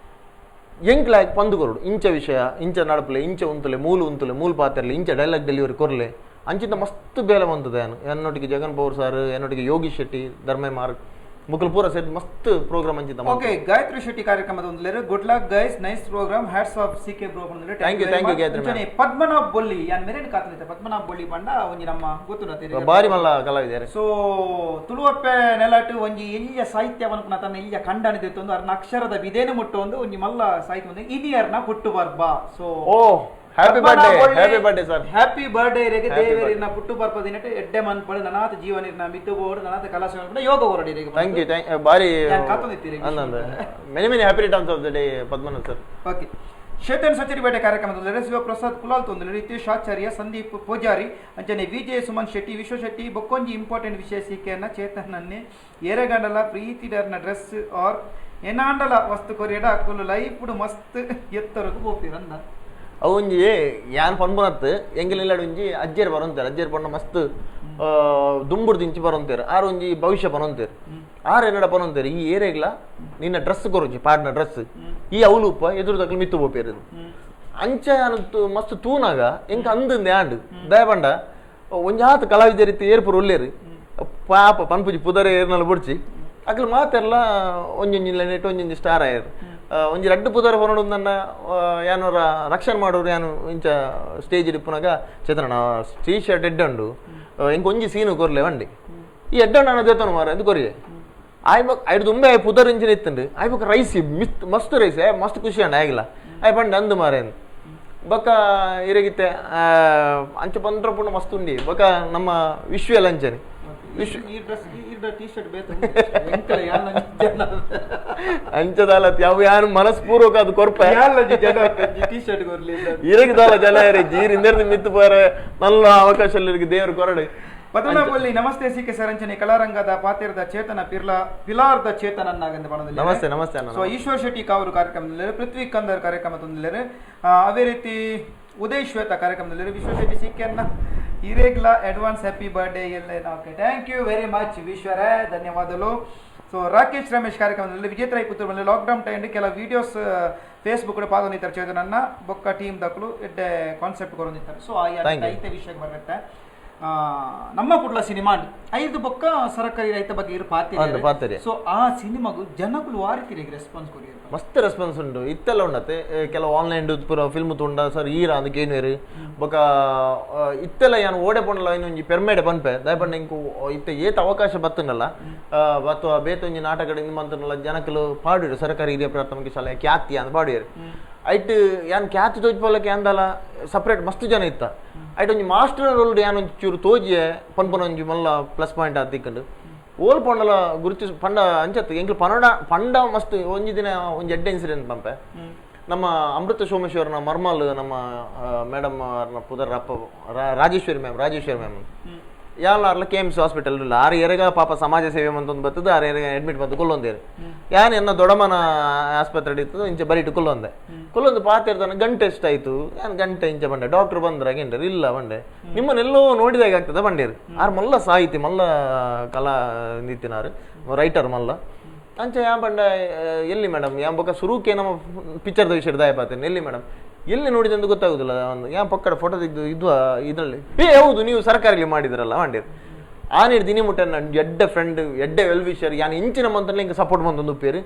ಎಂಕ್ಲಾಗ್ ಪಂದು ಕೊರಡು ಇಂಚ ವಿಷಯ ಇಂಚ ನಡಪಲೆ ಇಂಚ ಉಂತಲೆ ಮೂಲು ಉಂತಲೆ ಮೂಲು ಪಾತ್ರಲೆ ಇಂಚ ಡೈಲಾಗ್ ಡೆಲಿವರಿ ಕೊರಲೆ ಅಂಚಿಂದ ಮಸ್ತ್ ಬೇಲೆ ಬಂತದೆ ನಾನು ಎನ್ನೊಟ್ಟಿಗೆ ಜಗನ್ ಪವರ್ ಸರ್ ಎನ್ನೊಟ್ಟಿಗೆ ಯೋಗೀಶ್ ಶೆಟ್ಟಿ ಧರ್ಮೆ ಮಾರ್ಗ್ ಮುಕುಲ್ ಪೂರ ಸೇರಿ ಮಸ್ತ್ ಪ್ರೋಗ್ರಾಮ್ ಅಂಚಿಂದ. ಓಕೆ ಗಾಯತ್ರಿ ಶೆಟ್ಟಿ ಕಾರ್ಯಕ್ರಮದ ಒಂದು good luck guys nice programme hats off C K bro ಬಂದ್ರೆ thank you thank you Gayatri. Padmanabh Bolli ಯಾನ್ ಮೇರೆನ್ ಕಾತನಿತ ಪದ್ಮನಾಭ್ ಬೊಳ್ಳಿ ಬಂಡ ಒಂಜಿ ನಮ್ಮ ಗೊತ್ತುಂಡ ಬಾರಿ ಮಲ್ಲ ಕಲಾವಿದಾರೆ. ಸೊ ತುಳುವಪ್ಪೆ ನೆಲಟು ಒಂಜಿ ಎಲ್ಲಿಯ ಸಾಹಿತ್ಯ ಪನ್ಪುನ ತನ್ನ ಎಲ್ಲಿಯ ಖಂಡನಿದೆ ಒಂದು ಅರ್ನ ಅಕ್ಷರದ ವಿಧೇನ ಮುಟ್ಟು ಒಂದು ಒಂಜಿ ಮಲ್ಲ ಸಾಹಿತ್ಯ ಒಂದು ಇನಿಯರ್ನ ಹುಟ್ಟು ಬರ್ಬ. So oh happy birthday happy birthday sir happy birthday ಇರೆಗೆ ದೇವರಿನ ಪುಟ್ಟು ಬರ್ಪ ದಿನಟು ಎಡ್ಡೆ ಮನ್ಪಡು ನನಾತ ಜೀವನ ಮಿತ್ತು ಬೋಡು ನನಾತ ಕಲಾಶ ಯೋಗ ಹೊರಡಿ. Thank you thank ಬಾರಿ many many happy returns of the day Padmanabh sir. Okay Chetan Sacharibete ಕಾರ್ಯಕ್ರಮದಲ್ಲಿ ಶಿವಪ್ರಸಾದ್ ಕುಲಾಲ್ ತೊಂದರೆ ರಿತೇಶ್ ಆಚಾರ್ಯ ಸಂದೀಪ್ ಪೂಜಾರಿ ಅಂಚನೆ ವಿಜಯ ಸುಮನ್ ಶೆಟ್ಟಿ ವಿಶ್ವ ಶೆಟ್ಟಿ ಬೊಕ್ಕೊಂಜಿ ಇಂಪಾರ್ಟೆಂಟ್ ವಿಷಯ ಸಿಕೆಯನ್ನ ಚೇತನನ್ನೇ ಏರೆಗಂಡಲ ಪ್ರೀತಿಡರ್ನ ಡ್ರೆಸ್ ಆರ್ ಏನಾಂಡಲ ವಸ್ತು ಕೊರಿಯಡ ಅಕ್ಕುಲು ಲೈಫ್ ಮಸ್ತ್ ಎತ್ತರಕು ಪೋಪಿರಂದ. ಅವು ಒಂಜಿ ಯಾನ್ ಪನ್ಪುನತ್ತು ಎಂಗಿಲ್ಲ ಒಂಜಿ ಅಜ್ಜೇರ್ ಬರೋಂತಾರೆ ಅಜ್ಜೇರ್ ಪಂಡ ಮಸ್ತ್ ದುಂಬುಡ್ದು ಇಂಚಿ ಬರೋಂತೇರು ಆರು ಒಂಜಿ ಭವಿಷ್ಯ ಪನೊಂತೇರು ಆರು ಎನ್ನಡ ಪನೊಂತೇರು ಈ ಏರಿಯಾಗ್ಲ ನಿನ್ನ ಡ್ರೆಸ್ ಕೊರೊಂಜಿ ಪಾಡ್ನ ಡ್ರೆಸ್ ಈ ಅವಲೂಪ ಎದುರು ತಕ್ಕಲು ಮಿತ್ತು ಪೋಪೇರು ಅಂಚ ಯಾನ್ ಮಸ್ತ್ ತೂನಾಗ ಎಂಕ ಅಂದಂದೆ ಆಂಡ್ ದಯಪಂಡ ಒಂಜಾತ್ ಕಲಾವಿದ ರೀತಿ ಏರ್ಪುರು ಉಲ್ಲೇರು ಪಾಪ ಪನ್ಪುಜಿ ಪುದರೆ ಏರ್ನಲ್ಲ ಬುಡ್ಚಿ ಅಕ್ಲು ಮಾತೆಲ್ಲ ಒಂಜೊಂಜಿ ನೆಟ್ ಒಂಜೊಂಜಿ ಸ್ಟಾರ್ ಆಯರು ಒಂಜಿ ರಡ್ಡು ಪುದರ್ ಪನೊಡು ನನ್ನ ಯಾನೋರ ರಕ್ಷಣೆ ಮಾಡೋರು ಯಾನು ಇಂಚ ಸ್ಟೇಜ್ ಇಪ್ಪುನಾಗ ಚೇತನ ಟೀ ಶರ್ಟ್ ಎಡ್ಡಂಡು ಇಂಕ ಒಂಜಿ ಸೀನು ಕೊರ್ಲೆ ವಂಡಿ ಈ ಎಡ್ಡಂಡು ಅನ್ನ ದೇತನು ಮಾರ ಅದು ಕೊರಿಯೆ ಆಯ್ ಬಕ್ ಐಡು ತುಂಬೆ ಆಯ್ ಪುದರ್ ಇಂಚಿನ ಇತ್ತಂಡು ಆಯ್ ಬೊಕ್ಕ ರೈಸ್ ಮಿತ್ ಮಸ್ತ್ ರೈಸ್ ಮಸ್ತ್ ಖುಷಿ ಅಂಡ ಆಗಿಲ್ಲ ಆಯ್ ಪಂಡ ಅಂದು ಮಾರೇನು ಬೊಕ್ಕ ಇರಗಿತ್ತೆ ಅಂಚೆ ಪಂದ್ರ ಪುಂಡ ಮಸ್ತ್ ಉಂಡಿ ಬೊಕ್ಕ ನಮ್ಮ ವಿಶ್ವ ಲಂಚನೆ ಅಂಚದಾಲ ಯಾವ ಯಾರು ಮನಸ್ಪೂರ್ವಕ ಅದು ಕೊರ್ಪ ಇರಗಿದಾಲ ಜನ ಜೀರ್ ಇಂದರ್ದು ಮಿತ್ತು ಪೋರೆ ನಲ್ಲ ಅವಕಾಶ ದೇವರು ಕೊರಡೆ. ಪದ್ಮನಾಭಲ್ಲಿ ನಮಸ್ತೆ C K sir ಅಂಚನೆ ಕಲಾರಂಗದ ಪಾತಿರದ ಚೇತನ ಪಿರ್ಲಾ ಪಿಲಾರ್ದ ಚೇತನನ್ನಾಗಂದ ಬಣದಲ್ಲಿ ನಮಸ್ತೆ ನಮಸ್ತೆ. ಸೊ ಈಶ್ವರ್ ಶೆಟ್ಟಿ ಕಾವರು ಕಾರ್ಯಕ್ರಮದಲ್ಲಿ ಪೃಥ್ವಿ ಕಂದರ್ ಕಾರ್ಯಕ್ರಮ ತಂದಿದ್ದಾರೆ. ಅದೇ ರೀತಿ ಉದಯ್ ಶ್ವೇತಾ ಕಾರ್ಯಕ್ರಮದಲ್ಲಿ ವಿಶ್ವ ಶೆಟ್ಟಿ ಸಿ ಕೆ ಅನ್ನ ಇರೇಗ್ಲ advance happy birthday ಎಲ್ಲ. Okay thank you very much ವಿಶ್ವರೇ ಧನ್ಯವಾದಗಳು. ಸೊ ರಾಕೇಶ್ ರಮೇಶ್ ಕಾರ್ಯಕ್ರಮದಲ್ಲಿ ವಿಜೇತ್ರಾಯ್ ಪುತ್ತೂರು ಬಂದ ಲಾಕ್ಡೌನ್ ಟೈಮ್ ಕೆಲ ವೀಡಿಯೋಸ್ ಫೇಸ್ಬುಕ್ ಪಾದೊಂದಿತ್ತಾರೆ ಚೇತನನ್ನ ಬೊಕ್ಕ ಟೀಮ್ ದಕ್ಕಲು ಎಡ್ಡೆ ಕಾನ್ಸೆಪ್ಟ್ ಕೊರೊಂದಿತ್ತಾರೆ. ಸೊ ಆ ಐತೆ ವಿಷಯಕ್ಕೆ ಬರುತ್ತೆ ನಮ್ಮ ಕುಡ್ಲ ಸಿನಿಮಾ ಐದು ಬೊಕ್ಕ ಸರಕಾರಿ ರೈತ ಬಗ್ಗೆ ಇರು ಪಾತ್ರೆ. ಸೊ ಆ ಸಿನಿಮಾಗೂ ಜನಗಳು ವಾರಿತಿರಿ ರೆಸ್ಪಾನ್ಸ್ ಕೊಡಿ ಮಸ್ತ್ ರೆಸ್ಪಾನ್ಸ್ ಉಂಟು ಇತ್ತೆಲ್ಲ ಉಂಡತೆ ಕೆಲವು ಆನ್ಲೈನ್ ಪೂರ ಫಿಲ್ಮ್ ತುಂಡ ಸರ್ ಈರ ಅದಕ್ಕೆ ಏನು ಬೊಕ್ಕ ಇತ್ತೆಲ್ಲ ಯಾನು ಓಡೆ ಪಂಡಲ ಇನ್ನೊಂಜಿ ಪೆರ್ಮೇಡೆ ಪನ್ಪೆ ದಯಪಂಡ ಇಂಕು ಇತ್ತೆ ಏತ್ ಅವಕಾಶ ಬತ್ತನಲ್ಲ ಅಥವಾ ಬೇತೊಂಜಿ ನಾಟಕ ಮಂತನಲ್ಲ ಜನಕಲು ಪಾಡಿರು ಸರ್ಕಾರಿ ಹಿರಿಯ ಪ್ರಾಥಮಿಕ ಶಾಲೆ ಖ್ಯಾತಿ ಅಂತ ಪಾಡಿರು ಐಟ್ ಯಾನ್ ಖ್ಯಾತಿ ತೋಜ್ಪೋಲಕ್ಕೆ ಅಂದಲ್ಲ ಸಪ್ರೇಟ್ ಮಸ್ತ್ ಜನ ಇತ್ತ ಐಟ್ ಒಂಜಿ ಮಾಸ್ಟರ್ ರೋಲ್ ಯಾನ್ ಒಂಜಿ ಚೂರು ತೋಜಿಯೆ ಪನ್ಪುನ ಒಂಜಿ ಮಲ್ಲ ಪ್ಲಸ್ ಪಾಯಿಂಟ್ ಆದ್ ತಿಕ್ಕಂಡು ಓಲ್ ಪಂಡಲ ಗುರುತಿಸ್ ಪಂಡ ಅಂಚತ್ ಎಂಕ್ಲು ಪನಡ ಪಂಡ ಮಸ್ತ್ ಒಂಜಿ ದಿನ ಒಂಜಿ ಎಡ್ಡೆ ಇನ್ಸಿಡೆಂಟ್ ಪಂಪೆ ನಮ್ಮ ಅಮೃತ ಸೋಮೇಶ್ವರನ ಮರ್ಮಾಲ್ ನಮ್ಮ ಮೇಡಮ್ ಪುದರ್ ಅಪ್ಪ ರಾಜೇಶ್ವರಿ ಮ್ಯಾಮ್ ರಾಜೇಶ್ವರಿ ಮ್ಯಾಮ್ ಯಾಲ ಅರ್ಲ K M C hospital ಇಲ್ಲ ಆರು ಎರೆಗ ಪಾಪ ಸಮಾಜ ಸೇವೆ ಅಂತ ಬರ್ತದೆ ಆರು ಎರೆಗ ಅಡ್ಮಿಟ್ ಬಂದು ಕೊಲ್ಲೊಂದೇರು ಯಾನ್ ಎನ್ನ ದೊಡಮನ ಆಸ್ಪತ್ರೆ ಇತ್ತು ಇಂಚೆ ಬರೀಟು ಕೊಲ್ಲೊಂದೆ ಕೊಲ್ಲೊಂದು ಪಾತಿರ್ತಾನೆ ಗಂಟೆ ಎಷ್ಟಾಯ್ತು ಯಾನ್ ಗಂಟೆ ಇಂಚೆ ಬಂಡೆ ಡಾಕ್ಟರ್ ಬಂದ್ರ ಗೆಂಡರು ಇಲ್ಲ ಬಂಡೆ ನಿಮ್ಮನ್ನೆಲ್ಲೋ ನೋಡಿದಾಗ ಆಗ್ತದೆ ಬಂಡೇರು ಆರು ಮಲ್ಲ ಸಾಹಿತಿ ಮಲ್ಲ ಕಲಾ ನಿತ್ತಿನಾರು ರೈಟರ್ ಮಲ್ಲ ಅಂಚೆ ಯಾ ಬಂಡ ಎಲ್ಲಿ ಮೇಡಮ್ ಯಾ ಬೊಕ್ಕ ಸುರುಕೆ ನಮ್ಮ ಪಿಕ್ಚರ್ದ ವಿಷಯ ದಾಯ ಪಾತೇನೆ ಎಲ್ಲಿ ಮೇಡಮ್ ಎಲ್ಲಿ ನೋಡಿದೆ ಅಂತ ಗೊತ್ತಾಗುದಿಲ್ಲ ಒಂದು ಯಾ ಪಕ್ಕಡ ಫೋಟೋ ತೆಗೆದು ಇದ್ವಾ ಇದರಲ್ಲಿ ಏ ಹೌದು ನೀವು ಸರ್ಕಾರಿಲಿ ಮಾಡಿದ್ರಲ್ಲ ಮಂಡ್ಯರ್ ಆ ನೀರು ದಿನಿ ಮುಟ್ಟ ನನ್ನ ಎಡ್ಡೆ ಫ್ರೆಂಡ್ ಎಡ್ಡೆ ವೆಲ್ ವಿಷರ್ ಯಾನ್ ಇಂಚಿನ ಮಂತಲ್ಲಿ ಹಿಂಗೆ ಸಪೋರ್ಟ್ ಬಂದೊಂದು ಉಪ್ಪೇರು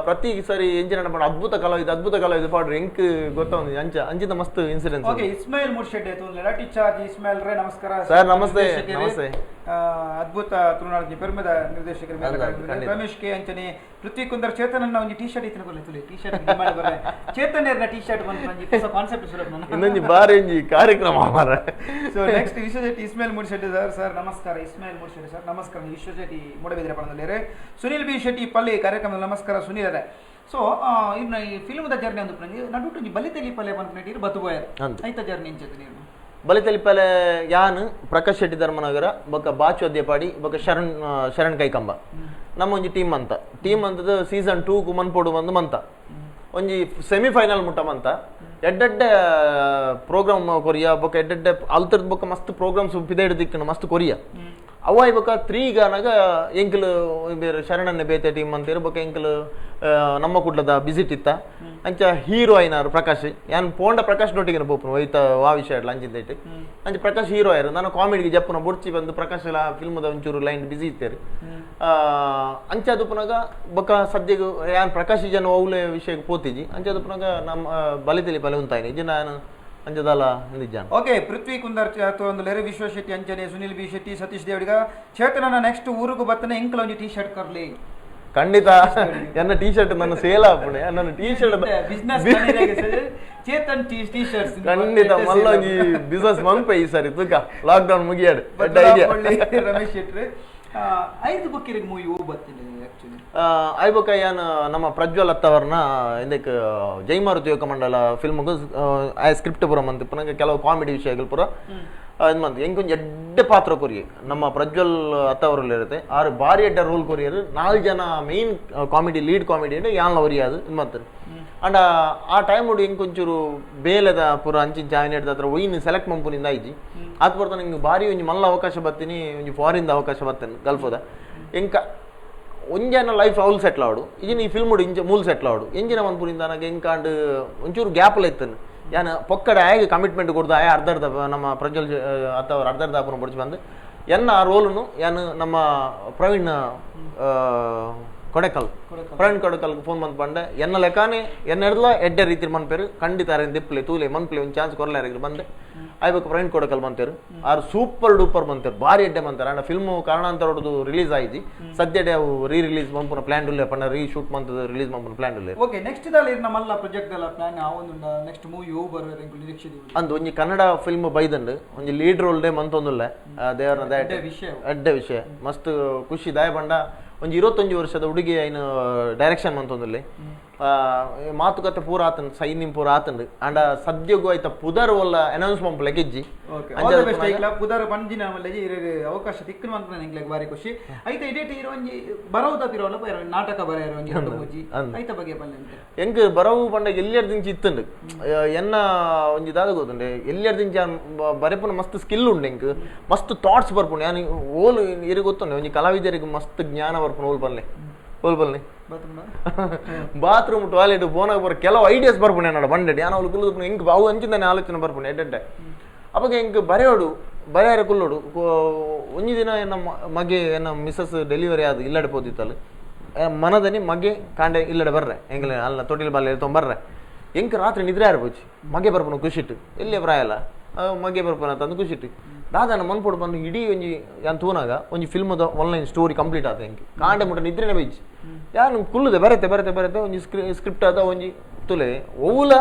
ಪ್ರತಿ ಸರಿ ಎಂಚಿನ ಪಂಡ ಅದ್ಭುತ ಕಲಾವಿದ ಅದ್ಭುತ ಕಲಾವಿದ ಪಾಡ್ರಿ ಎಂಕ್ ಗೊತ್ತೊಂದು ಅಂಚ ಅಂಚಿನ ಮಸ್ತ್ ಇನ್ಸಿಡೆನ್ಸ್. ಓಕೆ ಇಸ್ಮಾಯಿಲ್ ಮುರ್ಷೆಡ್ ಲಾಠಿ ಚಾರ್ಜ್ ಇಸ್ಮಾಯಿಲ್ ರೇ ನಮಸ್ಕಾರ ಸರ್ ನಮಸ್ತೆ ನಮಸ್ತೆ. ಅದ್ಭುತ ತುಳುನಾಡಿನ ಪೆರ್ಮೆದ ನಿರ್ದೇಶಕರು ರಮೇಶ್ ಕೆ ಅಂಚನೆ ಪೃಥ್ವಿ ಕುಂದರ್ ಚೇತನನ್ನ ಒಂಜಿ ಟಿ ಶರ್ಟ್ ಇತ್ತಿನ ಕೊರ್ಲೆ ತುಲೆ T shirt demand ಬರ್ರೆ ಚೇತನೇರ್ನ ಟಿ ಶರ್ಟ್ ಬಂದು ಒಂಜಿ ಹೊಸ ಕಾನ್ಸೆಪ್ಟ್ ಸುಲಭ ಇನ್ನೊಂದು ಬಾರಿ ಒಂಜಿ ಕಾರ್ಯಕ್ರಮ ಮಾರ್ರೆ. So next Vishwashetty Ismail Murshetty sir sir ನಮಸ್ಕಾರ ಇಸ್ಮಾಯಿಲ್ ಮುರ್ಶೆಟ್ಟಿ ಸರ್ ನಮಸ್ಕಾರ ವಿಶ್ವಶೆಟ್ಟಿ ಮೂಡಬಿದ್ರೆ ಪಣದಲ್ಲಿರೆ ಸುನಿಲ್ ಬಿ ಶೆಟ್ಟಿ ಪಲ್ಲಿ ಕಾರ್ಯಕ್ರಮದಲ್ಲಿ ನಮಸ್ಕಾರ ಸುನಿಲ್ ರೇ. ಸೊ ಇನ್ನು ಈ ಫಿಲ್ಮ್ದ ಜರ್ನಿ ಒಂದು ನಡುಟು ಒಂಜಿ ಬಲಿತೆಲಿ ಪಲ್ಲೆ ಪನ್ಪಿನ ಬತ್ತು ಪೋಯರ್ ಐತ ಜರ್ನಿ ಇಂಚತೆ ನೀರು ಬಲಿತೆಲಿಪಲೆ ಯಾನ್ ಪ್ರಕಾಶ್ ಶೆಟ್ಟಿ ಧರ್ಮನಗರ ಬೊಕ್ಕ ಬಾಚು ಅದ್ಯಪಾಡಿ ಬೊಕ್ಕ ಶರಣ್ ಶರಣ್ ಕೈಕಂಬ ನಮ್ಮ ಒಂಜಿ ಟೀಮ್ ಅಂತ ಟೀಮ್ ಅಂತದ ಸೀಸನ್ 2 ಕು ಮನ್ಪೋಡು ಬಂದು ಮಂತ ಒಂಜಿ ಸೆಮಿಫೈನಲ್ ಮುಟ್ಟ ಮಂತ ಎಡ್ಡೆಡ್ಡೆ ಪ್ರೋಗ್ರಾಮ್ ಕೊರಿಯಾ ಬೊಕ್ಕ ಎಡ್ಡೆಡ್ಡೆ ಅಲ್ತರ್ದ ಬೊಕ್ಕ ಮಸ್ತ್ ಪ್ರೋಗ್ರಾಮ್ಸ್ ಪಿದೇಡ್ ದಿಕ್ಕನ ಮಸ್ತ್ ಕೊರಿಯಾ ಅವ ಬೊಕ್ಕ 3 ಗಾನಾಗ ಎಂಕಲ್ ಬೇರೆ ಶರಣನ್ನೇ ಬೇತೆ ಟೀಮ್ ಅಂತೀರು ಬೊಕ್ಕ ಎಂಕಲ್ ನಮ್ಮ ಕುಡ್ಲದ ಬಿಸಿಟ್ ಇತ್ತ ಅಂಚ ಹೀರೋ ಐನಾರು ಪ್ರಕಾಶ್ ಯಾನ್ ಪೋಂಡ ಪ್ರಕಾಶ್ ನೊಟ್ಟಿಗೆ ಪೋಪುನು ಒಯ್ತ ವಾ ವಿಷಯ ಇಡ್ಲ ಅಂಚಿಂದ ಇಟ್ಟು ಅಂಚ ಪ್ರಕಾಶ್ ಹೀರೋ ಆಯ್ರು ನಾನು ಕಾಮಿಡಿಗೆ ಜಪ್ಪುನ ಬೊಡ್ಚಿ ಬಂದು ಪ್ರಕಾಶ್ ಎಲ್ಲ ಫಿಲ್ಮ್ದ ಒಂಚೂರು ಲೈನ್ ಬಿಸಿ ಇತ್ತೇರು ಅಂಚ ಅದು ಪುನಗ ಬೊಕ್ಕ ಸದ್ಯಗೂ ಯಾನ್ ಪ್ರಕಾಶ್ ಜನ ಒವ್ಲೆ ವಿಷಯಕ್ಕೆ ಪೋತಿಜಿ ಅಂಚ ಅದು ಪುನಗ ನಮ್ಮ ಬಲಿತಲಿ ಬಲೆ ಉಂತಾಯಿನಿ ಇಜ್ಜಿ ನಾನು ಅಂಜದಾಲ ನಿಜಾನ. ಓಕೆ ಪೃಥ್ವಿ ಕುಂದರ್ ಒಂದು ಲೆರೆ ವಿಶ್ವ ಶೆಟ್ಟಿ ಅಂಚನೆ ಸುನಿಲ್ ಬಿ ಶೆಟ್ಟಿ ಸತೀಶ್ ದೇವಡಿಗ ಚೇತನನ ನೆಕ್ಸ್ಟ್ ಊರುಗು ಬತ್ತನೆ ಎಂಕಲ್ ಒಂಜಿ ಟಿ ಶರ್ಟ್ ಕರ್ಲಿ ಖಂಡಿತ ನನ್ನ ಟಿ ಶರ್ಟ್ ನನ್ನ ಸೇಲ್ ಆಪುಣೆ ನನ್ನ T shirt business Chetan T shirts ಖಂಡಿತ ಮಲ್ಲ ಒಂಜಿ ಬಿಸ್ನೆಸ್ ಮನ್ಪೆ ಈ ಸಾರಿ ತುಕ ಲಾಕ್ ಡೌನ್ ಮುಗಿಯಾಡು ಐಡಿಯಾ. ರಮೇಶ್ ಶೆಟ್ಟಿ ಐದು ಬುಕ್ಕಿರಿಗೆ ಮೂವಿ ಹೋಗಿ ಬರ್ತೀನಿ ಆಕ್ಚುಲಿ. ಐಬೊಕ್ಕ ಯಾನ್ ನಮ್ಮ ಪ್ರಜ್ವಲ್ ಅತ್ತವರ್ನ ಇಂದಕ್ಕೆ ಜೈಮಾರುತಿ ಯೋಗ ಮಂಡಲ ಫಿಲ್ಮ್ಗೂ ಆ ಸ್ಕ್ರಿಪ್ಟ್ ಪೂರ ಮಂತ್ ಪುನಃ ಕೆಲವು ಕಾಮಿಡಿ ವಿಷಯಗಳು ಪೂರ ಇದು ಮಂತ್ ಎಂಕ್ ಒಂಜಿ ಎಡ್ಡೆ ಪಾತ್ರ ಕೊರಿಯೆ ನಮ್ಮ ಪ್ರಜ್ವಲ್ ಅತ್ತವರಲ್ಲಿ ಇರುತ್ತೆ ಆರು ಭಾರಿ ಎಡ್ಡೆ ರೋಲ್ ಕೊರಿಯರು 4 ಜನ main comedy lead comedy ಯಾನ್ಲ ಒರಿயாது ಇದು ಮಂತ್ ಅಂಡ ಆ ಟೈಮ್ ಎಂಕ್ ಒಂಚೂರು ಬೇಲೆದ ಪೂರ ಅಂಚಿನ ಜಾಯಿನ್ ಹಿಡ್ದ ಹತ್ರ ಒಯ್ನ್ ಸೆಲೆಕ್ಟ್ ಮಂಪುನಿಂದ ಆಯ್ಜಿ ಆತ್ ಬರ್ತಾನೆ ನಿಂಗೆ ಭಾರಿ ಒಂಜಿ ಮಲ್ಲ ಅವಕಾಶ ಬರ್ತೀನಿ ಒಂಜಿ ಫಾರಿನ್ದ ಅವಕಾಶ ಬರ್ತೇನೆ ಗಲ್ಫದ ಎಂಕ ಒಂಜನ ಲೈಫ್ ಅವ್ಲು ಸೆಟ್ಲ್ ಆವಡು ಈಜಿನ ಈ ಫಿಲ್ಮ್ ಇಂಚ ಮೂಲ ಸೆಟ್ಲ್ ಆವಡು ಎಂಜಿನ ಮನ್ಪುನಿಂದ ನನಗೆ ಎಂಕಾಂಡ್ ಒಂಚೂರು ಗ್ಯಾಪ್ ಇತ್ತನು ಯಾನ್ ಪೊಕ್ಕಡೆ ಆಯಗೆ ಕಮಿಟ್ಮೆಂಟ್ ಕೊಡ್ದು ಆಯ ಅರ್ಧ ಅರ್ಧ ನಮ್ಮ ಪ್ರಜ್ವಲ್ ಅಥವಾ ಅರ್ಧ ಅರ್ಧ ಅಪ್ಪನ ಬಡಿಸಿ ಬಂದು ಎನ್ನ ಆ ರೋಲನ್ನು ಯಾನು ನಮ್ಮ ಪ್ರವೀಣ್ ಕೊಡೆಕಲ್ ಪ್ರವೀಣ್ ಕೊಡೆಕಲ್ಗೆ ಫೋನ್ ಬಂದು ಬಂಡೆ ಎನ್ನ ಲೆಕ್ಕನೇ ಎನ್ನ ಹಿಡ್ದಲ ಎಡ್ಡೆ ರೀತಿ ಮನ್ಪೇರು ಖಂಡಿತ ಅರೇನು ದಿಪ್ಪಲೆ ತೂಲೆ ಮನ್ಪ್ಲೆ ಒಂದು ಚಾನ್ಸ್ ಕೊರಲೆ ಬಂದೆ ಆಯ್ಬೇಕು ಪ್ರವೀಣ್ ಕೊಡಕಲ್ ಬಂತೇರು ಆರು ಸೂಪರ್ ಡೂಪರ್ ಬಂತೇರು ಭಾರಿ ಎಡ್ಡೆ ಬಂತಾರೆ ಅಂಡ ಫಿಲ್ಮು ಕಾರಣಾಂತರ ಹೊಡೆದು ರಿಲೀಸ್ ಆಯ್ತು ಸದ್ಯಡೆ ಅವು ರೀ ರಿಲೀಸ್ ಮಂಪುನ ಪ್ಲಾನ್ ಉಲ್ಲೆ ಪಂಡ ರೀ ಶೂಟ್ ಮಂತದ ರಿಲೀಸ್ ಮಂಪುನ ಪ್ಲಾನ್ ಉಲ್ಲೆ. ಓಕೆ ನೆಕ್ಸ್ಟ್ ದಲ್ಲಿ ನಮ್ಮಲ್ಲ ಪ್ರಾಜೆಕ್ಟ್ ದಲ್ಲ ಪ್ಲಾನ್ ಆ ಒಂದು ನೆಕ್ಸ್ಟ್ ಮೂವಿ ಯೋ ಬರುವ ನಿರೀಕ್ಷೆ ಅಂದು ಒಂಜಿ ಕನ್ನಡ ಫಿಲ್ಮ್ ಬೈದಂಡು ಒಂಜಿ lead role day ಮಂತೊಂದುಲ್ಲೆ ದೇವರನ ದಯ ವಿಷಯ ಎಡ್ಡೆ ವಿಷಯ ಮಸ್ತ್ ಖುಷಿ ದಾಯ ಬಂಡ ಒಂಜಿ 25 ವರ್ಷದ ಹುಡುಗಿ ಐನು ಡೈರೆಕ್ಷನ್ ಮಂತೊಂದುಲ್ಲೆ ಮಾತುಕತೆ ಪೂರ ಆತನ್ ಸೈನಿಂಗ್ ಪೂರ ಆತಂಡು ಅಂಡ ಸದ್ಯಗೂ ಆಯ್ತ ಪುದರ್ ಒಲ್ಲ ಅನೌನ್ಸ್ ಮಂಪುಲೆ ಗೆಜ್ಜಿ ಪುದರ್ ಪಂಜಿನ ಅವಕಾಶ ತಿಕ್ಕನು ಅಂತ ಎಂಗ್ಲೆಗ್ ಬಾರಿ ಖುಷಿ ಐತ ಇಡೇಟ್ ಇರೋ ಒಂಜಿ ಬರವುದ ಪಿರೋಲ ನಾಟಕ ಬರ ಒಂಜಿ ಐತ ಬಗ್ಗೆ ಪಲ್ಲೆ ಎಂಕ್ ಬರವು ಪಂಡ ಎಲ್ಲಿಯರ್ ದಿಂಚಿ ಇತ್ತಂಡು ಎನ್ನ ಒಂಜಿ ದಾದ ಗೊತ್ತುಂಡೆ ಎಲ್ಲಿಯರ್ ದಿಂಚಿ ಬರೆಪುನ ಮಸ್ತ್ ಸ್ಕಿಲ್ ಉಂಡು ಎಂಕ್ ಮಸ್ತ್ ಥಾಟ್ಸ್ ಬರ್ಪುಂಡು ಯಾನ್ ಓಲು ಇರು ಗೊತ್ತುಂಡೆ ಒಂಜಿ ಕಲಾವಿದರಿಗೆ ಮಸ್ತ್ ಜ್ಞಾನ ಬರ್ಪುಂಡು ಓಲ್ ಬಲ್ಲೆ ಓಲ್ ಬಲ್ಲೆ ಬಾತ್ರೂಮ್ ಟಾಯ್ಲೆಟ್ ಫೋನಾಗ ಬರೋ ಕೆಲವು ಐಡಿಯಾಸ್ ಬರ್ಪುಂಡೆ ನೋಡ ಬಂಡೆಡ್ ಯಾನ್ ಅವ್ಲು ಕುಲ್ಲುದು ಎಂಕ್ ಅವು ಅಂಚಿಂದಾನೆ ಆಲೋಚನೆ ಬರ್ಪುಂಡೆ ಎಡ್ಡೆ ಅವಾಗ ಎಂಕ್ ಬರೆಯೋಡು ಬರೆಯಾರ ಕುಲ್ಲೋಡು ಒಂಜಿ ದಿನ ಎನ್ನ ಮಗೆ ಎನ್ನ ಮಿಸಸ್ ಡೆಲಿವರಿ ಆದ ಇಲ್ಲಡೆ ಪೋದಿತ್ತಲ್ಲ ಮನದನಿ ಮಗೆ ಕಾಂಡೆ ಇಲ್ಲಡೆ ಬರ್ರೆ ಎಂಗ್ಲೆ ಅಲ್ಲ ತೊಟ್ಟಿಲ್ ಬಾಲೆ ತೊಂಬರ್ರೆ ಎಂಕ್ ರಾತ್ರಿ ನಿದ್ರೆ ಆರ್ಬೋಚಿ ಮಗೆ ಬರ್ಪುನ ಖುಷಿಟ್ಟು ಎಲ್ಲಿ ಪ್ರಾಯಲ್ಲ ಮಗೆ ಬರ್ಪುನ ತಂದು ಖುಷಿಟ್ಟು ದಾದಾನ ಮನ್ಪೋಡು ಬಂದು ಇಡೀ ಒಂಜಿ ಯಾನ್ ತೂನಾಗ ಒಂಜಿ ಫಿಲ್ಮದ online story complete ಆತ ಎಂಕ್ ಕಾಂಡೆ ಮುಟ್ಟ ನಿದ್ರೆನೆ ಬೈಜಿ ಯಾನು ಕುಲ್ಲುದೆ ಬರತೆ ಬರತೆ ಬರತೆ ಒಂಜಿ ಸ್ಕ್ರಿಪ್ಟ್ ಆದ ಒಂಜಿ ತುಲೆ ಒವ್ಲ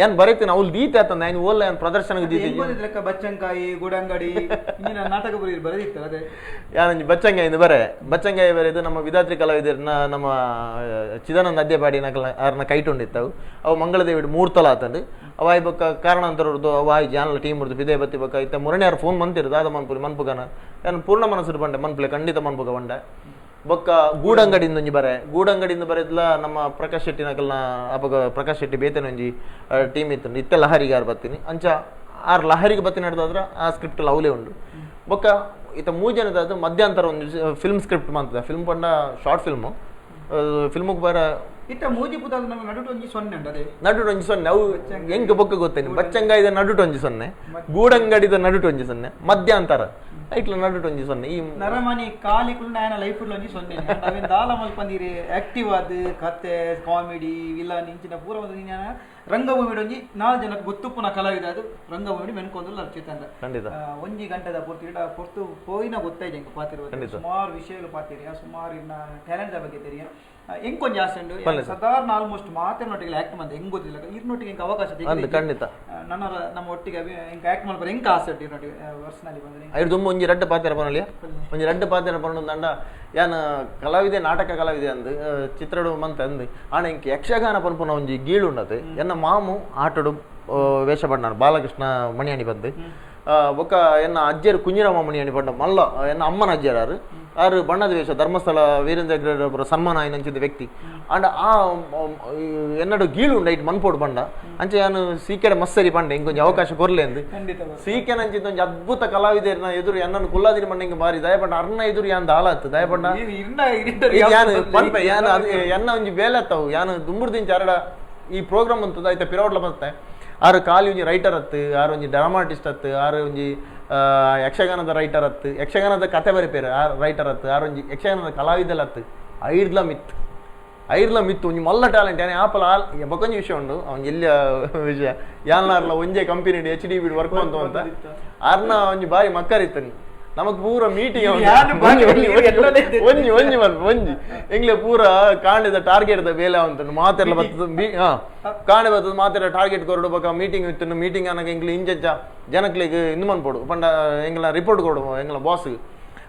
ಏನ್ ಬರೀತೀನಿ ಅವ್ಲು ದೀತೆ ಆತಂದ ಐನ್ ಓಲ್ಲ ಏನ್ ಪ್ರದರ್ಶನಕ್ಕೆ ದೀತಿ. ಲೆಕ್ಕ ಬಚ್ಚಂಕಾಯಿ ಗೂಡಂಗಡಿ ಇಂಜಿನ ನಾಟಕ ಬರೀ ಬರೆದಿತ್ತು ಅದೇ. ಯಾನೊಂಜಿ ಬಚ್ಚಂಗಾಯಿಂದ ಬರೆ, ಬಚ್ಚಂಗಾಯಿ ಬರೆದು ನಮ್ಮ ವಿಧಾತ್ರಿ ಕಲಾವಿದರನ್ನ ನಮ್ಮ ಚಿದಾನಂದ ಅದ್ಯಪಾಡಿ ನಕಲ ಆರ್ನ ಕೈಟುಂಡಿತ್ತವು. ಅವು ಮಂಗಳದೇವಿಡ್ ಮೂರ್ತಲ ಆತಂದು ಅವ ಆಯ್ ಬೊಕ್ಕ ಕಾರಣಾಂತರದ್ದು ಅವ ಆಯ್ ಜಾನಲ ಟೀಮ್ ಉರ್ದು ಪಿದೆ ಬತ್ತಿ ಬೊಕ್ಕ ಇತ್ತ ಮುರಣಿ ಯಾರು ಫೋನ್ ಮಂತಿರ್ದು ಆದ ಮನ್ಪುರಿ ಮನ್ಪುಗನ ಯಾನ್ ಪೂರ್ಣ ಮನಸ್ಸು ಬಂಡೆ ಮನ್ಪುಲೆ ಖಂಡಿತ ಮನ್ಪುಗ ಬಂಡೆ. ಬೊಕ್ಕ ಗೂಡಂಗಡಿಯಿಂದ ಒಂಜಿ ಬರೆ, ಗೂಡಂಗಡಿಯಿಂದ ಬರೆದ್ಲ ನಮ್ಮ ಪ್ರಕಾಶ್ ಶೆಟ್ಟಿ ನಕಲ್ನ ಅಪಗ ಪ್ರಕಾಶ್ ಶೆಟ್ಟಿ ಬೇತನ ಒಂಜಿ ಟೀಮ್ ಇತ್ತು ಇತ್ತ ಲಹರಿಗೆ ಆರ್ ಬತ್ತೀನಿ ಅಂಚ ಆರ್ ಲಹರಿಗೆ ಬತ್ತಿ ನಡೆದಾದ್ರೆ ಆ ಸ್ಕ್ರಿಪ್ಟ್ ಅವಲೇ ಉಂಡು. ಬೊಕ್ಕ ಇತ್ತ ಮೂಜನದಾದ ಮಧ್ಯಂತರ ಒಂದು ಫಿಲ್ಮ್ ಸ್ಕ್ರಿಪ್ಟ್ ಮಂತದ ಫಿಲ್ಮ್ ಪಂಡ ಶಾರ್ಟ್ ಫಿಲ್ಮು ಫಿಲ್ಮಿಗೆ ಬರ ಇತ್ತ ಮೂಜಿ ಪುದಾದ ನಮ್ಮ ನಡುಟು ಒಂಜಿ ಸೊನ್ನೆ ಉಂಟು ಅದೇ ನಡುಟು ಒಂಜಿ ಸೊನ್ನೆ ಅವು ಎಂಕ್ ಬೊಕ್ಕ ಗೊತ್ತೇನೆ. ಬಚ್ಚಂಗಾಯಿದ ನಡುಟು ಒಂಜಿ ಸೊನ್ನೆ, ಗೂಡಂಗಡಿದ ನಡುಟು ಒಂಜಿ ಸೊನ್ನೆ, ಮಧ್ಯಂತರ ಐಟ್ಲ ನಡುಟು ಒಂಜಿ ಸೊನ್ನೆ. ಈ ನರಮನಿ ಕಾಲಿ ಕುಲ್ನ ಲೈಫ್ ಒಂಜಿ ಸೊನ್ನೆ ಅವೇನ್ ದಾಲ ಮಲ್ಪಂದಿರಿ ಆಕ್ಟಿವ್ ಆದ್ ಕತೆ ಕಾಮಿಡಿ ವಿಲನ್ ಇಂಚಿನ ಪೂರ ಒಂದು ರಂಗಭೂಮಿ ಒಂಜಿ ನಾಲ್ ಜನಕ್ಕೆ ಗೊತ್ತುಪ್ಪುನ ಕಲಾವಿದ ಅದು ರಂಗಭೂಮಿ ಮೆನ್ಕೊಂದು ಚೇತನ್. ಖಂಡಿತ ಒಂಜಿ ಗಂಟೆದ ಪೂರ್ತಿ ಇಡ ಪೊರ್ತು ಪೋಯಿನ ಗೊತ್ತಾಯ್ತು ಎಂಕ್ ಪಾತಿರುವ ಸುಮಾರು ವಿಷಯಗಳು ಪಾತಿರಿ, ಸುಮಾರು ಇನ್ನ ಟ್ಯಾಲೆಂಟ್ ಬಗ್ಗೆ ತೆರಿಯ ಎಂಕೊಂಜಿ ಆಸೆ ಉಂಡು ಸಾಧಾರಣ ಆಲ್ಮೋಸ್ಟ್ ಮಾತಿನೊಟ್ಟಿಗೆ ಆಕ್ಟ್ ಮಂತೆ ಹೆಂಗ್ ಗೊತ್ತಿಲ್ಲ ಇರ್ನೊಟ್ಟಿಗೆ ಎಂಕ್ ಅವಕಾಶ ಖಂಡಿತ ನನ್ನ ನಮ್ಮ ಒಟ್ಟಿಗೆ ಎಂಕ್ ಆಕ್ಟ್ ಮಾಡ್ಬಾರ ಎಂಕ್ ಆಸೆ ಉಂಟು ಇರ್ನೊಟ್ಟಿಗೆ ಪರ್ಸನಲಿ ಬಂದ್ರೆ. ಐದು ತುಂಬ ಒಂಜಿ ರಡ್ಡ ಪಾತ್ರ ಪನಲಿಯ ಒಂಜಿ ರಡ್ಡ ಪಾತ್ರ ಪನೊಂದು ಅಂಡ ಯಾನ್ ಕಲಾವಿದೆ ನಾಟಕ ಕಲಾವಿದೆ ಅಂದು ಚಿತ್ರಡು ಮಂತ ಅಂದು ಆಣ ಇಂಕ್ ಯಕ್ಷಗಾನ ಪನ್ಪುನ ಒಂಜಿ ಗೀಳು ಉಂಡತೆ. ಎನ್ನ ಮಾಮು ಆಟಡು ವೇಷ ಬಣ್ಣ ಬಾಲಕೃಷ್ಣ ಮಣಿಯಾಣಿ ಬಂದು ಬೊಕ್ಕ ಎನ್ನ ಅಜ್ಜರು ಕುಂಜಿರಾಮ ಮಣಿಯಾಣಿ ಬಣ್ಣ ಮಲ್ಲ ಎನ್ನ ಅಮ್ಮನ ಅಜ್ಜರಾರು ಆರು ಬಣ್ಣದ ವೇಷ ಧರ್ಮಸ್ಥಳ ವೀರೇಂದ್ರ ಸನ್ಮಾನ ಆಯ್ನಂಚಿದ ವ್ಯಕ್ತಿ ಅಂಡ ಆ ಎನ್ನಡು ಗೀಳು ಉಂಡ it ಮನ್ಪೋಡು ಬಂಡ ಅಂಚೆ ಯಾನು ಸೀಕೆಡ ಮಸ್ಸರಿ ಪಂಡೆ ಇಂಕೊಂಜಿ ಅವಕಾಶ ಕೊರ್ಲೆ ಅಂದು ಸೀಕೆ ನಂಚಿದ ಒಂಜಿ ಅದ್ಭುತ ಕಲಾವಿದರ್ನ ಎದುರು ಎನ್ನನ್ನು ಕುಲ್ಲಾದಿರಿ ಮಂಡ ಹಿಂಗೆ ಬಾರಿ ದಯಪಂಡ ಅರ್ನ ಎದುರು ಯಾನ್ ದಾಲಾತು ದಯಪಂಡ ಯಾನು ಪನ್ಪೆ ಯಾನು ಅದು ಎನ್ನ ಒಂಜಿ ಬೇಲತ್ತವು ಯಾನು ದುಂಬುರ್ದಿಂಚ ಅರಡ ಈ ಪ್ರೋಗ್ರಾಮ್ ಅಂತದ ಆಯ್ತಾ ಪಿರೋಡ್ಲ ಮತ್ತೆ ಆರು ಖಾಲಿ ಒಂಜಿ ರೈಟರ್ ಅತ್ತು, ಆರು ಒಂಜಿ ಡ್ರಾಮಾಟಿಸ್ಟ್ ಅತ್ತು, ಆರು ಒಂಜಿ ಯಕ್ಷಗಾನದ ರೈಟರ್ ಅತ್ತು, ಯಕ್ಷಗಾನದ ಕತೆ ಬರೆಪೇರು ಆರು ರೈಟರ್ ಅತ್ತು, ಆರು ಒಂಜಿ ಯಕ್ಷಗಾನದ ಕಲಾವಿದಲ ಅತ್ತು. ಐರ್ಲ ಮಿತ್ ಐರ್ಲ ಮಿತ್ತು ಒಂಜಿ ಮಲ್ಲ ಟ್ಯಾಲೆಂಟ್ ಯಾನೆ ಆಪಲ ಆಲ್ ಬೊಕೊಂಜಿ ವಿಷಯ ಉಂಡು ಅವ್ನ ಎಲ್ಲಿಯ ವಿಷಯ ಯಾಲ್ನಾರ್ಲ ಒಂಜೇ company H D B work ಅಂತ ಅಂತ ಆರ್ನ ಒಂಜಿ ಬಾರಿ ಮಕ್ಕರಿತ್ತನಿ ನಮಗ್ ಪೂರ ಮೀಟಿಂಗ್ ಒಂಜಿ ಒಂಜಿ ಒಂಜಿ ಎಂಗ್ಲೆ ಪೂರ ಕಾಂಡದ ಟಾರ್ಗೆಟ್ the ಬೇಲೆ ಉಂಟು ಮಾತೆಲ್ಲ ಬರ್ತದೆ ಕಾಂಡೆ ಬರ್ತದೆ ಮಾತೆಲ್ಲ ಟಾರ್ಗೆಟ್ ಕೊರಡು ಬೊಕ ಮೀಟಿಂಗ್ ಇತ್ತು ಮೀಟಿಂಗ್ ಅನಗ ಎಂಗ್ಲೆ ಇಂಜ ಜನಕ್ಲೆಗ್ ಇಂದು ಮನ್ಪೋಡು ಪಂಡ ಎಂಗ್ಲ ರಿಪೋರ್ಟ್ ಕೊಡು ಎಂಗ್ಲ ಬಾಸ್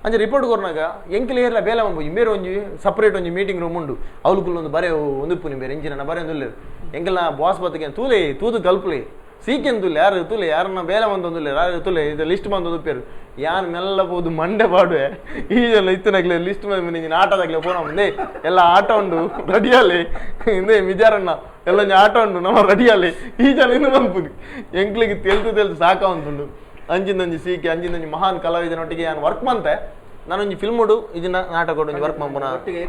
ಅಂಚೆ ರಿಪೋರ್ಟ್ ಕೊರ್ನಾಗ ಎಂಕ್ಲೆ ಏರ್ಲ ಬೇಲೆ ಮನ್ಪು ಬೇರೆ ಒಂಜಿ ಸಪ್ರೇಟ್ ಒಂಜಿ ಮೀಟಿಂಗ್ ರೂಮ್ ಉಂಡು ಅವಲುಕುಲ್ ಒಂದು ಬರೆ ಒಂದುಪ್ಪುನಿ ಬೇರೆ ಎಂಜಿನ ಬರೆ ಒಂದು ಎಂಕಲ್ನ ಬಾಸ್ ಬತ್ತಕ್ಕೆ ತೂಲೆ ತೂದು ಕಲ್ಪುಲೆ ಸೀಕೆನ್ ತುಲೆ ಯಾರು ತುಲೆ ಯಾರನ್ನ ಬೇಲೆ ಬಂದೊಂದುಲ್ಲೆ ಯಾರು ತುಲೆ ಇದು ಲಿಸ್ಟ್ ಬಂದೊಂದು ಪೇರು ಯಾನ್ ಮೆಲ್ಲ ಪೋದು ಮಂಡೆ ಪಾಡುವೆ ಈ ಜನ ಇತ್ತನಾಗ್ಲೆ ಲಿಸ್ಟ್ ಬಂದು ಆಟದಾಗ್ಲೆ ಫೋನ್ ಮುಂದೆ ಎಲ್ಲ ಆಟ ಉಂಡು ರೆಡಿಯಾಲಿ ಹಿಂದೆ ಮಿಜಾರಣ್ಣ ಎಲ್ಲ ಒಂಜಿ ಆಟ ಉಂಡು ನಮ್ಮ ರೆಡಿಯಾಲಿ ಈ ಜನ ಇನ್ನು ಬಂಪುನಿ ಎಂಕ್ಲಿಗೆ ತೆಲ್ತು ತೆಲ್ತು ಸಾಕ ಉಂಟುಂಡು ಅಂಜಿಂದೊಂಜಿ ಸೀಕೆ ಅಂಜಿಂದೊಂಜಿ ಮಹಾನ್ ಕಲಾವಿದನೊಟ್ಟಿಗೆ ಯಾನ್ ವರ್ಕ್ ಮಂತೆ ನಾನೊಂಜಿ ಫಿಲ್ಮ್ ಉಡು ಇದನ್ನ ನಾಟಕ ಒಂಜಿ ವರ್ಕ್ ಮಂಪುನ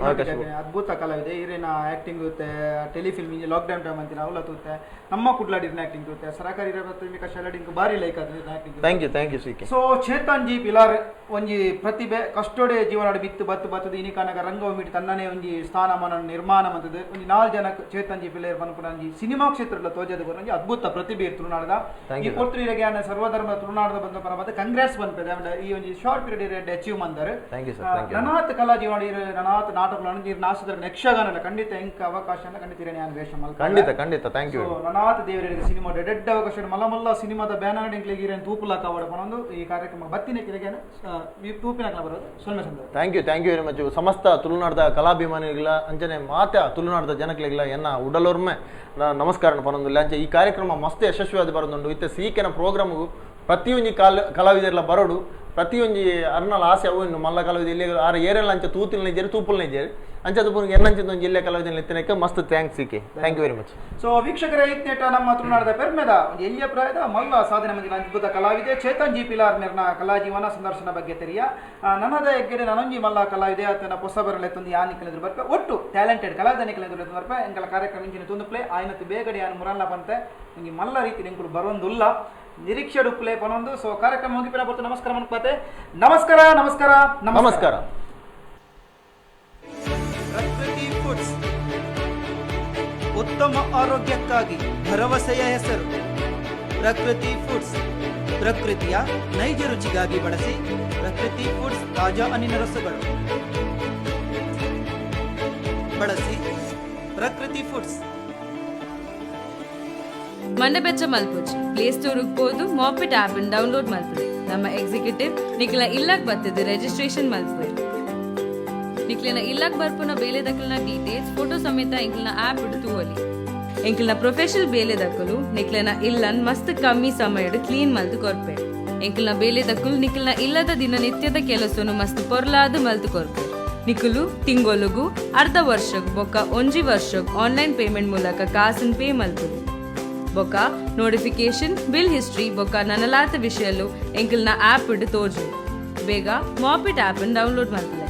ಅವಕಾಶ. ಅದ್ಭುತ ಕಲಾವಿದೆ ಈರೇನ ಆಕ್ಟಿಂಗ್ ಇರುತ್ತೆ ಟೆಲಿಫಿಲ್ಮ್ ಲಾಕ್ ಡೌನ್ ಟೈಮ್ ಅಂತೀನಿ ಅವಲ ತೂತೆ ನಮ್ಮ ಕುಡ್ಲಾಡಿ ಆಕ್ಟಿಂಗ್ ತೂತೆ ಸರಕಾರಿ ಶಾಲಾಡಿಂಗ್ ಬಾರಿ ಲೈಕ್ ಆದ್ರೆ acting. Thank you thank you C K. So Chetan G Pilar ಒಂಜಿ ಪ್ರತಿಭೆ ಕಷ್ಟೋಡೆ ಜೀವನ ಬಿತ್ತು ಬತ್ತು ಬತ್ತದ ಇನಿ ಕನಕ ರಂಗಭೂಮಿ ತನ್ನನೇ ಒಂಜಿ ಸ್ಥಾನಮಾನ ನಿರ್ಮಾಣ ಮಂತದ್ದು ಒಂಜಿ ನಾಲ್ ಜನ ಚೇತನ್ ಜಿ ಪಿಲಾರ್ ಪನ್ಪುನ ಒಂಜಿ ಸಿನಿಮಾ ಕ್ಷೇತ್ರದ ತೋಜದ ಒಂಜಿ ಅದ್ಭುತ ಪ್ರತಿಭೆ ತುಳುನಾಡದ ಈ ಪೊರ್ತುರಿಗೆ ಸರ್ವಧರ್ಮ ತುಳುನಾಡದ ಬಂದ ಪರ ಮತ್ತೆ ಕಂಗ್ರೆಸ್ ಬಂದ್ಪೆದೆ ಈ ಒಂಜಿ ಶಾರ್ಟ್ ಪೀರಿಯಡ್ ಅಚೀವ್ ಮಂದಾರೆ. ನನಾತ್ ಕಲಾ ಜೀವನ ನನಾತ್ ನಾಟಕ ನಾಸದ ಯಕ್ಷಗಾನ ಖಂಡಿತ ಎಂಕ್ ಅವಕಾಶ ಖಂಡಿತ ವೇಷ ಖಂಡಿತ ಖಂಡಿತ thank you. ನನಾತ್ ದೇವರಿಗೆ ಸಿನಿಮಾ ಡೆಡ್ ಅವಕಾಶ ಮಲ್ಲ ಮಲ್ಲ ಸಿನಿಮಾದ ಬ್ಯಾನರ್ ಎಂಕ್ಲಿಗೆ ತೂಪುಲಾಕ ಅವಡ ಪನೊಂದು ಈ ಕಾರ್ಯಕ್ರಮ ಬತ್ತಿನ ಕಿರಗೆ ತೂಪಿನ ಬರೋದು ಸೊನ್ನೆ ಸಂದ. Thank you thank you very much. ಸಮಸ್ತ ತುಳುನಾಡದ ಕಲಾಭಿಮಾನಿಗಳ ಅಂಚನೆ ಮಾತ ತುಳುನಾಡದ ಜನಕ್ಲೆಗ್ಲ ಎನ್ನ ಉಡಲೊರ್ಮೆ ನಮಸ್ಕಾರ ಪನೊಂದುಲ್ಲ. ಅಂಚೆ ಈ ಕಾರ್ಯಕ್ರಮ ಮಸ್ತ್ ಯಶಸ್ವಿಯಾದ ಬರೋದುಂಡು ಇತ್ತೆ ಸೀಕೆನ ಪ್ರೋಗ್ರಾಮ್ಗು ಪ್ರತಿಯೊಂಜಿ ಕಲಾವಿದರ್ಲ ಬರೋಡು ಪ್ರತಿಯೊಂಜಿ ಅರ್ನಲ ಆಸೆ ಅವು ಇನ್ನು ಮಲ್ಲ ಕಲಾವಿದ ಇಲ್ಲಿ ಆರು ಏರೆಲ್ಲ ಅಂಚೆ ತೂತಿನ ಇಜ್ಜೇರು ತೂಪುಲ್ನ ಇಜ್ಜೇರು ಅಂಚೆ ತೂಪುನಿಗೆ ಎನ್ನಂಚಿನ ಒಂಜಿ ಜಿಲ್ಲೆ ಕಲಾವಿದ ಇತ್ತನಕ್ಕೆ ಮಸ್ತ್ thanks C K. Thank you very much. So ವೀಕ್ಷಕರೇ ಇತ್ನೇಟ ನಮ್ಮ ತುಳುನಾಡದ ಪೆರ್ಮೆದ ಒಂದು ಎಲ್ಲಿಯ ಪ್ರಾಯದ ಮಲ್ಲ ಸಾಧನೆ ಮಂದಿನ ಅದ್ಭುತ ಕಲಾವಿದೆ ಚೇತನ್ ಜಿ ಪಿಲಾರ್ ಮೇರ್ನ ಕಲಾಜೀವನ ಸಂದರ್ಶನ ಬಗ್ಗೆ ತೆರಿಯ ನನ್ನದ ಎಗ್ಗಡೆ ನನೊಂಜಿ ಮಲ್ಲ ಕಲಾವಿದೆ ಆತನ ಹೊಸಬರಲೆ ತಂದು ಯಾನಿ ಕಲಿದ್ರು ಬರ್ಪೆ ಒಟ್ಟು ಟ್ಯಾಲೆಂಟೆಡ್ ಕಲಾವಿದನಿ ಕಲಿದ್ರು ಬರ್ಪೆ ಎಂಕಲ ಕಾರ್ಯಕ್ರಮ ಇಂಚಿನ ತುಂದು ಪ್ಲೇ ಆಯ್ನತ್ತು ಬೇಗಡೆ ಯಾನು ಮುರಲ್ಲ ಬಂತೆ ಒಂಜಿ ಮಲ್ಲ ರೀತಿ ಎಂಕುಲು ಬರೋಂದುಲ್ಲ ನಿರೀಕ್ಷೆ ಡುಪ್ಲೆ ಪನೊಂದು. ಸೊ ಕಾರ್ಯಕ್ರಮ ಮುಗಿಪಿನ ಬರ್ತು. ನಮಸ್ಕಾರ ಮನ್ಪತೆ. ನಮಸ್ಕಾರ ನಮಸ್ಕಾರ ನಮಸ್ಕಾರ. ಪ್ರಕೃತಿ ಫುಡ್ಸ್ ಉತ್ತಮ ಆರೋಗ್ಯಕ್ಕಾಗಿ ಭರವಸೆಯ ಹೆಸರು ಪ್ರಕೃತಿ ಫುಡ್ಸ್. ಪ್ರಕೃತಿಯ ನೈಜ ರುಚಿಗಾಗಿ ಬಳಸಿ ಪ್ರಕೃತಿ ಫುಡ್ಸ್ ತಾಜಾ ಹಣ್ಣಿನ ರಸಗಳು ಬಳಸಿ ಪ್ರಕೃತಿ ಫುಡ್ಸ್. ಮಂಡೆ ಬೆಚ್ಚ ಮಲ್ಪೊಚ್ಚಿ. ಪ್ಲೇ ಸ್ಟೋರ್ ಪೋದು ಮಾಪಿಟ್ ಆಪ್ ಡೌನ್ಲೋಡ್ ಮಲ್ಪುಲೆ. ನಮ್ಮ ಎಕ್ಸಿಕ್ಯೂಟಿವ್ ನಿಕ್ಲ ಇಲ್ಲಗ್ ಬತ್ತದು ರಿಜಿಸ್ಟ್ರೇಷನ್ ಮಲ್ಪುವೆರ್. ನಿಕ್ಲೆನ ಇಲ್ಲಗ್ ಬರ್ಪುನ ಬೇಲೆದಕಲ್ನ ಡೀಟೇಲ್ಸ್ ಫೋಟೋ ಸಮೇತ ಎಂಕ್ಲೆನ ಆಪ್ ತೂವೊಲಿ. ಎಂಕ್ಲೆನ ಪ್ರೊಫೆಷನಲ್ ಬೇಲೆದಕುಲು ನಿಕ್ಲೆನ ಇಲ್ಲನ್ ಮಸ್ತ್ ಕಮ್ಮಿ ಸಮಯಡ್ ಕ್ಲೀನ್ ಮಲ್ತ್ ಕೊರ್ಪೆರ್. ಎಂಕ್ಲೆನ ಬೇಲೆದಕುಲು ನಿಕ್ಲೆನ ಇಲ್ಲದ ದಿನನಿತ್ಯದ ಕೆಲಸನು ಮಸ್ತ್ ಪೊರ್ಲಾದ್ ಮಲ್ತ್ ಕೊರ್ಪೆರ್. ನಿಕುಲು ತಿಂಗೊಲುಗು, ಅರ್ಧ ವರ್ಷಗ್ ಬೊಕ್ಕ ಒಂಜಿ ವರ್ಷಗ್ ಆನ್ಲೈನ್ ಪೇಮೆಂಟ್ ಮೂಲಕ ಕಾಸನ್ ಪೇ ಮಲ್ಪುಲಿ. ಬೊಕ್ಕ ನೋಟಿಫಿಕೇಶನ್, ಬಿಲ್ ಹಿಸ್ಟ್ರಿ ಬೊಕ್ಕ ನನಲಾತ ವಿಷಯಲು ಎಂಕಲ್ನ ಆಪ್ ತೋಜು. ಬೇಗ ಮಾಪಿಟ್ ಆಪ್ ಡೌನ್ಲೋಡ್ ಮಲ್ಪುಲೆ.